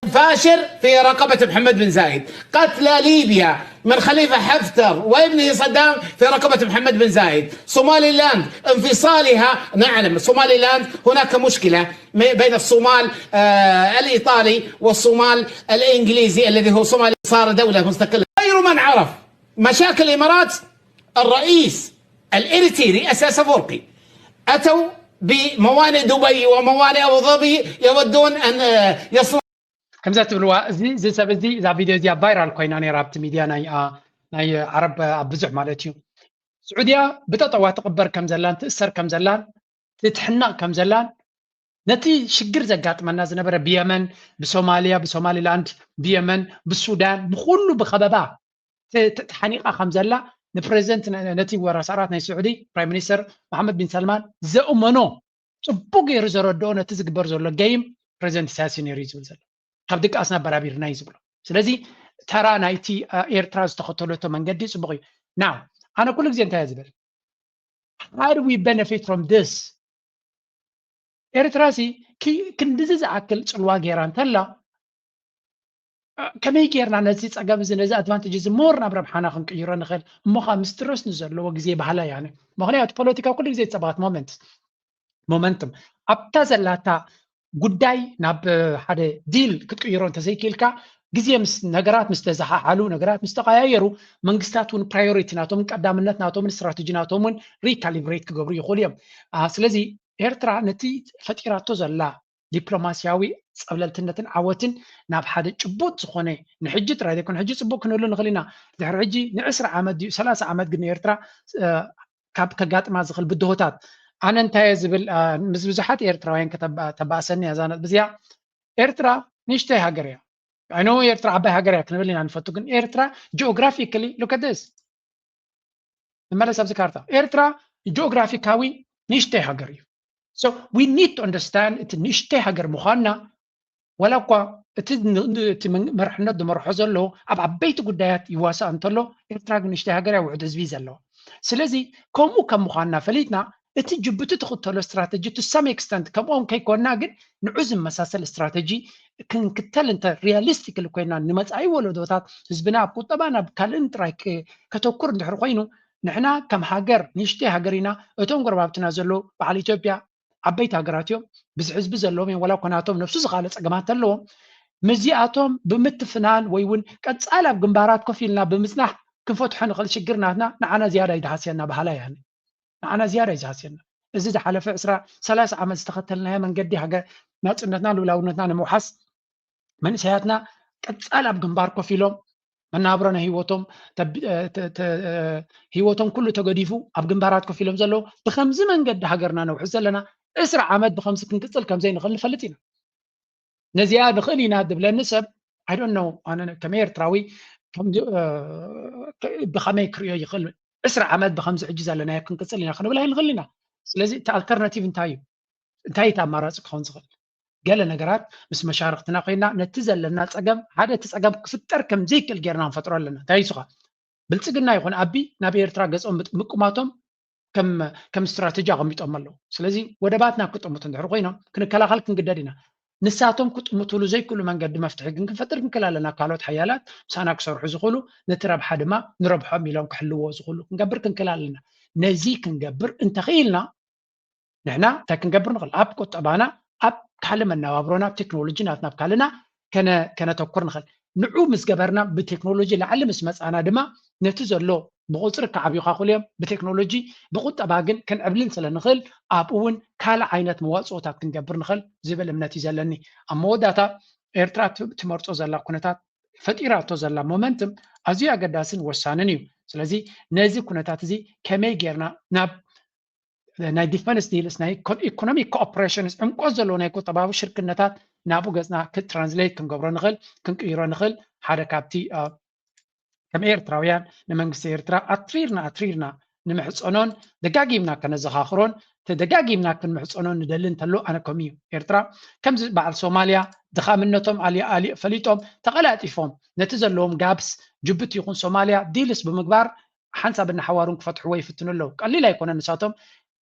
فاشر في رقبة محمد بن زايد، قتل ليبيا من خليفة حفتر وابنه صدام في رقبة محمد بن زايد. صومالي لاند انفصالها، نعلم صومالي لاند هناك مشكلة بين الصومال آه الإيطالي والصومال الإنجليزي الذي هو صومالي، صار دولة مستقلة. غير من عرف مشاكل الإمارات، الرئيس الإريتري السياسة فورقي أتوا بموانئ دبي وموانئ أبو ظبي يودون أن آه، يصنعوا ከምዛ ትብልዋ እዚ እዚ ሰብ እዚ እዛ ቪድዮ እዚኣ ቫይራል ኮይና ነይራ ኣብቲ ሚድያ ናይ አ፣ ናይ ዓረብ ኣብ ብዙሕ ማለት እዩ። ስዑድያ ብጠጠዋ ትቕበር ከም ዘላን ትእሰር ከም ዘላን ትትሕነቕ ከም ዘላን ነቲ ሽግር ዘጋጥመና ዝነበረ ብየመን ብሶማልያ ብሶማሊላንድ ብየመን ብሱዳን ብኩሉ ብኸበባ ተ- ተ- ተሓኒቓ ከም ዘላ ንፕሬዚደንት ነ- ነቲ ወራስ ኣራት ናይ ስዑዲ ፕራይም ሚኒስተር መሓመድ ቢን ሰልማን ዘእመኖ ጽቡቅ ገይሩ ዘረድኦ ነቲ ዝግበር ዘሎ ገይም ፕሬዚደንት ኢሳያስ እዩ ነይሩ እዩ ዝብል ዘሎ። ካብ ድቃስና ኣበራቢርና እዩ ዝብሎ። ስለዚ ተራ ናይቲ አ፣ ኤርትራ ዝተኸተለቶ መንገዲ ጽቡቅ እዩ። ናው ኣነ ኩሉ ግዜ እንታይ እየ ዝብል? How do we benefit from this? ኤርትራ ሲ ኪ- ክንድዚ ዝኣክል ጽልዋ ገይራ እንተላ ከመይ ጌርና ነዚ ፀገም እዚ ነዚ ኣድቫንቴጅ እዚ ሞር ናብ ረብሓና ክንቅይሮ ንኽእል እሞ ከዓ ምስ ትረስኒ ዘለዎ ግዜ ባህላ እያ። ምክንያቱ ፖለቲካ ኩሉ ግዜ it's about moment momentum። ኣብታ ዘላታ ጉዳይ ናብ ሓደ ዲል ክትቅይሮ እንተዘይክኢልካ ግዜ ምስ ነገራት ምስ ተዘሓሓሉ ነገራት ምስ ተቀያየሩ መንግስታት እውን ፕራዮሪቲ ናቶምን ቀዳምነት ናቶምን ስትራቴጂ ናቶም እውን ሪካሊብሬት ክገብሩ ይኽእሉ እዮም። ስለዚ ኤርትራ ነቲ ፈጢራቶ ዘላ ዲፕሎማስያዊ ፀብለልትነትን ዓወትን ናብ ሓደ ጭቡጥ ዝኾነ ንሕጂ ጥራይ ዘይኮነ ሕጂ ፅቡቅ ክንህሉ ንኽእል ኢና። ድሕሪ ሕጂ ንዕስራ ዓመት ድዩ ሰላሳ ዓመት ግን ንኤርትራ ካብ ከጋጥማ ዝኽእል ብድሆታት ኣነ እንታይ እየ ዝብል ምስ ብዙሓት ኤርትራውያን ተባእሰኒ እያ እዛ ነጥቢ እዚኣ። ኤርትራ ንእሽተይ ሃገር እያ። I know ኤርትራ ዓባይ ሃገር እያ ክንብል ኢና ንፈቱ ግን ኤርትራ geographically look at this ንመለስ ኣብዚ ካርታ ኤርትራ ጂኦግራፊካዊ ንእሽተይ ሃገር እዩ። So we need to understand እቲ ንእሽተይ ሃገር ምዃንና ዋላ እኳ እቲ መርሕነት ዝመርሖ ዘሎ ኣብ ዓበይቲ ጉዳያት ይዋሳእ እንተሎ ኤርትራ ግን ንእሽተይ ሃገር እያ ውሑድ ህዝቢ ዘለዋ። ስለዚ ከምኡ ከም ምዃንና ፈሊጥና እቲ ጅቡቲ ትኽተሎ ስትራተጂ to some extent ከምኦም ከይኮንና ግን ንዑ ዝመሳሰል ስትራተጂ ክንክተል እንተ ሪያሊስቲክሊ ኮይና ንመፃኢ ወለዶታት ህዝብና ኣብ ቁጠባ ናብ ካልእን ጥራይ ከተኩር እንድሕር ኮይኑ ንሕና ከም ሃገር ንእሽተይ ሃገር ኢና። እቶም ጎረባብትና ዘለዉ በዓል ኢትዮጵያ ዓበይቲ ሃገራት እዮም። ብዙሕ ህዝቢ ዘለዎም እዮም። ዋላ እኮ ናቶም ነብሱ ዝኻለ ፀገማት ኣለዎም። ምስዚኣቶም ብምትፍናን ወይ እውን ቀፃል ኣብ ግንባራት ኮፍ ኢልና ብምፅናሕ ክንፈትሖ ንኽእል ሽግር ናትና ንዓና ዝያዳ እዩ ዝሃስየና በሃላይ እየ። ንዓና ዝያዳ እዩ ዝሃስየና። እዚ ዝሓለፈ ዕስራ ሰላሳ ዓመት ዝተኸተልናዮ መንገዲ ሃገር ናፅነትና ልኡላውነትና ንምውሓስ መንእሰያትና ቀፃል ኣብ ግንባር ኮፍ ኢሎም መናብሮ ናይ ህይወቶም ህይወቶም ኩሉ ተገዲፉ ኣብ ግንባራት ኮፍ ኢሎም ዘለዉ ብከምዚ መንገዲ ሃገርና ነውሕስ ዘለና ዕስራ ዓመት ብከምዚ ክንቅፅል ከምዘይንኽእል ንፈልጥ ኢና። ነዚኣ ንኽእል ኢና ድብለኒ ሰብ I don't know ኣነ ከም ኤርትራዊ ብከመይ ክርእዮ ይኽእል? ዕስራ ዓመት ብከምዚ ሕጂ ዘለናዮ ክንቅፅል ኢና ክንብል ኣይንኽእል ኢና። ስለዚ እቲ ኣልተርናቲቭ እንታይ እዩ? እንታይ እቲ ኣማራፂ ክኸውን ዝኽእል? ገለ ነገራት ምስ መሻርክትና ኮይና ነቲ ዘለና ፀገም ሓደ እቲ ፀገም ክፍጠር ከም ዘይክእል ጌርና ንፈጥሮ ኣለና። እንታይ እሱኻ ብልፅግና ይኹን ኣቢ ናብ ኤርትራ ገፆም ምጥምቁማቶም ከም ስትራተጂ ኣቐሚጦም ኣለዉ። ስለዚ ወደባትና ክጥምቱ እንድሕር ኮይኖም ክንከላኸል ክንግደድ ኢና። ንሳቶም ክጥምቱሉ ዘይክእሉ መንገዲ መፍትሒ ግን ክንፈጥር ክንክእል ኣለና። ካልኦት ሓያላት ምሳና ክሰርሑ ዝኽእሉ ነቲ ረብሓ ድማ ንረብሖም ኢሎም ክሕልዎ ዝኽእሉ ክንገብር ክንክእል ኣለና። ነዚ ክንገብር እንተኽኢልና ንሕና እንታይ ክንገብር ንኽእል? ኣብ ቁጠባና ኣብ ካልእ መነባብሮና፣ ኣብ ቴክኖሎጂ ናትና፣ ኣብ ካልእና ከነ- ከነተኩር ንኽእል። ንዑ ምስ ገበርና፣ ብቴክኖሎጂ ላዕሊ ምስ መጻና ድማ፣ ነቲ ዘሎ ብቁጽሪ ክዓብዩ ይኽእሉ እዮም፣ ብቴክኖሎጂ፣ ብቁጠባ ግን ክንዕብልን ስለ ንኽእል፣ ኣብኡ እውን ካልእ ዓይነት መዋጽኦታት ክንገብር ንኽእል ዝብል እምነት እዩ ዘለኒ። ኣብ መወዳእታ፣ ኤርትራ ት- ትመርጾ ዘላ ኩነታት፣ ፈጢራቶ ዘላ ሞመንትም ኣዝዩ ኣገዳስን ወሳንን እዩ። ስለዚ ነዚ ኩነታት እዚ ከመይ ጌርና ናብ ናይ ዲፈንስ ዲልስ፣ ናይ ኢኮኖሚክ ኮኦፕሬሽንስ፣ ዕምቆት ዘለዎ ናይ ቁጠባዊ ሽርክነታት ናብኡ ገጽና ክትራንስሌት ክንገብሮ ንኽእል፣ ክንቅይሮ ንኽእል፣ ሓደ ካብቲ እ፣ ከም ኤርትራውያን ንመንግስቲ ኤርትራ ኣትሪርና ኣትሪርና ንምሕጸኖን ደጋጊምና ከነዘኻኽሮን ተደጋጊምና ክንምሕጸኖን ንደሊ እንተሎ፣ ኣነ ከምኡ እዩ። ኤርትራ ከምዚ በዓል ሶማልያ ድኻምነቶም ኣሊ- ኣሊ- ፈሊጦም ተቐላጢፎም ነቲ ዘለዎም ጋፕስ፣ ጅቡቲ ይኹን ሶማልያ፣ ዲልስ ብምግባር ሓንሳብ እናሓዋሩን ክፈትሕዎ ይፍትኑ ኣለዉ። ቀሊል ኣይኮነን። ንሳቶም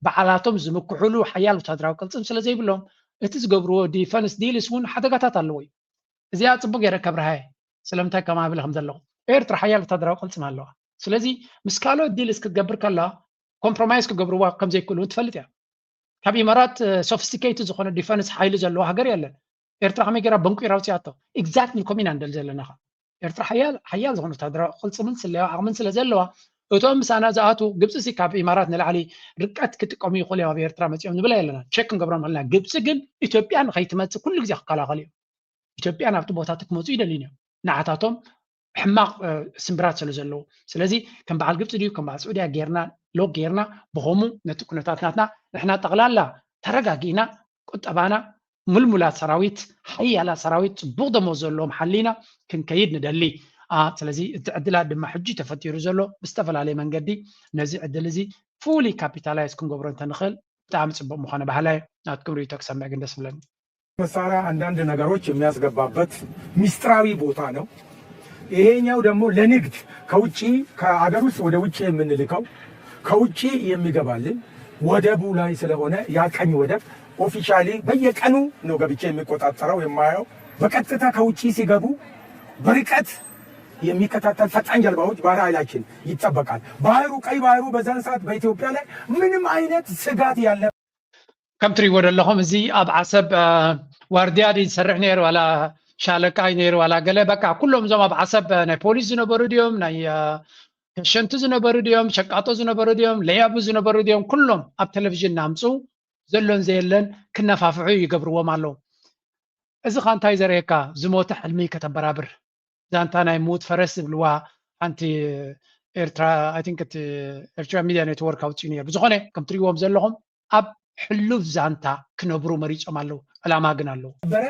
በዓላቶም ዝምክሕሉ ሓያል ወታደራዊ ቅልጽም ስለ ዘይብሎም፣ እቲ ዝገብርዎ ዲፈንስ ዲልስ እውን ሓደጋታት ኣለዎ እዩ። እዚኣ ጽቡቅ ገይረ ከብርሃየ። ስለምንታይ ከም ኣብል ከም ዘለኹ፣ ኤርትራ ሓያል ወታደራዊ ቅልጽም ኣለዋ። ስለዚ ምስ ካልኦት ዲልስ ክትገብር ከላ ኮምፕሮማይዝ ክገብርዋ ከም ዘይክእሉ እውን ትፈልጥ እያ። ካብ ኢማራት ሶፊስቲኬትድ ዝኾነ ዲፈንስ ሓይሊ ዘለዎ ሃገር የለን። ኤርትራ ከመይ ገይራ በንቁ ኢራ ውፅኣቶ? ኤግዛክትሊ ከምኡ ኢና ንደሊ ዘለና። ኤርትራ ሓያል ሓያል ዝኾነ ወታደራዊ ቅልጽምን ስለያዊ ዓቕምን ስለ ዘለዋ፣ እቶም ምሳና ዝኣትዉ፣ ግብፂ ሲ ካብ ኢማራት ንላዕሊ ርቀት ክጥቀሙ ይኽእሉ እዮም ኣብ ኤርትራ መፂኦም ንብል ኣለና። ቸክ ክንገብሮም ኣለና። ግብፂ ግን ኢትዮጵያ ንኸይትመፅእ ኩሉ ግዜ ክከላኸሉ እዮም። ኢትዮጵያ ናብቲ ቦታ እቲ ክመፁ ይደልዩን እዮም። ንዓታቶም ሕማቕ ስምብራት ስለ ዘለዉ። ስለዚ ከም በዓል ግብፂ ድዩ ከም በዓል ስዑድያ ጌርና፣ ሎክ ጌርና፣ ብኸሙ ነቲ ኩነታት ናትና ንሕና ጠቕላላ ተረጋጊእና፣ ቁጠባና፣ ምልሙላት ሰራዊት፣ ሓያላት ሰራዊት፣ ፅቡቕ ደሞዝ ዘለዎም ሓሊና ክንከይድ ንደሊ። ስለዚ እቲ ዕድላት ድማ ሕጂ ተፈጢሩ ዘሎ ብዝተፈላለየ መንገዲ፣ ነዚ ዕድል እዚ ፉሊ ካፒታላይዝ ክንገብሮ እንተንኽእል ብጣዕሚ ፅቡቕ ምዃነ ባህላይ ናትኩም ርእይቶ ክሰምዕ ግን ደስ ብለኒ። መሳሪያ አንዳንድ ነገሮች የሚያስገባበት ሚስጥራዊ ቦታ ነው። ይሄኛው ደግሞ ለንግድ ከውጭ ከአገር ውስጥ ወደ ውጭ የምንልከው ከውጭ የሚገባልን ወደቡ ላይ ስለሆነ ያ ቀኝ ወደብ ኦፊሻሊ በየቀኑ ነው ገብቼ የሚቆጣጠረው የማየው። በቀጥታ ከውጭ ሲገቡ በርቀት የሚከታተል ፈጣን ጀልባዎች ባህር ኃይላችን ይጠበቃል። ባህሩ ቀይ ባህሩ በዛን ሰዓት በኢትዮጵያ ላይ ምንም አይነት ስጋት ያለ ከም ትሪእዎ ዘለኹም እዚ ኣብ ዓሰብ ዋርድያ ድዩ ዝሰርሕ ነይሩ ዋላ ሻለቃ እዩ ነይሩ ዋላ ገለ በቃ ኩሎም እዞም ኣብ ዓሰብ ናይ ፖሊስ ዝነበሩ ድዮም ናይ ከሸንቲ ዝነበሩ ድዮም ሸቃጦ ዝነበሩ ድዮም ለያቡ ዝነበሩ ድዮም ኩሎም ኣብ ቴሌቪዥን እናምፁ ዘሎን ዘየለን ክነፋፍሑ ይገብርዎም ኣለዉ። እዚ ኻ እንታይ ዘርእየካ? ዝሞተ ሕልሚ ከተበራብር። ዛንታ ናይ ምዉት ፈረስ ዝብልዋ ሓንቲ ኤርትራ፣ I think እቲ ኤርትራ ሚድያ ኔትወርክ ኣውፂኡ ነይሩ። ብዝኾነ ከም ትሪእዎም ዘለኹም ኣብ ሕሉፍ ዛንታ ክነብሩ መሪፆም ኣለዉ። ዕላማ ግን ኣለዉ። ነበረ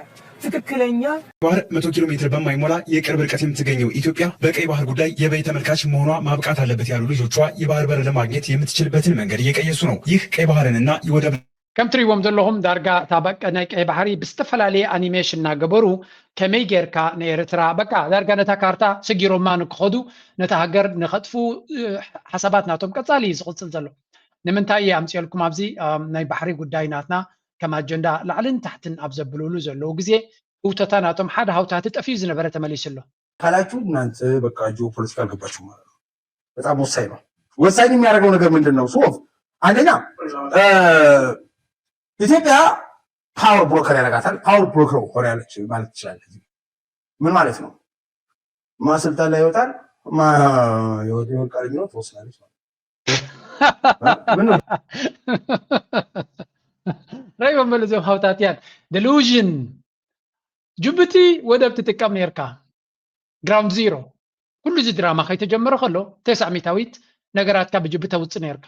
ትክክለኛ ባህር መቶ ኪሎ ሜትር በማይሞላ የቅርብ ርቀት የምትገኘው ኢትዮጵያ በቀይ ባህር ጉዳይ የበይ ተመልካች መሆኗ ማብቃት አለበት ያሉ ልጆቿ የባህር በር ለማግኘት የምትችልበትን መንገድ እየቀየሱ ነው። ይህ ቀይ ባህርንና የወደብ ከም ትሪእዎም ዘለኹም ዳርጋ እታ በቀ ናይ ቀይ ባሕሪ ብዝተፈላለየ ኣኒሜሽን እናገበሩ ከመይ ጌርካ ንኤርትራ በቃ ዳርጋ ነታ ካርታ ስጊሮማ ንክኸዱ ነታ ሃገር ንኸጥፉ ሓሳባት ናቶም ቀጻሊ እዩ ዝቕጽል ዘሎ። ንምንታይ እየ ኣምፅኦልኩም ኣብዚ ናይ ባሕሪ ጉዳይ ናትና ከም ኣጀንዳ ላዕልን ታሕትን ኣብ ዘብልሉ ዘለዉ ግዜ ህውተታ ናቶም ሓደ ሃውታቲ ጠፊኡ ዝነበረ ተመሊሱ ኣሎ። ካላችሁ እናንተ በቃ ጂኦ ፖለቲካ አልገባችሁ ማለት ነው። በጣም ወሳኝ ነው። ወሳኝ የሚያደርገው ነገር ምንድን ነው? ሶፍ አንደኛ ኢትዮጵያ ፓወር ብሮከር ያደርጋታል። ፓወር ብሮከር ሆናለች ማለት ትችላለህ። ምን ማለት ነው? ማ ስልጣን ላይ ይወጣል፣ ማ ይወድቃል የሚለው ትወስናለች ማለት ነው። ራይ በመሉ ዞም ሃውታትያን ደሉዥን ጅቡቲ ወደብ ትጥቀም ነርካ። ግራውንድ ዚሮ ኩሉ እዚ ድራማ ከይተጀመረ ከሎ ተስዓ ሚታዊት ነገራትካ ብጅቢ ተውፅእ ነርካ።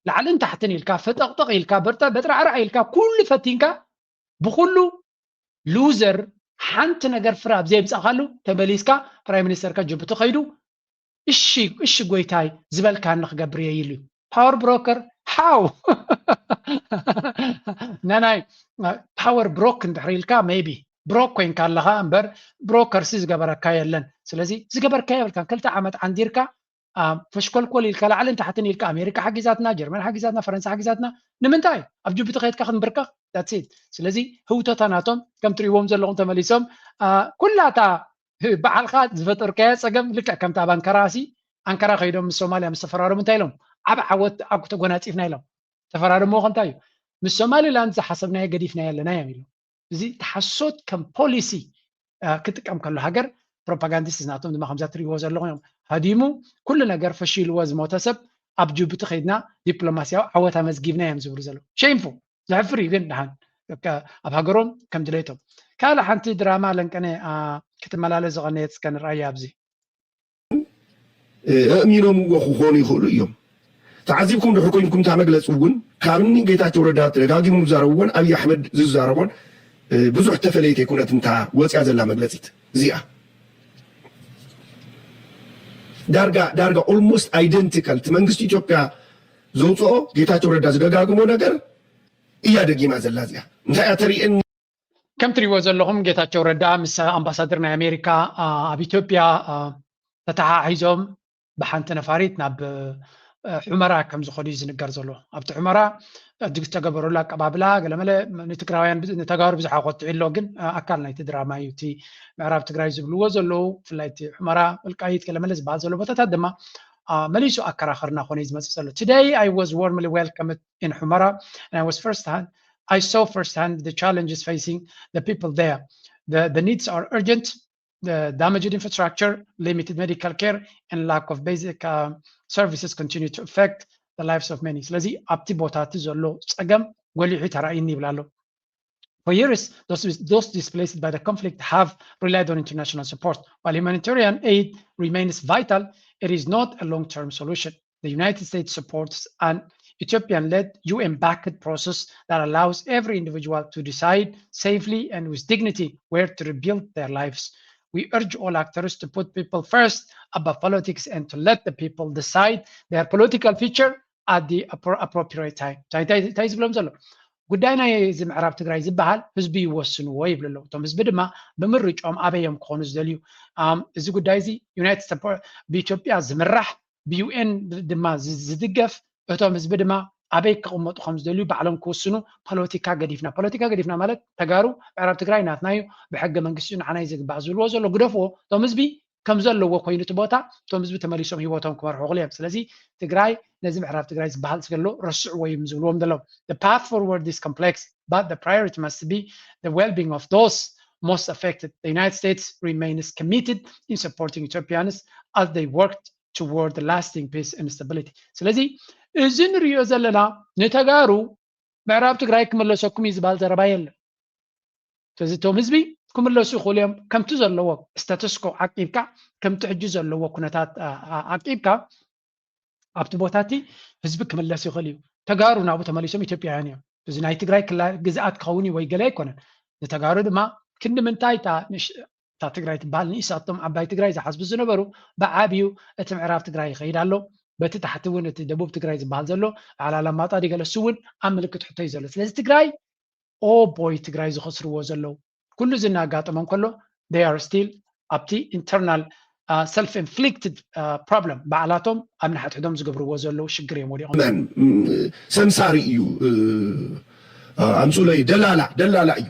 ላዕልን ታሕትን ኢልካ ፈጠቕጠቕ ኢልካ በጥራዕራዕ ኢልካ ኩሉ ፈቲንካ ብኩሉ ሉዘር ሓንቲ ነገር ፍረ ኣብ ዘየምፃእካሉ ተመሊስካ ፕራይም ሚኒስተርካ ጅቡቲ ከይዱ እሺ እሺ ጎይታይ ዝበልካኒ ክገብር እየ ኢሉ እዩ። ፓወር ብሮከር ሓው ናናይ ፓወር ብሮክ እንድሕር ኢልካ ሜይቢ ብሮክ ኮይንካ ኣለኻ እምበር ብሮከርሲ ዝገበረካ የለን። ስለዚ ዝገበርካ የብልካን። ክልተ ዓመት ዓንዲርካ ፈሽኮልኮል ኢልካ ላዕልን ታሕትን ኢልካ ኣሜሪካ ሓጊዛትና፣ ጀርመን ሓጊዛትና፣ ፈረንሳ ሓጊዛትና ንምንታይ ኣብ ጅቡቲ ከድካ ክንብርከኽ that's it። ስለዚ ህውተታ ናቶም ከም ትሪእዎም ዘለኹም ተመሊሶም ኩላታ ባዕልኻ ዝፈጠርካዮ ፀገም ልክዕ ከምቲ ኣብ ኣንካራ ሲ ኣንካራ ከይዶም ምስ ሶማልያ ምስ ተፈራረሙ እንታይ ኢሎም ዓብ ዓወት ዓኩ ተጎናፂፍና ኢሎም ተፈራረምዎ ከምታይ እዩ ምስ ሶማሊላንድ ዝሓሰብናዮ ገዲፍናዮ ኣለና እዮም ኢሉ። እዚ ተሓሶት ከም ፖሊሲ ክጥቀም ከሎ ሃገር ፕሮፓጋንዲስት ናቶም ድማ ከምዛ ትሪእዎ ዘለኹም እዮም። ሃዲሙ ኩሉ ነገር ፈሺልዎ ዝሞተ ሰብ ኣብ ጅቡቲ ከይድና ዲፕሎማሲያዊ ዓወት ኣመዝጊብና እዮም ዝብሉ ዘለዉ። ሸይምፉ ዘሕፍር እዩ። ግን ደሓን ኣብ ሃገሮም ከም ድሌቶም ካልእ ሓንቲ ድራማ ለንቀነ ክትመላለስ ዝቐነየት እስከ ንርኣያ ኣብዚ። ኣእሚኖምዎ ክኾኑ ይኽእሉ እዮም። ተዓዚብኩም ድሕር ኮይንኩም እታ መግለፂ እውን ካብኒ ጌታቸው ረዳ ተደጋጊሙ ዝዛረብዎን ኣብይ ኣሕመድ ዝዛረቦን ብዙሕ ተፈለየት ኣይኮነትን እታ ወፅያ ዘላ መግለፂት እዚኣ። ዳርጋ ዳርጋ almost identical እቲ መንግስቲ ኢትዮጵያ ዘውፅኦ ጌታቸው ረዳ ዝደጋግሞ ነገር እያ ደጊማ ዘላ እዚኣ። እንታይ እያ ተርእየኒ? ከም ትሪእዎ ዘለኹም ጌታቸው ረዳ ምስ ኣምባሳደር ናይ ኣሜሪካ ኣብ ኢትዮጵያ ተተሓሒዞም ብሓንቲ ነፋሪት ናብ ሑመራ ከም ዝኸዱ እዩ ዝንገር ዘሎ። ኣብቲ ሑመራ ዝተገበረሉ ኣቀባብላ ገለመለ ንትግራውያን ንተጋሩ ብዙሕ ኣቆጢዑ ኣሎ። ግን ኣካል ናይቲ ድራማ እዩ። እቲ ምዕራብ ትግራይ ዝብልዎ ዘለዉ ብፍላይ እቲ ሑመራ ወልቃይት ገለመለ ዝበሃል ዘሎ ቦታታት ድማ መሊሱ ኣከራኸርና ኮነ እዩ ዝመፅእ ዘሎ። Today I was warmly welcomed in Humara and I was first hand I saw firsthand the challenges facing the people there. The, the needs are urgent. The damaged infrastructure, limited medical care, and lack of basic uh, services continue to affect the lives of many. ስለዚ ኣብቲ ቦታ እቲ ዘሎ ፀገም ጎሊሑ ተራእይኒ ይብል ኣሎ። For years, those, those displaced by the conflict have relied on international support. While humanitarian aid remains vital, it is not a long-term solution. The United States supports an Ethiopian-led U N-backed process that allows every individual to decide safely and with dignity where to rebuild their lives. We urge all actors to put people first above politics and to let the people decide their political future at the appro- appropriate time. እንታይ እንታይ እንታይ ዝብሎም ዘሎ ጉዳይ ናይ እዚ ምዕራብ ትግራይ ዝበሃል ህዝቢ ይወስንዎ ይብሉ ኣለዉ። እቶም ህዝቢ ድማ ብምርጫኦም ኣበይ እዮም ክኾኑ ዝደልዩ። ኣም፣ እዚ ጉዳይ እዚ ዩናይትድ ስቴትስ ብኢትዮጵያ ዝምራሕ ብዩ ኤን ድማ ዝ- ዝድገፍ እቶም ህዝቢ ድማ ኣበይ ክቕመጡ ከም ዝደልዩ ባዕሎም ክውስኑ ፖለቲካ ገዲፍና። ፖለቲካ ገዲፍና ማለት ተጋሩ ምዕራብ ትግራይ ናትና እዩ፣ ብሕገ መንግስቲ እዩ ንዓና እዩ ዝግባእ ዝብልዎ ዘሎ ግደፍዎ። እቶም ህዝቢ ከም ዘለዎ ኮይኑ እቲ ቦታ እቶም ህዝቢ ተመሊሶም ህይወቶም ክመርሑ ይኽእሉ እዮም። ስለዚ ትግራይ ነዚ ምዕራብ ትግራይ ዝበሃል ዘሎ ረስዕዎ እዮም ዝብልዎም ዘለዉ። The path forward is complex, but the priority must be the well-being of those most affected. The United States remains committed in supporting Ethiopians as they work toward lasting peace and stability. ስለዚ እዚ ንሪኦ ዘለና ንተጋሩ ምዕራብ ትግራይ ክመለሰኩም እዩ ዝበሃል ዘረባ የለን። ስለዚ እቶም ህዝቢ ክምለሱ ይኽእሉ እዮም። ከምቲ ዘለዎ ስተተስኮ ዓቂብካ ከምቲ ሕጂ ዘለዎ ኩነታት ኣ- ኣ- ዓቂብካ ኣብቲ ቦታ እቲ ህዝቢ ክምለስ ይኽእል እዩ። ተጋሩ ናብኡ ተመሊሶም ኢትዮጵያውያን እዮም። እዚ ናይ ትግራይ ክላ- ግዝኣት ክኸውን እዩ ወይ ገለ ኣይኮነን። ንተጋሩ ድማ ክንዲ ምንታይ እታ ንሽ- እታ ትግራይ ትበሃል ንኢሳቶም ዓባይ ትግራይ ዝሓስቡ ዝነበሩ ብዓብዩ እቲ ምዕራብ ትግራይ ይኸይድ ኣሎ። በቲ ታሕቲ እውን እቲ ደቡብ ትግራይ ዝበሃል ዘሎ በዓል ኣላማጣ ድዩ ገለ እሱ እውን ኣብ ምልክት ሕቶ እዩ ዘሎ። ስለዚ ትግራይ ኦ ቦይ ትግራይ ዝኸስርዎ ዘለዉ ኩሉ እዚ እናጋጠሞም ከሎ they are still ኣብቲ internal self inflicted problem ባዕላቶም ኣብ ንሓድሕዶም ዝገብርዎ ዘለዉ ሽግር እዮም ወዲቖም። ሰምሳሪ እዩ። ኣምፁለይ ደላላ ደላላ እዩ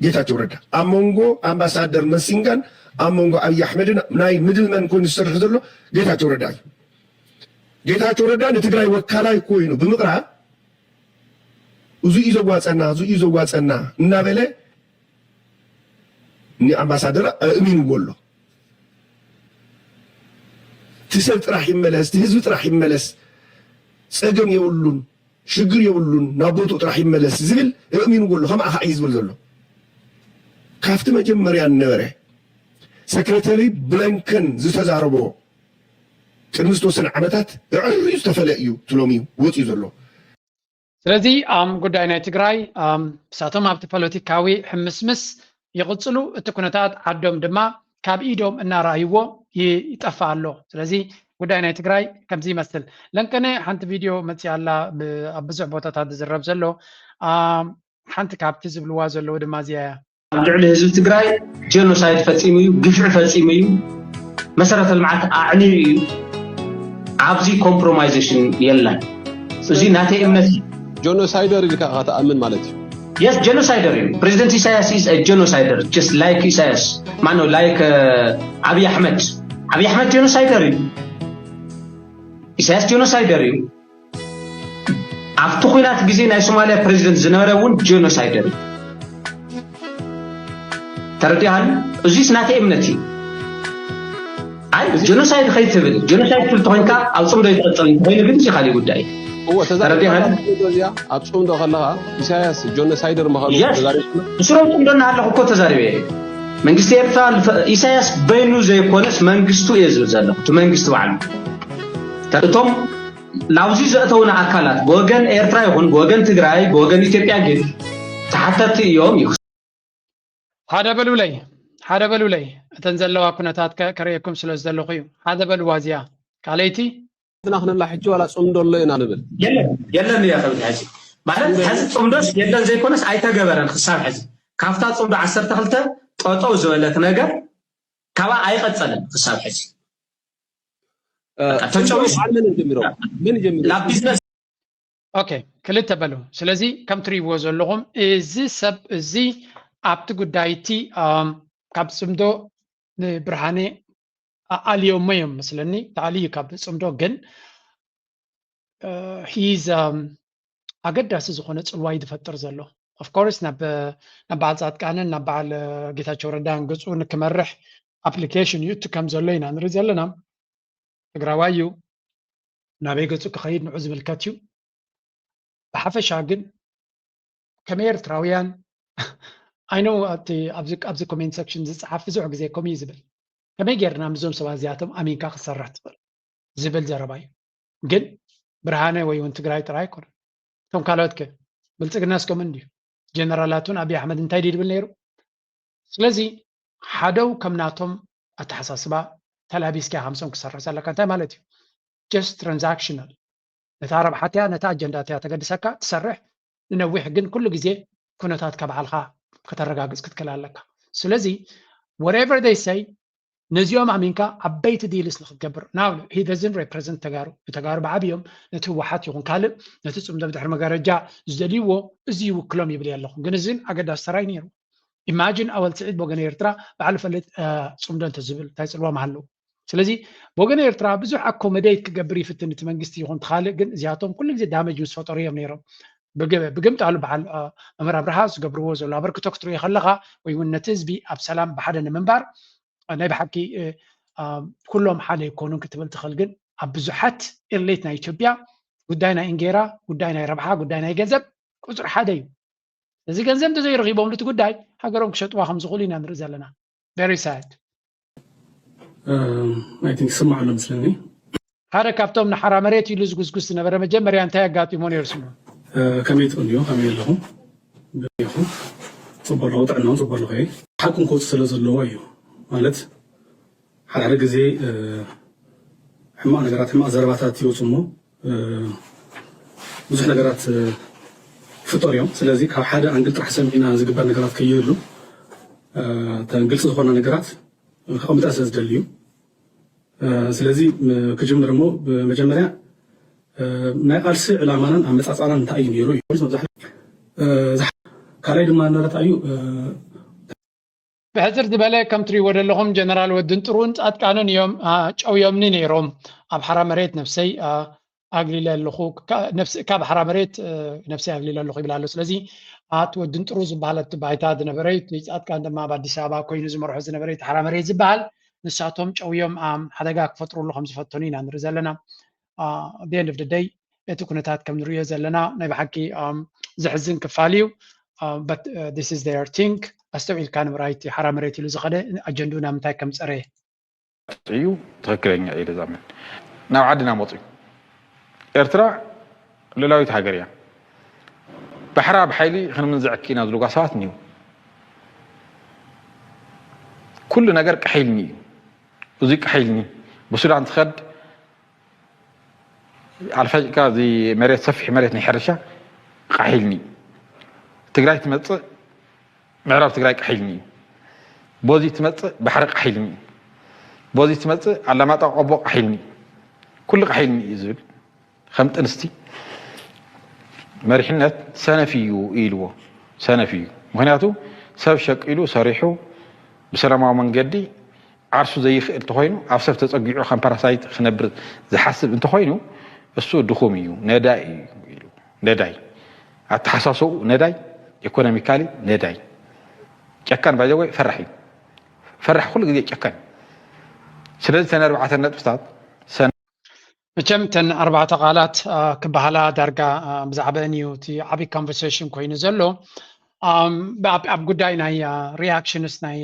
ጌታቸው ረዳ። ኣብ መንጎ ኣምባሳደር መሲንጋን ኣብ መንጎ ኣብይ ኣሕመድን ናይ ምድልመን ኮይኑ ዝሰርሕ ዘሎ ጌታቸው ረዳ እዩ። ጌታቸው ረዳ ንትግራይ ወካላይ ኮይኑ ብምቕራብ እዙ እዩ ዘዋፀና፣ እዙ እዩ ዘዋፀና እናበለ ንኣምባሳደር ኣእሚንዎ ኣሎ። እቲ ሰብ ጥራሕ ይመለስ፣ እቲ ህዝቢ ጥራሕ ይመለስ፣ ፀገም የብሉን፣ ሽግር የብሉን፣ ናብ ቦትኡ ጥራሕ ይመለስ ዝብል ኣእሚንዎ ኣሎ። ከምኣ ከዓ እዩ ዝብል ዘሎ። ካብቲ መጀመርያ ነበረ ሰክረተሪ ብለንከን ዝተዛረቦ ቅድሚ ዝተወሰነ ዓመታት ኣዕርዩ ዝተፈለ እዩ ትሎም እዩ ወፅዩ ዘሎ። ስለዚ ኣብ ጉዳይ ናይ ትግራይ እሳቶም ኣብቲ ፖለቲካዊ ሕምስምስ ይቕፅሉ፣ እቲ ኩነታት ዓዶም ድማ ካብ ኢዶም እናረኣይዎ ይጠፍእ ኣሎ። ስለዚ ጉዳይ ናይ ትግራይ ከምዚ ይመስል። ለንቀነ ሓንቲ ቪድዮ መፅያ ኣላ ኣብ ብዙሕ ቦታታት ዝዝረብ ዘሎ ሓንቲ ካብቲ ዝብልዋ ዘለዉ ድማ እዚኣ እያ። ኣብ ልዕሊ ህዝቢ ትግራይ ጀኖሳይድ ፈፂሙ እዩ፣ ግፍዒ ፈፂሙ እዩ፣ መሰረተ ልምዓት ኣዕንዩ እዩ። ኣብዚ ኮምፕሮማይዜሽን የለን። እዚ ናተይ እምነት እዩ። ጀኖሳይደር ኢልካ ኢኻ ትኣምን ማለት እዩ። የስ ጀኖሳይደር እዩ። ፕሬዚደንት ኢሳያስ is a genocider just like ኢሳያስ ማነው like ኣብይ ኣሕመድ። ኣብይ ኣሕመድ ጀኖሳይደር እዩ። ኢሳያስ ጀኖሳይደር እዩ። ኣብቲ ኩናት ግዜ ናይ ሶማልያ ፕሬዚደንት ዝነበረ እውን ጀኖሳይደር እዩ። ተረዲኣን? እዚስ ናተይ እምነት እዩ። ኣይ ጀኖሳይድ ከይትብል፣ ጀኖሳይድ ትብል ተኮይንካ ኣብ ጽምዶ ይትቐጽል እንተኮይኑ ግን እዚ ካሊእ ጉዳይ እዩ። እዎ ተዛሪብካ ተረዲኣን? እዚኣ ኣብ ጽምዶ ከለኻ ኢሳያስ ጀኖሳይደር ምዃኑ የስ ተዛሪብካ ብስሮም ጽምዶ እናሃለኹ እኮ ተዛሪበ እየ። መንግስቲ ኤርትራ ልፈ- ኢሳያስ በይኑ ዘይኮነስ መንግስቱ እየ ዝብል ዘለኹ፣ እቲ መንግስቲ ባዕሉ። እቶም ናብዚ ዘእተውና ኣካላት ብወገን ኤርትራ ይኹን ብወገን ትግራይ ብወገን ኢትዮጵያ ግን ተሓተቲ እዮም እዩ። ሓደ በሉለይ ሓደ በሉለይ እተን ዘለዋ ኩነታት ከ- ከርእየኩም ስለ ዝደለኹ እዩ። ሓደ በልዋ እዚኣ ካልኣይቲ ንሕና ክንላ ሕጂ ዋላ ጽምዶ ኣሎ ኢና ንብል። የለን የለን እያ ከብል ሕዚ ማለት ሕዚ ጽምዶስ የለን ዘይኮነስ ኣይተገበረን ክሳብ ሕዚ ካብታ ጽምዶ ዓሰርተ ክልተ ጠጠው ዝበለት ነገር ካባ ኣይቐጸለን ክሳብ ሕዚ እ፣ በቃ ተጨዊሱ በዓል መን ጀሚሮ? መን ጀሚሮ? ናብ ቢዝነስ ኦኬ ክልተ በሉ። ስለዚ ከም ትሪእዎ ዘለኹም እዚ ሰብ እዚ ኣብቲ ጉዳይ እቲ ኣም፣ ካብ ጽምዶ ንብርሃነ ኣ- ኣልዮሞ እዮም መስለኒ ተኣልዩ ካብ ጽምዶ ግን ሂዝ ኣገዳሲ ዝኾነ ጽልዋ እዩ ዝፈጥር ዘሎ። Of course ናብ ናብ በዓል ጻድቃንን ናብ በዓል ጌታቸው ረዳን ገጹ ንክመርሕ ኣፕሊኬሽን እዩ እቲ ከም ዘሎ ኢና ንርኢ ዘለና። ትግራዋይ እዩ ናበይ ገጹ ክኸይድ ንዑ ዝምልከት እዩ። ብሓፈሻ ግን ከመይ ኤርትራውያን ኣይኖ ኣብቲ ኣብዚ ኣብዚ ኮሜንት ሰክሽን ዝጽሓፍ ብዙሕ ግዜ ከምኡ እዩ ዝብል ከመይ ጌርና ምስዞም ሰባት እዚኣቶም ኣሚንካ ክትሰርሕ ትኽእል ዝብል ዘረባ እዩ። ግን ብርሃነ ወይ እውን ትግራይ ጥራይ ኣይኮነን። እቶም ካልኦት ከ ብልጽግና እስከምን ድዩ ጀነራላቱን ኣብይ ኣሕመድ እንታይ ድዩ ድብል ነይሩ? ስለዚ ሓደው ከም ናቶም ኣተሓሳስባ ተላቢስካ ከምሶም ክሰርሕ ዘለካ እንታይ ማለት እዩ? Just transactional ነታ ረብሓትያ ነታ ኣጀንዳትያ ተገድሰካ ትሰርሕ ንነዊሕ ግን ኩሉ ግዜ ኩነታት ካብ ዓልካ ከተረጋግፅ ክትክእል ኣለካ። ስለዚ whatever they say ነዚኦም ኣሚንካ ዓበይቲ ዲልስ ንክትገብር now he doesn't represent ተጋሩ ንተጋሩ ብዓብዮም ነቲ ህወሓት ይኹን ካልእ ነቲ ፅምዶ ብድሕሪ መጋረጃ ዝደልይዎ እዚ ይውክሎም ይብል ኣለኹ ግን እዚን ኣገዳሲ ተራይ ነይሩ። Imagine ኣወል ስዒድ ብወገን ኤርትራ ባዕሉ ፈልጥ ፅምዶ እንተዝብል እንታይ ፅልዋ ምሃለዉ? ስለዚ ብወገን ኤርትራ ብዙሕ ኣኮመደይት ክገብር ይፍትን እቲ መንግስቲ ይኹን ትኻልእ ግን እዚኣቶም ኩሉ ግዜ ዳመጅ ምስ ፈጠሩ እዮም ነይሮም። ብግምጣሉ በዓል መምህር ኣብርሃ ዝገብርዎ ዘሎ ኣበርክቶ ክትሪኦ ከለኻ ወይ እውን ነቲ ህዝቢ ኣብ ሰላም ብሓደ ንምንባር ናይ ብሓቂ ኩሎም ሓደ ይኮኑን ክትብል ትኽእል ግን ኣብ ብዙሓት ኤሌት ናይ ኢትዮጵያ ጉዳይ ናይ እንጌራ ጉዳይ ናይ ረብሓ ጉዳይ ናይ ገንዘብ ቁፅሪ ሓደ እዩ። እዚ ገንዘብ እንተዘይረኺቦምሉ እቲ ጉዳይ ሃገሮም ክሸጥዋ ከም ዝኽእሉ ኢና ንርኢ ዘለና። Very sad። I think ይስማዕ ኣሎ መስለኒ። ሓደ ካብቶም ንሓራ መሬት ኢሉ ዝጉስጉስ ዝነበረ መጀመርያ እንታይ ኣጋጢሞ ነይሩ ስሙ? ከመይ ትቕንዮ ከመይ ኣለኹም? ጽቡቕ ኣለኹ ጥዕናውን ጽቡቕ ኣለኹ እየ። ሓቁን ክወጽእ ስለ ዘለዎ እዩ ማለት ሓደ ሓደ ግዜ ሕማቕ ነገራት ሕማቕ ዘረባታት ይወፁ እሞ ብዙሕ ነገራት ይፍጠሩ እዮም። ስለዚ ካብ ሓደ ኣንግል ጥራሕ ሰሚዕና ዝግበር ነገራት ከይህሉ እተን ግልፂ ዝኾና ነገራት ከቐምጠን ስለ ዝደሊ እዩ። ስለዚ ክጅምር እሞ ብመጀመርያ ናይ ቃልሲ ዕላማናን ኣመፃፅኣናን እንታይ እዩ ነይሩ እዩ። ካልኣይ ድማ እናረታ እዩ ብሕፅር ዝበለ ከም ትሪእዎ ዘለኹም ጀነራል ወድን ጥሩን ፃድቃንን እዮም ጨውዮምኒ ነይሮም ኣብ ሓራ መሬት ነብሰይ ኣግሊለ ኣለኹ ካብ ሓራ መሬት ነብሰይ ኣግሊለ ኣለኹ ይብል ኣሎ። ስለዚ ኣቲ ወድን ጥሩ ዝበሃለት ባይታ ዝነበረ ፃድቃን ድማ ኣብ ኣዲስ ኣበባ ኮይኑ ዝመርሖ ዝነበረ ሓራ መሬት ዝበሃል ንሳቶም ጨውዮም ሓደጋ ክፈጥሩሉ ከም ዝፈተኑ ኢና ንርኢ ዘለና። At the end of the day እቲ ኩነታት ከም ንሪኦ ዘለና ናይ ብሓቂ ዘሕዝን ክፋል እዩ። But this is their thing ኣስተውዒልካ ንምርኣይ እቲ ሓራ መሬት ኢሉ ዝኸደ ኣጀንድኡ ናብ ምንታይ ከም ፀረየ እዩ ትኽክለኛ እዩ ዝዛመን ናብ ዓድና መፅኡ ኤርትራ ልላዊት ሃገር እያ። ባሕራ ብሓይሊ ክንምንዝዐኪ ኢና ዝብሉ ሰባት እኒው ኩሉ ነገር ቀሒልኒ እዩ። እዚ ቀሒልኒ ብሱዳን ትኸድ ኣልፋጭካ እዚ መሬት ሰፊሕ መሬት ናይ ሕርሻ ቃሒልኒ እዩ። ትግራይ ትመፅእ ምዕራብ ትግራይ ቃሒልኒ እዩ። ቦዚ ትመፅእ ባሕሪ ቃሒልኒ እዩ። ቦዚ ትመፅእ ኣላማጣ ቆቦ ቃሒልኒ እዩ። ኩሉ ቃሒልኒ እዩ ዝብል ከም ጥንስቲ መሪሕነት ሰነፍ እዩ ኢልዎ። ሰነፍ እዩ። ምክንያቱ ሰብ ሸቂሉ ሰሪሑ ብሰላማዊ መንገዲ ዓርሱ ዘይኽእል እንተኾይኑ ኣብ ሰብ ተፀጊዑ ከም ፓራሳይት ክነብር ዝሓስብ እንተኾይኑ እሱ ድኹም እዩ፣ ነዳኢ እዩ ኢሉ። ነዳይ፣ ኣተሓሳስብኡ ነዳይ፣ ኢኮኖሚካሊ ነዳይ። ጨካን ባይዘወይ ፈራሕ እዩ። ፈራሕ ኩሉ ግዜ ጨካን። ስለዚ እተን ኣርባዕተ ነጥብታት መቸም እተን ኣርባዕተ ቃላት ክበሃላ ዳርጋ ብዛዕባአን እዩ እቲ ዓብዪ ኮንቨርሴሽን ኮይኑ ዘሎ። ኣብ ጉዳይ ናይ ሪያክሽንስ ናይ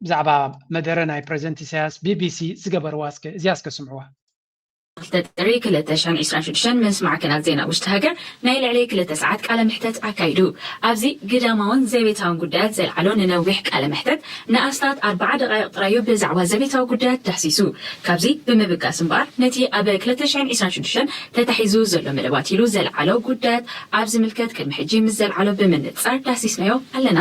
ብዛዕባ መደረ ናይ ፕሬዚደንት ኢሳያስ ቢቢሲ ዝገበርዋ እስከ እዚኣ እስከ ስምዕዋ። ክልተ ጥሪ ክልተ ሽሕን ዕስራን ሽዱሽተን ምስ ማዕከናት ዜና ውሽጢ ሃገር ናይ ልዕሊ ክልተ ሰዓት ቃለ ምሕተት ኣካይዱ። ኣብዚ ግዳማውን ዘቤታውን ጉዳያት ዘልዓሎ ንነዊሕ ቃለ ምሕተት ንኣስታት ኣርባዓ ደቃይቕ ጥራዩ ብዛዕባ ዘቤታዊ ጉዳያት ዳህሲሱ። ካብዚ ብምብጋስ እምበኣር ነቲ ኣብ ክልተ ሽሕን ዕስራን ሽዱሽተን ተታሒዙ ዘሎ መደባት ኢሉ ዘልዓሎ ጉዳያት ኣብ ዝምልከት ቅድሚ ሕጂ ምስ ዘልዓሎ ብምንጻር ዳህሲስናዮ ኣለና።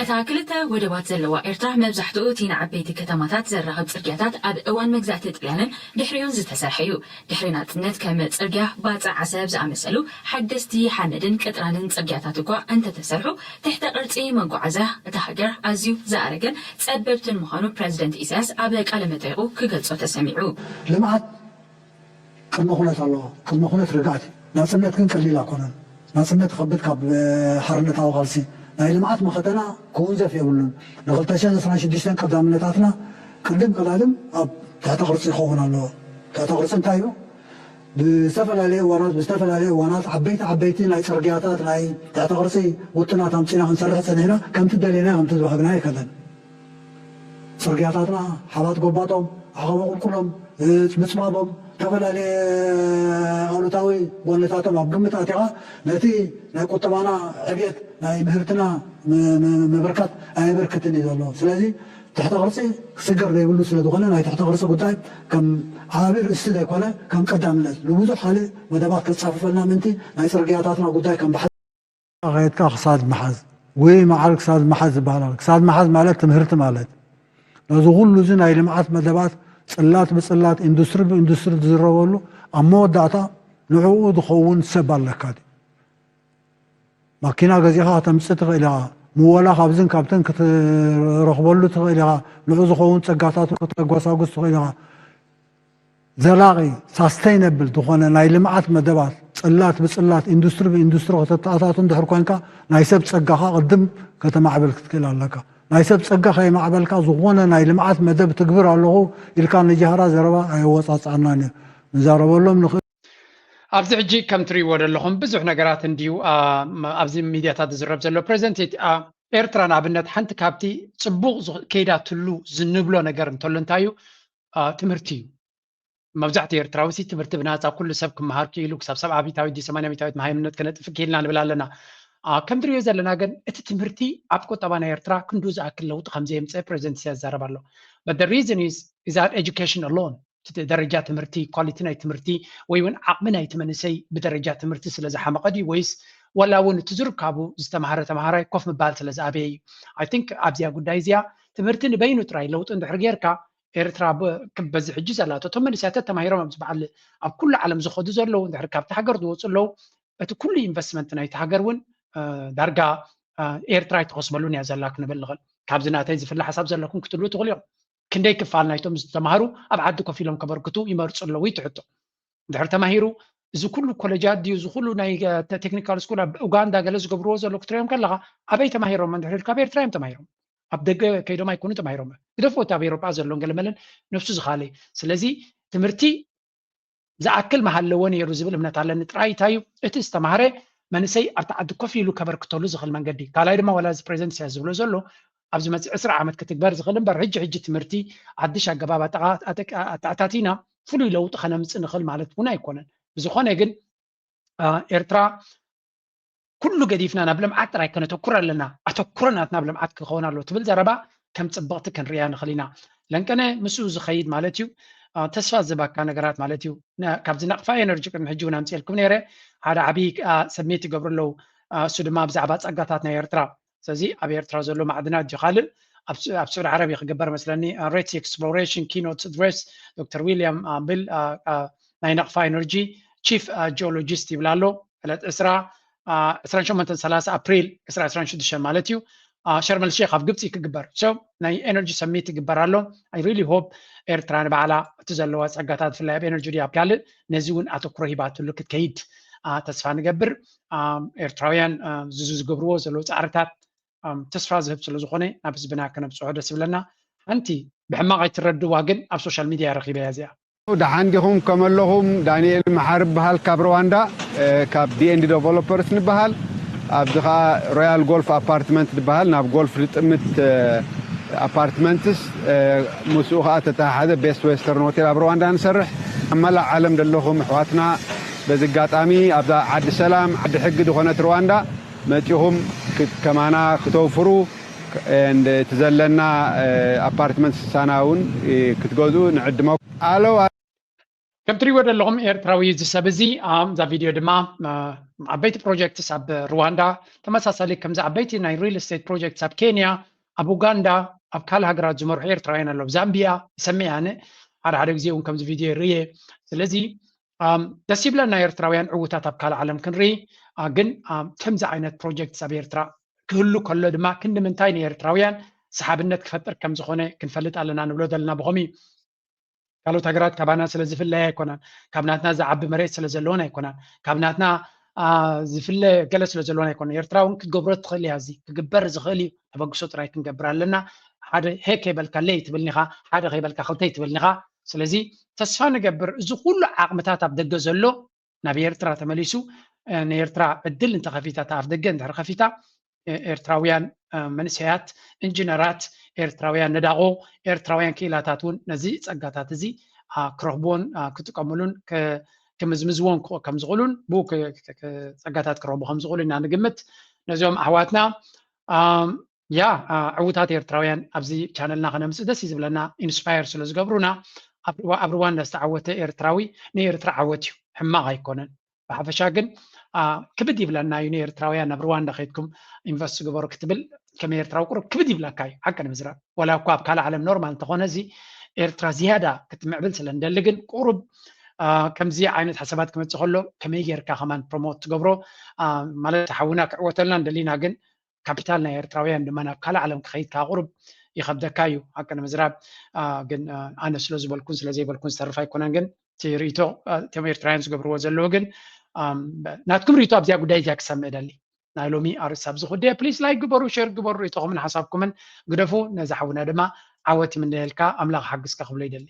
እታ ክልተ ወደባት ዘለዋ ኤርትራ መብዛሕትኡ እቲ ንዓበይቲ ከተማታት ዘራኽብ ጽርግያታት ኣብ እዋን መግዛእቲ ጥልያንን ድሕሪኡን ዝተሰርሐ እዩ። ድሕሪ ናጽነት ከም ጽርግያ ባጽዕ ዓሰብ ዝኣመሰሉ ሓደስቲ ሓመድን ቅጥራንን ጽርግያታት እኳ እንተተሰርሑ ትሕተ ቅርጺ መጓዓዝያ እታ ሃገር ኣዝዩ ዝኣረገን ጸበብትን ምዃኑ ፕረዚደንት ኢሳያስ ኣብ ቃለ መጠይቑ ክገልጾ ተሰሚዑ። ልምዓት ቅድመ ኩነት ኣለዎ። ቅድመ ኩነት ርግኣት እዩ። ናጽነት ግን ቀሊል ኣይኮነን። ናጽነት ይኸብድ ካብ ሓርነታዊ ቃልሲ። ናይ ልምዓት መኸተና ክውንዘፍ የብሉን። ን ክልተ ሽሕን ዕስራን ሽዱሽተን ቀዳምነታትና ቅድም ቀዳድም ኣብ ትሕተ ቅርጺ ይኸውን ኣለዎ። ትሕተ ቅርጺ እንታይ እዩ? ብዝተፈላለየ እዋናት ብዝተፈላለየ እዋናት ዓበይቲ ዓበይቲ ናይ ጽርግያታት ናይ ትሕተ ቅርጺ ውጥናት ኣምጺና ክንሰርሕ ጸኒሕና ከምቲ ደሌና ከምቲ ዝበሃግና ኣይከለን። ጽርግያታትና ሓባት ጎባጦም ዓቐበ ቁልቁሎም ምጽባቦም ዝተፈላለየ ኣሉታዊ ጎነታቶም ኣብ ግምት ኣቲኻ ነቲ ናይ ቁጠባና ዕብየት ናይ ምህርትና ምብርካት ኣየበርክትን እዩ ዘሎ። ስለዚ ትሕተ ቅርፂ ክስገር ዘይብሉ ስለዝኾነ ናይ ትሕተ ቅርፂ ጉዳይ ከም ዓቢ ርእስቲ ዘይኮነ ከም ቀዳምነት ንብዙሕ ካልእ መደባት ከፃፍፈልና ምእንቲ ናይ ፅርግያታትና ጉዳይ ከም ብሓ ከየድካ ክሳድ ምሓዝ ወይ መዓል ክሳድ ምሓዝ ዝበሃል ኣሎ። ክሳድ ምሓዝ ማለት ትምህርቲ ማለት ነዚ ኩሉ እዚ ናይ ልምዓት መደባት ፅላት ብፅላት ኢንዱስትሪ ብኢንዱስትሪ ዝዝረበሉ ኣብ መወዳእታ ንዕኡ ዝኸውን ሰብ ኣለካ ድዩ? ማኪና ገዚእኻ ከተምፅእ ትኽእል ኢኻ። ምወላ ካብዝን ካብትን ክትረኽበሉ ትኽእል ኢኻ። ንዑ ዝኸውን ፀጋታት ከተጓሳጉስ ትኽእል ኢኻ። ዘላቒ ሳስተይነብል ዝኾነ ናይ ልምዓት መደባት ፅላት ብፅላት ኢንዱስትሪ ብኢንዱስትሪ ከተተኣታቱ እንድሕር ኮንካ ናይ ሰብ ፀጋኻ ቅድም ከተማዕብል ክትክእል ኣለካ። ናይ ሰብ ፀጋ ከየማዕበልካ ዝኾነ ናይ ልምዓት መደብ ትግብር ኣለኹ ኢልካ ንጃህራ ዘረባ ኣየወፃፅኣናን እዩ። ንዛረበሎም ንኽእል። ኣብዚ ሕጂ ከም ትሪእዎ ዘለኹም ብዙሕ ነገራት እንድዩ ኣብዚ ሚድያታት ዝዝረብ ዘሎ። ፕሬዚደንት ኤርትራ ንኣብነት ሓንቲ ካብቲ ፅቡቕ ከይዳትሉ ዝንብሎ ነገር እንተሎ እንታይ እዩ? ትምህርቲ እዩ። መብዛሕትኡ ኤርትራዊ ሲ ትምህርቲ ብናፃ ኩሉ ሰብ ክመሃር ክኢሉ ክሳብ ሰብዓ ሚእታዊት ድዩ ሰማንያ ሚእታዊት መሃይምነት ከነጥፍ ክኢልና ንብል ኣለና። ከም ትሪኦ ዘለና ግን እቲ ትምህርቲ ኣብ ቁጠባ ናይ ኤርትራ ክንዱ ዝኣክል ለውጢ ከምዘየምፀ ፕሬዚደንት ኢሳያስ ይዛረብ ኣሎ። But the reason is is that education alone ደረጃ ትምህርቲ ኳሊቲ ናይ ትምህርቲ ወይ እውን ዓቕሚ ናይቲ መንእሰይ ብደረጃ ትምህርቲ ስለ ዝሓመቐ ድዩ ወይስ ዋላ እውን እቲ ዝርካቡ ዝተምሃረ ተምሃራይ ኮፍ ምባል ስለ ዝኣበየ እዩ? I think ኣብዚኣ ጉዳይ እዚኣ ትምህርቲ ንበይኑ ጥራይ ለውጢ እንድሕር ጌርካ ኤርትራ በዚ ሕጂ ዘላቶ እቶም መንእሰያት ተማሂሮም ኣብዚ በዓል ኣብ ኩሉ ዓለም ዝኸዱ ዘለዉ እንድሕር ካብቲ ሃገር ዝወፁ ኣለዉ እቲ ኩሉ ኢንቨስትመንት ናይቲ ሃገር እውን ዳርጋ ኤርትራ ኣይትኸስበሉን እያ ዘላ ክንብል ንኽእል። ካብዚ ናተይ ዝፍለ ሓሳብ ዘለኩም ክትብሉ ትኽእሉ እዮም። ክንደይ ክፋል ናይቶም ዝተማሃሩ ኣብ ዓዲ ኮፍ ኢሎም ከበርክቱ ይመርፁ ኣለዉ እዩ እቲ ሕቶ። እንድሕር ተማሂሩ እዚ ኩሉ ኮለጃት ድዩ እዚ ኩሉ ናይ ቴክኒካል ስኩል ኣብ ኡጋንዳ ገለ ዝገብርዎ ዘሎ ክትሪኦም ከለኻ ኣበይ ተማሂሮም እንድሕር ኢልካ ኣብ ኤርትራ እዮም ተማሂሮም። ኣብ ደገ ከይዶም ኣይኮኑ ተማሂሮም። ግደፍዎ እቲ ኣብ ኤሮጳ ዘሎን ገለመለን ነብሱ ዝኻለ እዩ። ስለዚ ትምህርቲ ዝኣክል ምሃለዎ ነይሩ ዝብል እምነት ኣለኒ። ጥራይ እንታይ እዩ እቲ ዝተማህረ መንእሰይ ኣብቲ ዓዲ ኮፍ ኢሉ ከበርክተሉ ዝኽእል መንገዲ። ካልኣይ ድማ ዋላ እዚ ፕሬዚደንት ኢሳያስ ዝብሎ ዘሎ ኣብ ዝመፅእ ዕስራ ዓመት ክትግበር ዝኽእል እምበር ሕጂ ሕጂ ትምህርቲ ሓድሽ ኣገባብ ኣተኣታቲና ፍሉይ ለውጢ ከነምፅእ ንኽእል ማለት እውን ኣይኮነን። ብዝኾነ ግን ኤርትራ ኩሉ ገዲፍና ናብ ልምዓት ጥራይ ከነተኩር ኣለና። ኣተኩሮ ናትና ኣብ ልምዓት ክኸውን ኣሎ ትብል ዘረባ ከም ፅብቕቲ ክንሪኣ ንኽእል ኢና። ለንቀነ ምስኡ ዝኸይድ ማለት እዩ። ተስፋ ዝህበካ ነገራት ማለት እዩ። ካብዚ ናቕፋ ኤነርጂ ቅድሚ ሕጂ እውን ኣምፅኤልኩም ነይረ። ሓደ ዓብዪ ሰብሚት ይገብሩ ኣለዉ። እሱ ድማ ብዛዕባ ፀጋታት ናይ ኤርትራ ስለዚ ኣብ ኤርትራ ዘሎ ማዕድናት ድዩ ካልእ ኣብ ስዑድ ዓረብ እዩ ክግበር መስለኒ። ሬት ኤክስፕሎሬሽን ኪኖት ድሬስ ዶክተር ዊልያም ብል ናይ ናቕፋ ኤነርጂ ቺፍ ጂኦሎጂስት ይብል ኣሎ። ዕለት ዕስራ ዕስራን ሸሞንተን ሰላሳ ኣፕሪል ዕስራ ዕስራን ሽዱሽተን ማለት እዩ። ሸርመል ሼክ ኣብ ግብፂ ክግበር። So ናይ ኤነርጂ ሰሚት ይግበር ኣሎ። I really hope ኤርትራ ንባዕላ እቲ ዘለዋ ፀጋታት፣ ብፍላይ ኣብ ኤነርጂ ድዩ ኣብ ካልእ፣ ነዚ እውን ኣተኩሮ ሂባትሉ ክትከይድ ተስፋ ንገብር። ኤርትራውያን ዝዙ ዝገብርዎ ዘለዉ ፃዕርታት ተስፋ ዝህብ ስለ ዝኾነ ናብ ህዝብና ከነብፅሖ ደስ ይብለና። ሓንቲ ብሕማቕ ኣይትረድዋ፣ ግን ኣብ ሶሻል ሚድያ ረኺበያ እዚኣ። ደሓን ዲኹም? ከመለኹም? ዳንኤል መሓሪ እበሃል ካብ ሩዋንዳ፣ ካብ ዲ ኤንድ ዲ ዴቨሎፐርስ ንበሃል። ኣብዚ ኸዓ ሮያል ጎልፍ ኣፓርትመንት ዝበሃል ናብ ጎልፍ ዝጥምት ኣፓርትመንትስ፣ ምስኡ ኸዓ ተተሓሓዘ ቤስት ዌስተርን ሆቴል ኣብ ሩዋንዳ ንሰርሕ። ኣብ መላእ ዓለም ዘለኹም ኣሕዋትና በዚ ኣጋጣሚ ኣብዛ ዓዲ ሰላም ዓዲ ሕጊ ዝኾነት ሩዋንዳ መፂኹም ከማና ክተውፍሩ፣ እቲ ዘለና ኣፓርትመንት ስሳና እውን ክትገዝኡ ንዕድመኩም። ኣለው። ከም ትሪእዎ ዘለኹም ኤርትራዊ እዚ ሰብ እዚ ኣብዛ ቪድዮ ድማ ዓበይቲ ፕሮጀክትስ ኣብ ሩዋንዳ፣ ተመሳሳሊ ከምዚ ዓበይቲ ናይ ሪል ስቴት ፕሮጀክትስ ኣብ ኬንያ፣ ኣብ ኡጋንዳ፣ ኣብ ካልእ ሃገራት ዝመርሑ ኤርትራውያን ኣለዉ። ዛምቢያ ይሰምዕ ኣነ ሓደ ሓደ ግዜ እውን ከምዚ ቪድዮ ይርየ። ስለዚ ደስ ይብለና ኤርትራውያን ዕዉታት ኣብ ካልእ ዓለም ክንርኢ፣ ግን ከምዚ ዓይነት ፕሮጀክትስ ኣብ ኤርትራ ክህሉ ከሎ ድማ ክንዲ ምንታይ ንኤርትራውያን ሰሓብነት ክፈጥር ከም ዝኾነ ክንፈልጥ ኣለና ንብሎ ዘለና ብኸምኡ እዩ። ካልኦት ሃገራት ካባና ስለ ዝፍለያ ኣይኮናን፣ ካብ ናትና ዝዓቢ መሬት ስለ ዘለወን ኣይኮናን፣ ካብ ናትና ዝፍለ ገለ ስለ ዘለወን ኣይኮነን። ኤርትራ እውን ክትገብሮ ትኽእል እያ። እዚ ክግበር ዝኽእል እዩ። ተበግሶ ጥራይ ክንገብር ኣለና። ሓደ ሄ ከይበልካ ለይ ትብልኒኻ፣ ሓደ ከይበልካ ክልተይ ትብልኒኻ። ስለዚ ተስፋ ንገብር እዚ ኩሉ ዓቕምታት ኣብ ደገ ዘሎ ናብ ኤርትራ ተመሊሱ፣ ንኤርትራ ዕድል እንተኸፊታ፣ ኣፍ ደገ እንድሕር ከፊታ፣ ኤርትራውያን መንእሰያት ኢንጂነራት፣ ኤርትራውያን ነዳቑ፣ ኤርትራውያን ክኢላታት እውን ነዚ ጸጋታት እዚ ክረኽብዎን ክጥቀምሉን ክምዝምዝዎን ከም ዝኽእሉን ብኡ ጸጋታት ክረኽቡ ከም ዝኽእሉ ኢና ንግምት። ነዚኦም ኣሕዋትና ያ ዕዉታት ኤርትራውያን ኣብዚ ቻነልና ከነምፅእ ደስ እዩ ዝብለና። ኢንስፓየር ስለ ዝገብሩና፣ ኣብ ሩዋንዳ ዝተዓወተ ኤርትራዊ ንኤርትራ ዓወት እዩ፣ ሕማቕ ኣይኮነን። ብሓፈሻ ግን ክብድ ይብለና እዩ ንኤርትራውያን ናብ ሩዋንዳ ከይድኩም ኢንቨስት ግበሩ ክትብል ከም ኤርትራዊ ቁሩብ ክብድ ይብለካ እዩ። ሓቂ ንምዝራብ፣ ዋላ እኳ ኣብ ካልእ ዓለም ኖርማል እንተኾነ፣ እዚ ኤርትራ ዝያዳ ክትምዕብል ስለ እንደሊ ግን ቁሩብ ከምዚ ዓይነት ሓሳባት ክመፅእ ከሎ ከመይ ጌርካ ከማን ፕሮሞት ትገብሮ ማለት ሓውና ክዕወተልና እንደሊና ግን ካፒታል ናይ ኤርትራውያን ድማ ናብ ካልእ ዓለም ክኸይድ ከዓ ቁሩብ ይኸብደካ እዩ። ሓቂ ንምዝራብ ግን ኣነ ስለ ዝበልኩን ስለ ዘይበልኩን ዝተርፍ ኣይኮነን። ግን እቲ ርእይቶ እቶም ኤርትራውያን ዝገብርዎ ዘለዉ ግን ናትኩም ርእይቶ ኣብዚኣ ጉዳይ እዚኣ ክሰምዕ ደሊ። ናይ ሎሚ ኣርእስቲ ኣብዚ ኩደ ፕሊስ ላይክ ግበሩ፣ ሸር ግበሩ፣ ርእይቶኹምን ሓሳብኩምን ግደፉ። ነዚ ሓውና ድማ ዓወት ይምነየልካ፣ ኣምላኽ ሓግዝካ ክብሎ ይደሊ።